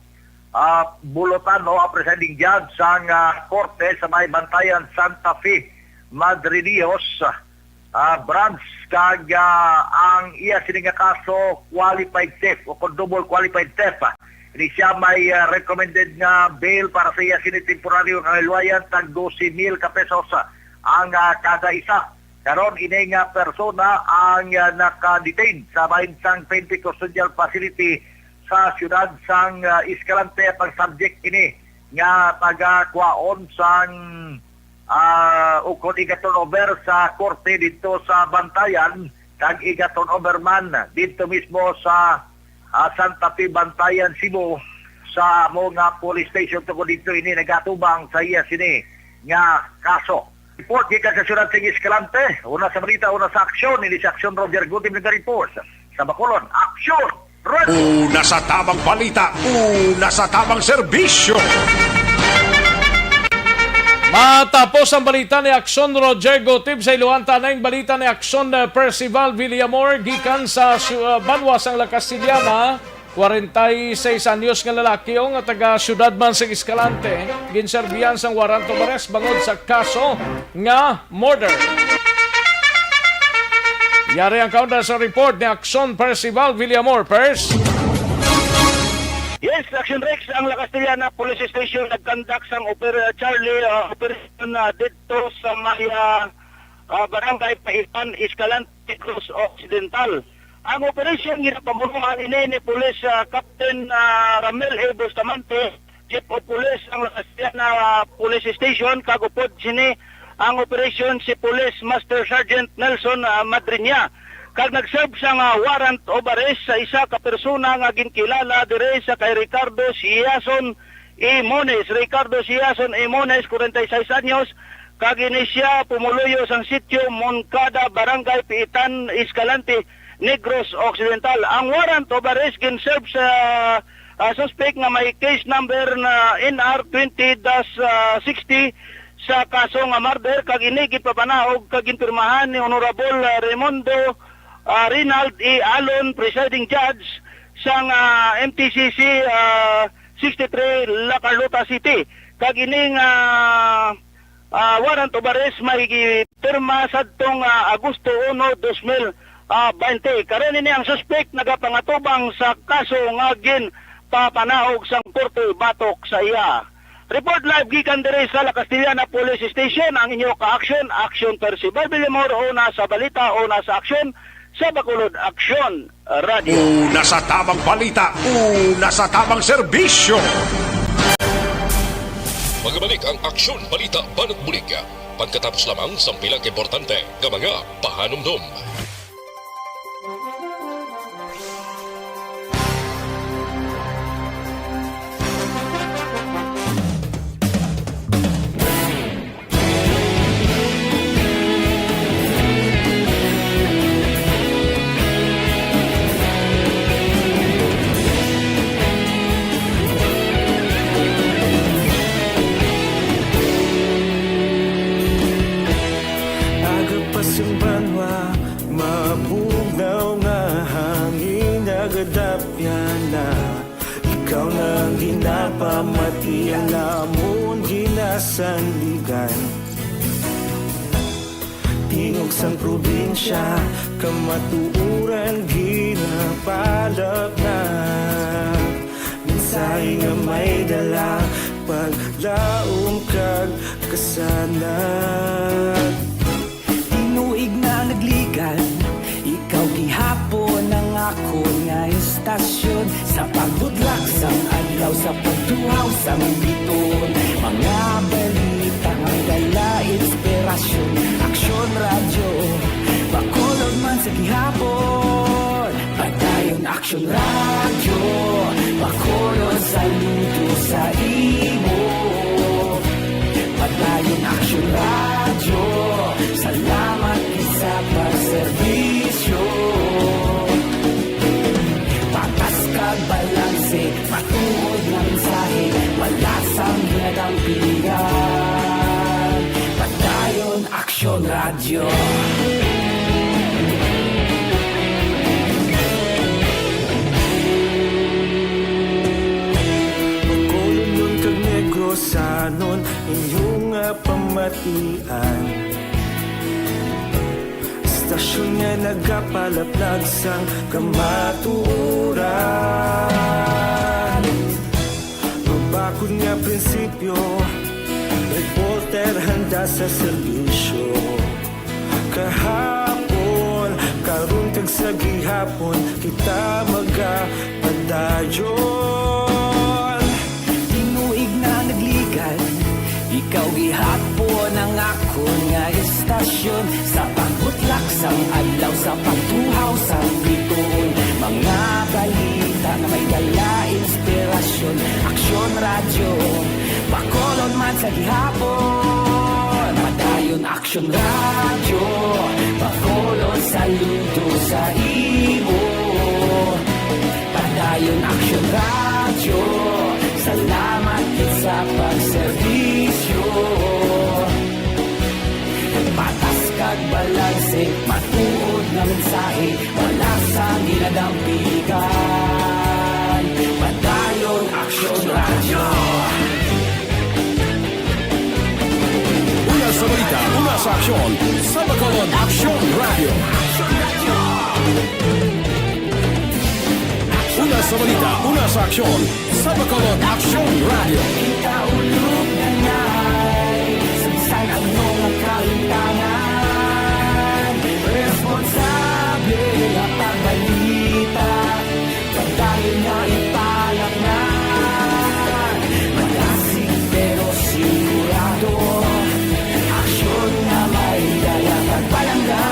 ah, Bulotano, ang presiding judge sang, ah, korte sa may Bantayan, Santa Fe, Madre Dios, ah, branch, kag, ah, ang iya sini nga kaso, qualified theft o kon double qualified theft. Ini siya may, ah, recommended nga bail para sa iya sini temporaryo nga hilwayan, tag dose mil ka pesos, ah, ang, ah, kada isa. Karon, ini nga persona ang, ah, naka-detain sa bahin sang P N P Custodial Facility sa siyudad sang, ah, Escalante. Pag-subject ini nga pagakwaon sang, ah, ukon iga-turnover sa korte dito sa Bantayan, kag iga-turnover man dito mismo sa, ah, Santa Fe, Bantayan, Cebu, sa amo nga police station, tungod dito ini nagatubang sa iya sini nga kaso. Report gikan sa siyudad sa Escalante. Una sa balita, una sa aksyon, ini si Aksyon Roger Gutim nag-report. Sa Bacolod, Aksyon Roger. Una sa tamang balita, una sa tamang serbisyo. Matapos ang balita ni Aksyon Roger Gutim, sa iluhan ta na ang balita ni Aksyon, eh, Percival Villamor gikan sa su-, ah, banwa sang La Castellana. Kwarenta y seis anyos nga lalaki, o, nga taga siyudad man sa Escalante, ginserbihan sang warrant of arrest bangod sa kaso nga murder. Yari ang kaunda sa report ni Aksyon Percival Villamor. Pers? Yes, Action Rex, ang La Castellana Police Station nagkandak sang oper-, Charlie, ah, operasyon na dito sa may, ah, ah, Barangay Paitan, Escalante, Negros Occidental. Ang operasyon ginapamunuan ini ni Police, ah, Captain, ah, Ramel A. Bustamante, Chief of Police ang La Castellana Police Station, kag upod sini ang operasyon si Police Master Sergeant Nelson, ah, Madriña. Kag nag-serve sang, ah, warrant of arrest sa isa ka persona nga ginkilala diri sa kay Ricardo Siason Imones. Ricardo Siason Imones, kwarenta y seis anyos, kag ini siya pumuluyo sang sitio Moncada, Barangay Piitan, Escalante, Negros Occidental. Ang warrant of arrest gin-serve sa, ah, suspect nga may case number na N R twenty dash sixty sa kaso nga murder, kag ini ginpapanaog kag ginpirmahan ni Honorable, ah, Raimundo, ah, Rinald E. Alon, presiding judge sang, ah, M T C C, ah, sixty-three, La Carlota City. Kag ini nga, ah, warrant of arrest may gipirma sadtong, ah, Agosto uno, dos mil, ah, baynte. Karon ini ang suspek nagapangatubang sa kaso nga ginpapanaog sang korte batok sa iya. Report live gikan diri sa La Castellana Police Station, ang inyo ka-aksyon, Aksyon Percival Villamor, una sa balita, una sa aksyon, sa Bacolod Aksyon Radyo. Una sa tamang balita, una sa tamang serbisyo. Magabalik ang Aksyon Balita Banat Bulig, pagkatapos lamang sang pila ka importante nga mga pahanumdom. Aga pa sang banwa, mabugnaw nga hangin nagadapyan na. Ikaw na ang ginapamati, ang amon ginasandigan. Tingog sang probinsya, kamatuoran ginapalapnap. Mensahe nga may dala, paglaom kag kasanag. Tinuig na nagligad, ikaw gihapon ang akon nga istasyon. Sa pagbudlak sang adlaw, sa pagtuhaw sang biton, mga balita May dala inspirasyon, Aksyon Radyo, Bacolod man sa gihapon. Padayon Aksyon Radyo, Bacolod saludo sa imo. Padayon Aksyon Radyo, salamat gid sa pagserbisyo. Patas kag balanse, matuod nga mensahe, wala sang ginadampigan. Padayon Aksyon Radyo. Bacolodnon kag Negrosanon, inyo nga pamatian. Estasyon nga nagapalaplag sang kamatuoran. Mabakod nga prinsipyo, reporter handa sa serbisyo. Kahapon, karon kag sa gihapon, kita magapadayon. Tinuig na nagligan, ikaw gihapon ang akon nga estasyon. Sa pagbutlak sang adlaw, sa pagtuhaw sang bituon, mga balita nga may dala inspirasyon. Aksyon Radyo, Bacolod man sa gihapon. Padayon Aksyon Radyo, Bacolod saludo sa imo. Padayon Aksyon Radyo, salamat gid sa pagserbisyo. Patas kag balanse, matuod nga mensahe, wala sang ginadampigan. Padayon Aksyon Radyo. Una sa balita, una sa aksyon, sa Bacolod Aksyon Radyo. Una sa balita, una sa aksyon, sa Bacolod Aksyon Radyo. Ikaulog na ngay, saysay ang mga kalimtangan. Responsable nga pagbalita, pagdayon nga ipalatnan. Malasig pero sigurado, aksyon nga may dala kag palangga.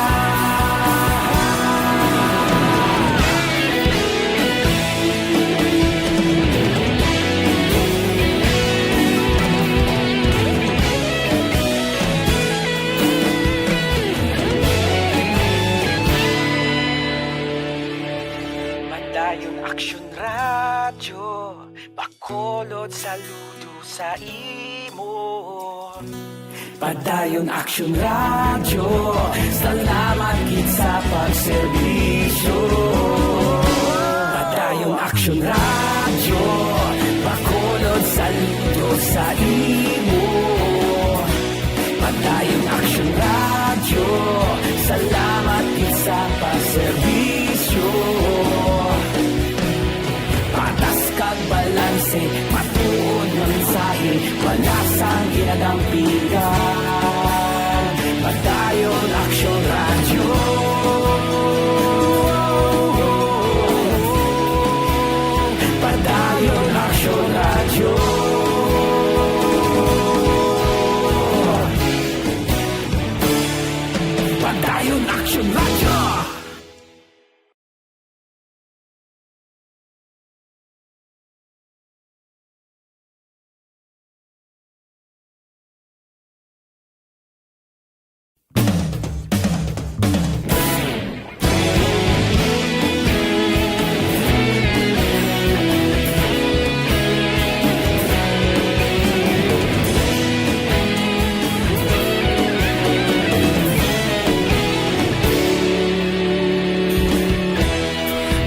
Padayon Aksyon Radyo, Bacolod saludo sa imo. Padayon Aksyon Radyo, salamat gid sa pagserbisyo. Padayon Aksyon Radyo, Bacolod saludo sa imo. Padayon Aksyon Radyo, salamat gid sa pagserbisyo. Patas kag balanse, matuod nga mensahe, wala sang ginadampigan. Padayon Aksyon Radyo. Padayon Aksyon Radyo. Padayon Aksyon Radyo.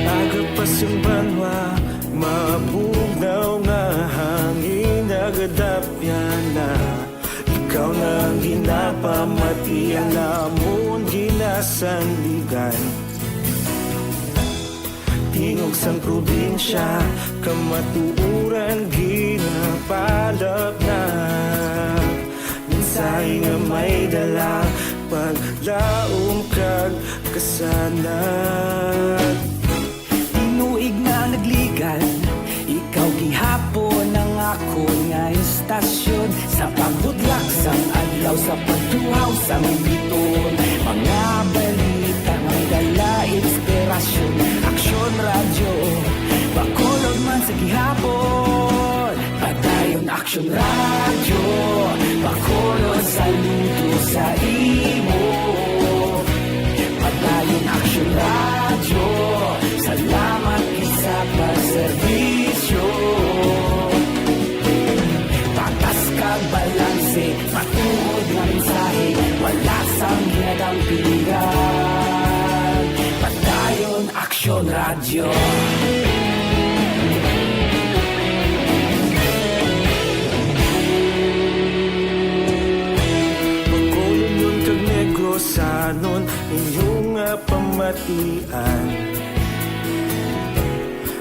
Aga pa sing banwa, mabugnaw nga hangin nagadapyan na. Ikaw na ang ginapamati, ang amon ginasandigan. Tingog sang probinsya, kamatuoran ginapalapnag. Mensahe nga may dala, paglaom kag kasanag. Tinuig na nagligan, ikaw gihapon ang ako nga istasyon, sa pagbudlak sang adlaw, sa pagtuhaw sang biton, mga balita may dala inspirasyon. Aksyon Radyo, Bacolod man sa gihapon. Padayon Aksyon Radyo, Bacolod saludo sa imo. Padayon Aksyon Radyo, salamat gid sa pagserbisyo. Patas kag balanse, matuod nga mensahe, wala sang ginadampigan. Padayon Aksyon Radyo. Bacolod kag Negrosanon, inyo nga pamatian.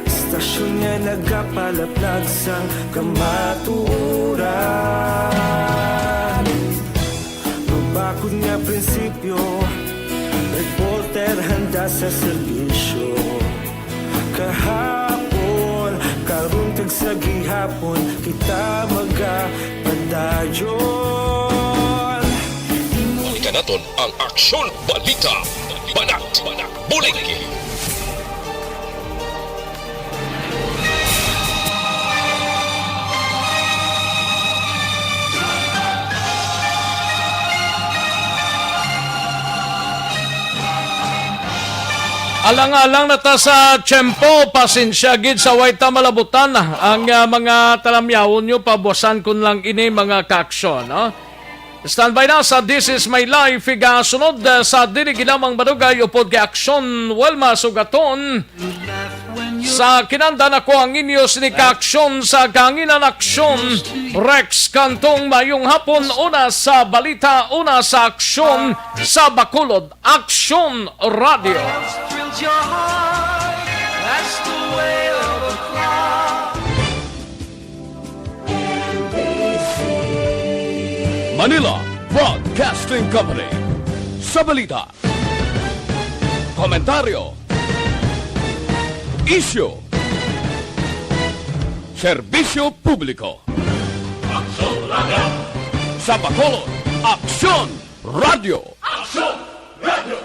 Istasyon nga nagapalaplag sang kamatuoran. Mabakod nga prinsipyo, reporter handa sa serbisyo. Kahapon, karon kag sa gihapon, kita magapadayon. Balikan naton ang aksyon, balita, banat, bulig. Alang-alang na ta sa tiyempo, pasensya gid sa way ta malabutan ang, ah, mga talamyawon nyo, pabuasan ko lang ini, mga kaaksyon, no? Standby na sa This Is My Life, igasunod, ah, sa dili gid lamang madugay upod kay Aksyon Wilma Sugaton. Sa kinanda nako ang inyo sini kaaksyon sa kahanginan, Aksyon Rex Cantong. Mayong hapon, una sa balita, una sa aksyon sa Bacolod. Aksyon Radyo. Manila Broadcasting Company. Sa balita, komentaryo, isyu, serbisyo publiko. Aksyon Radyo. Sa Bacolod, Aksyon Radyo. Aksyon Radyo.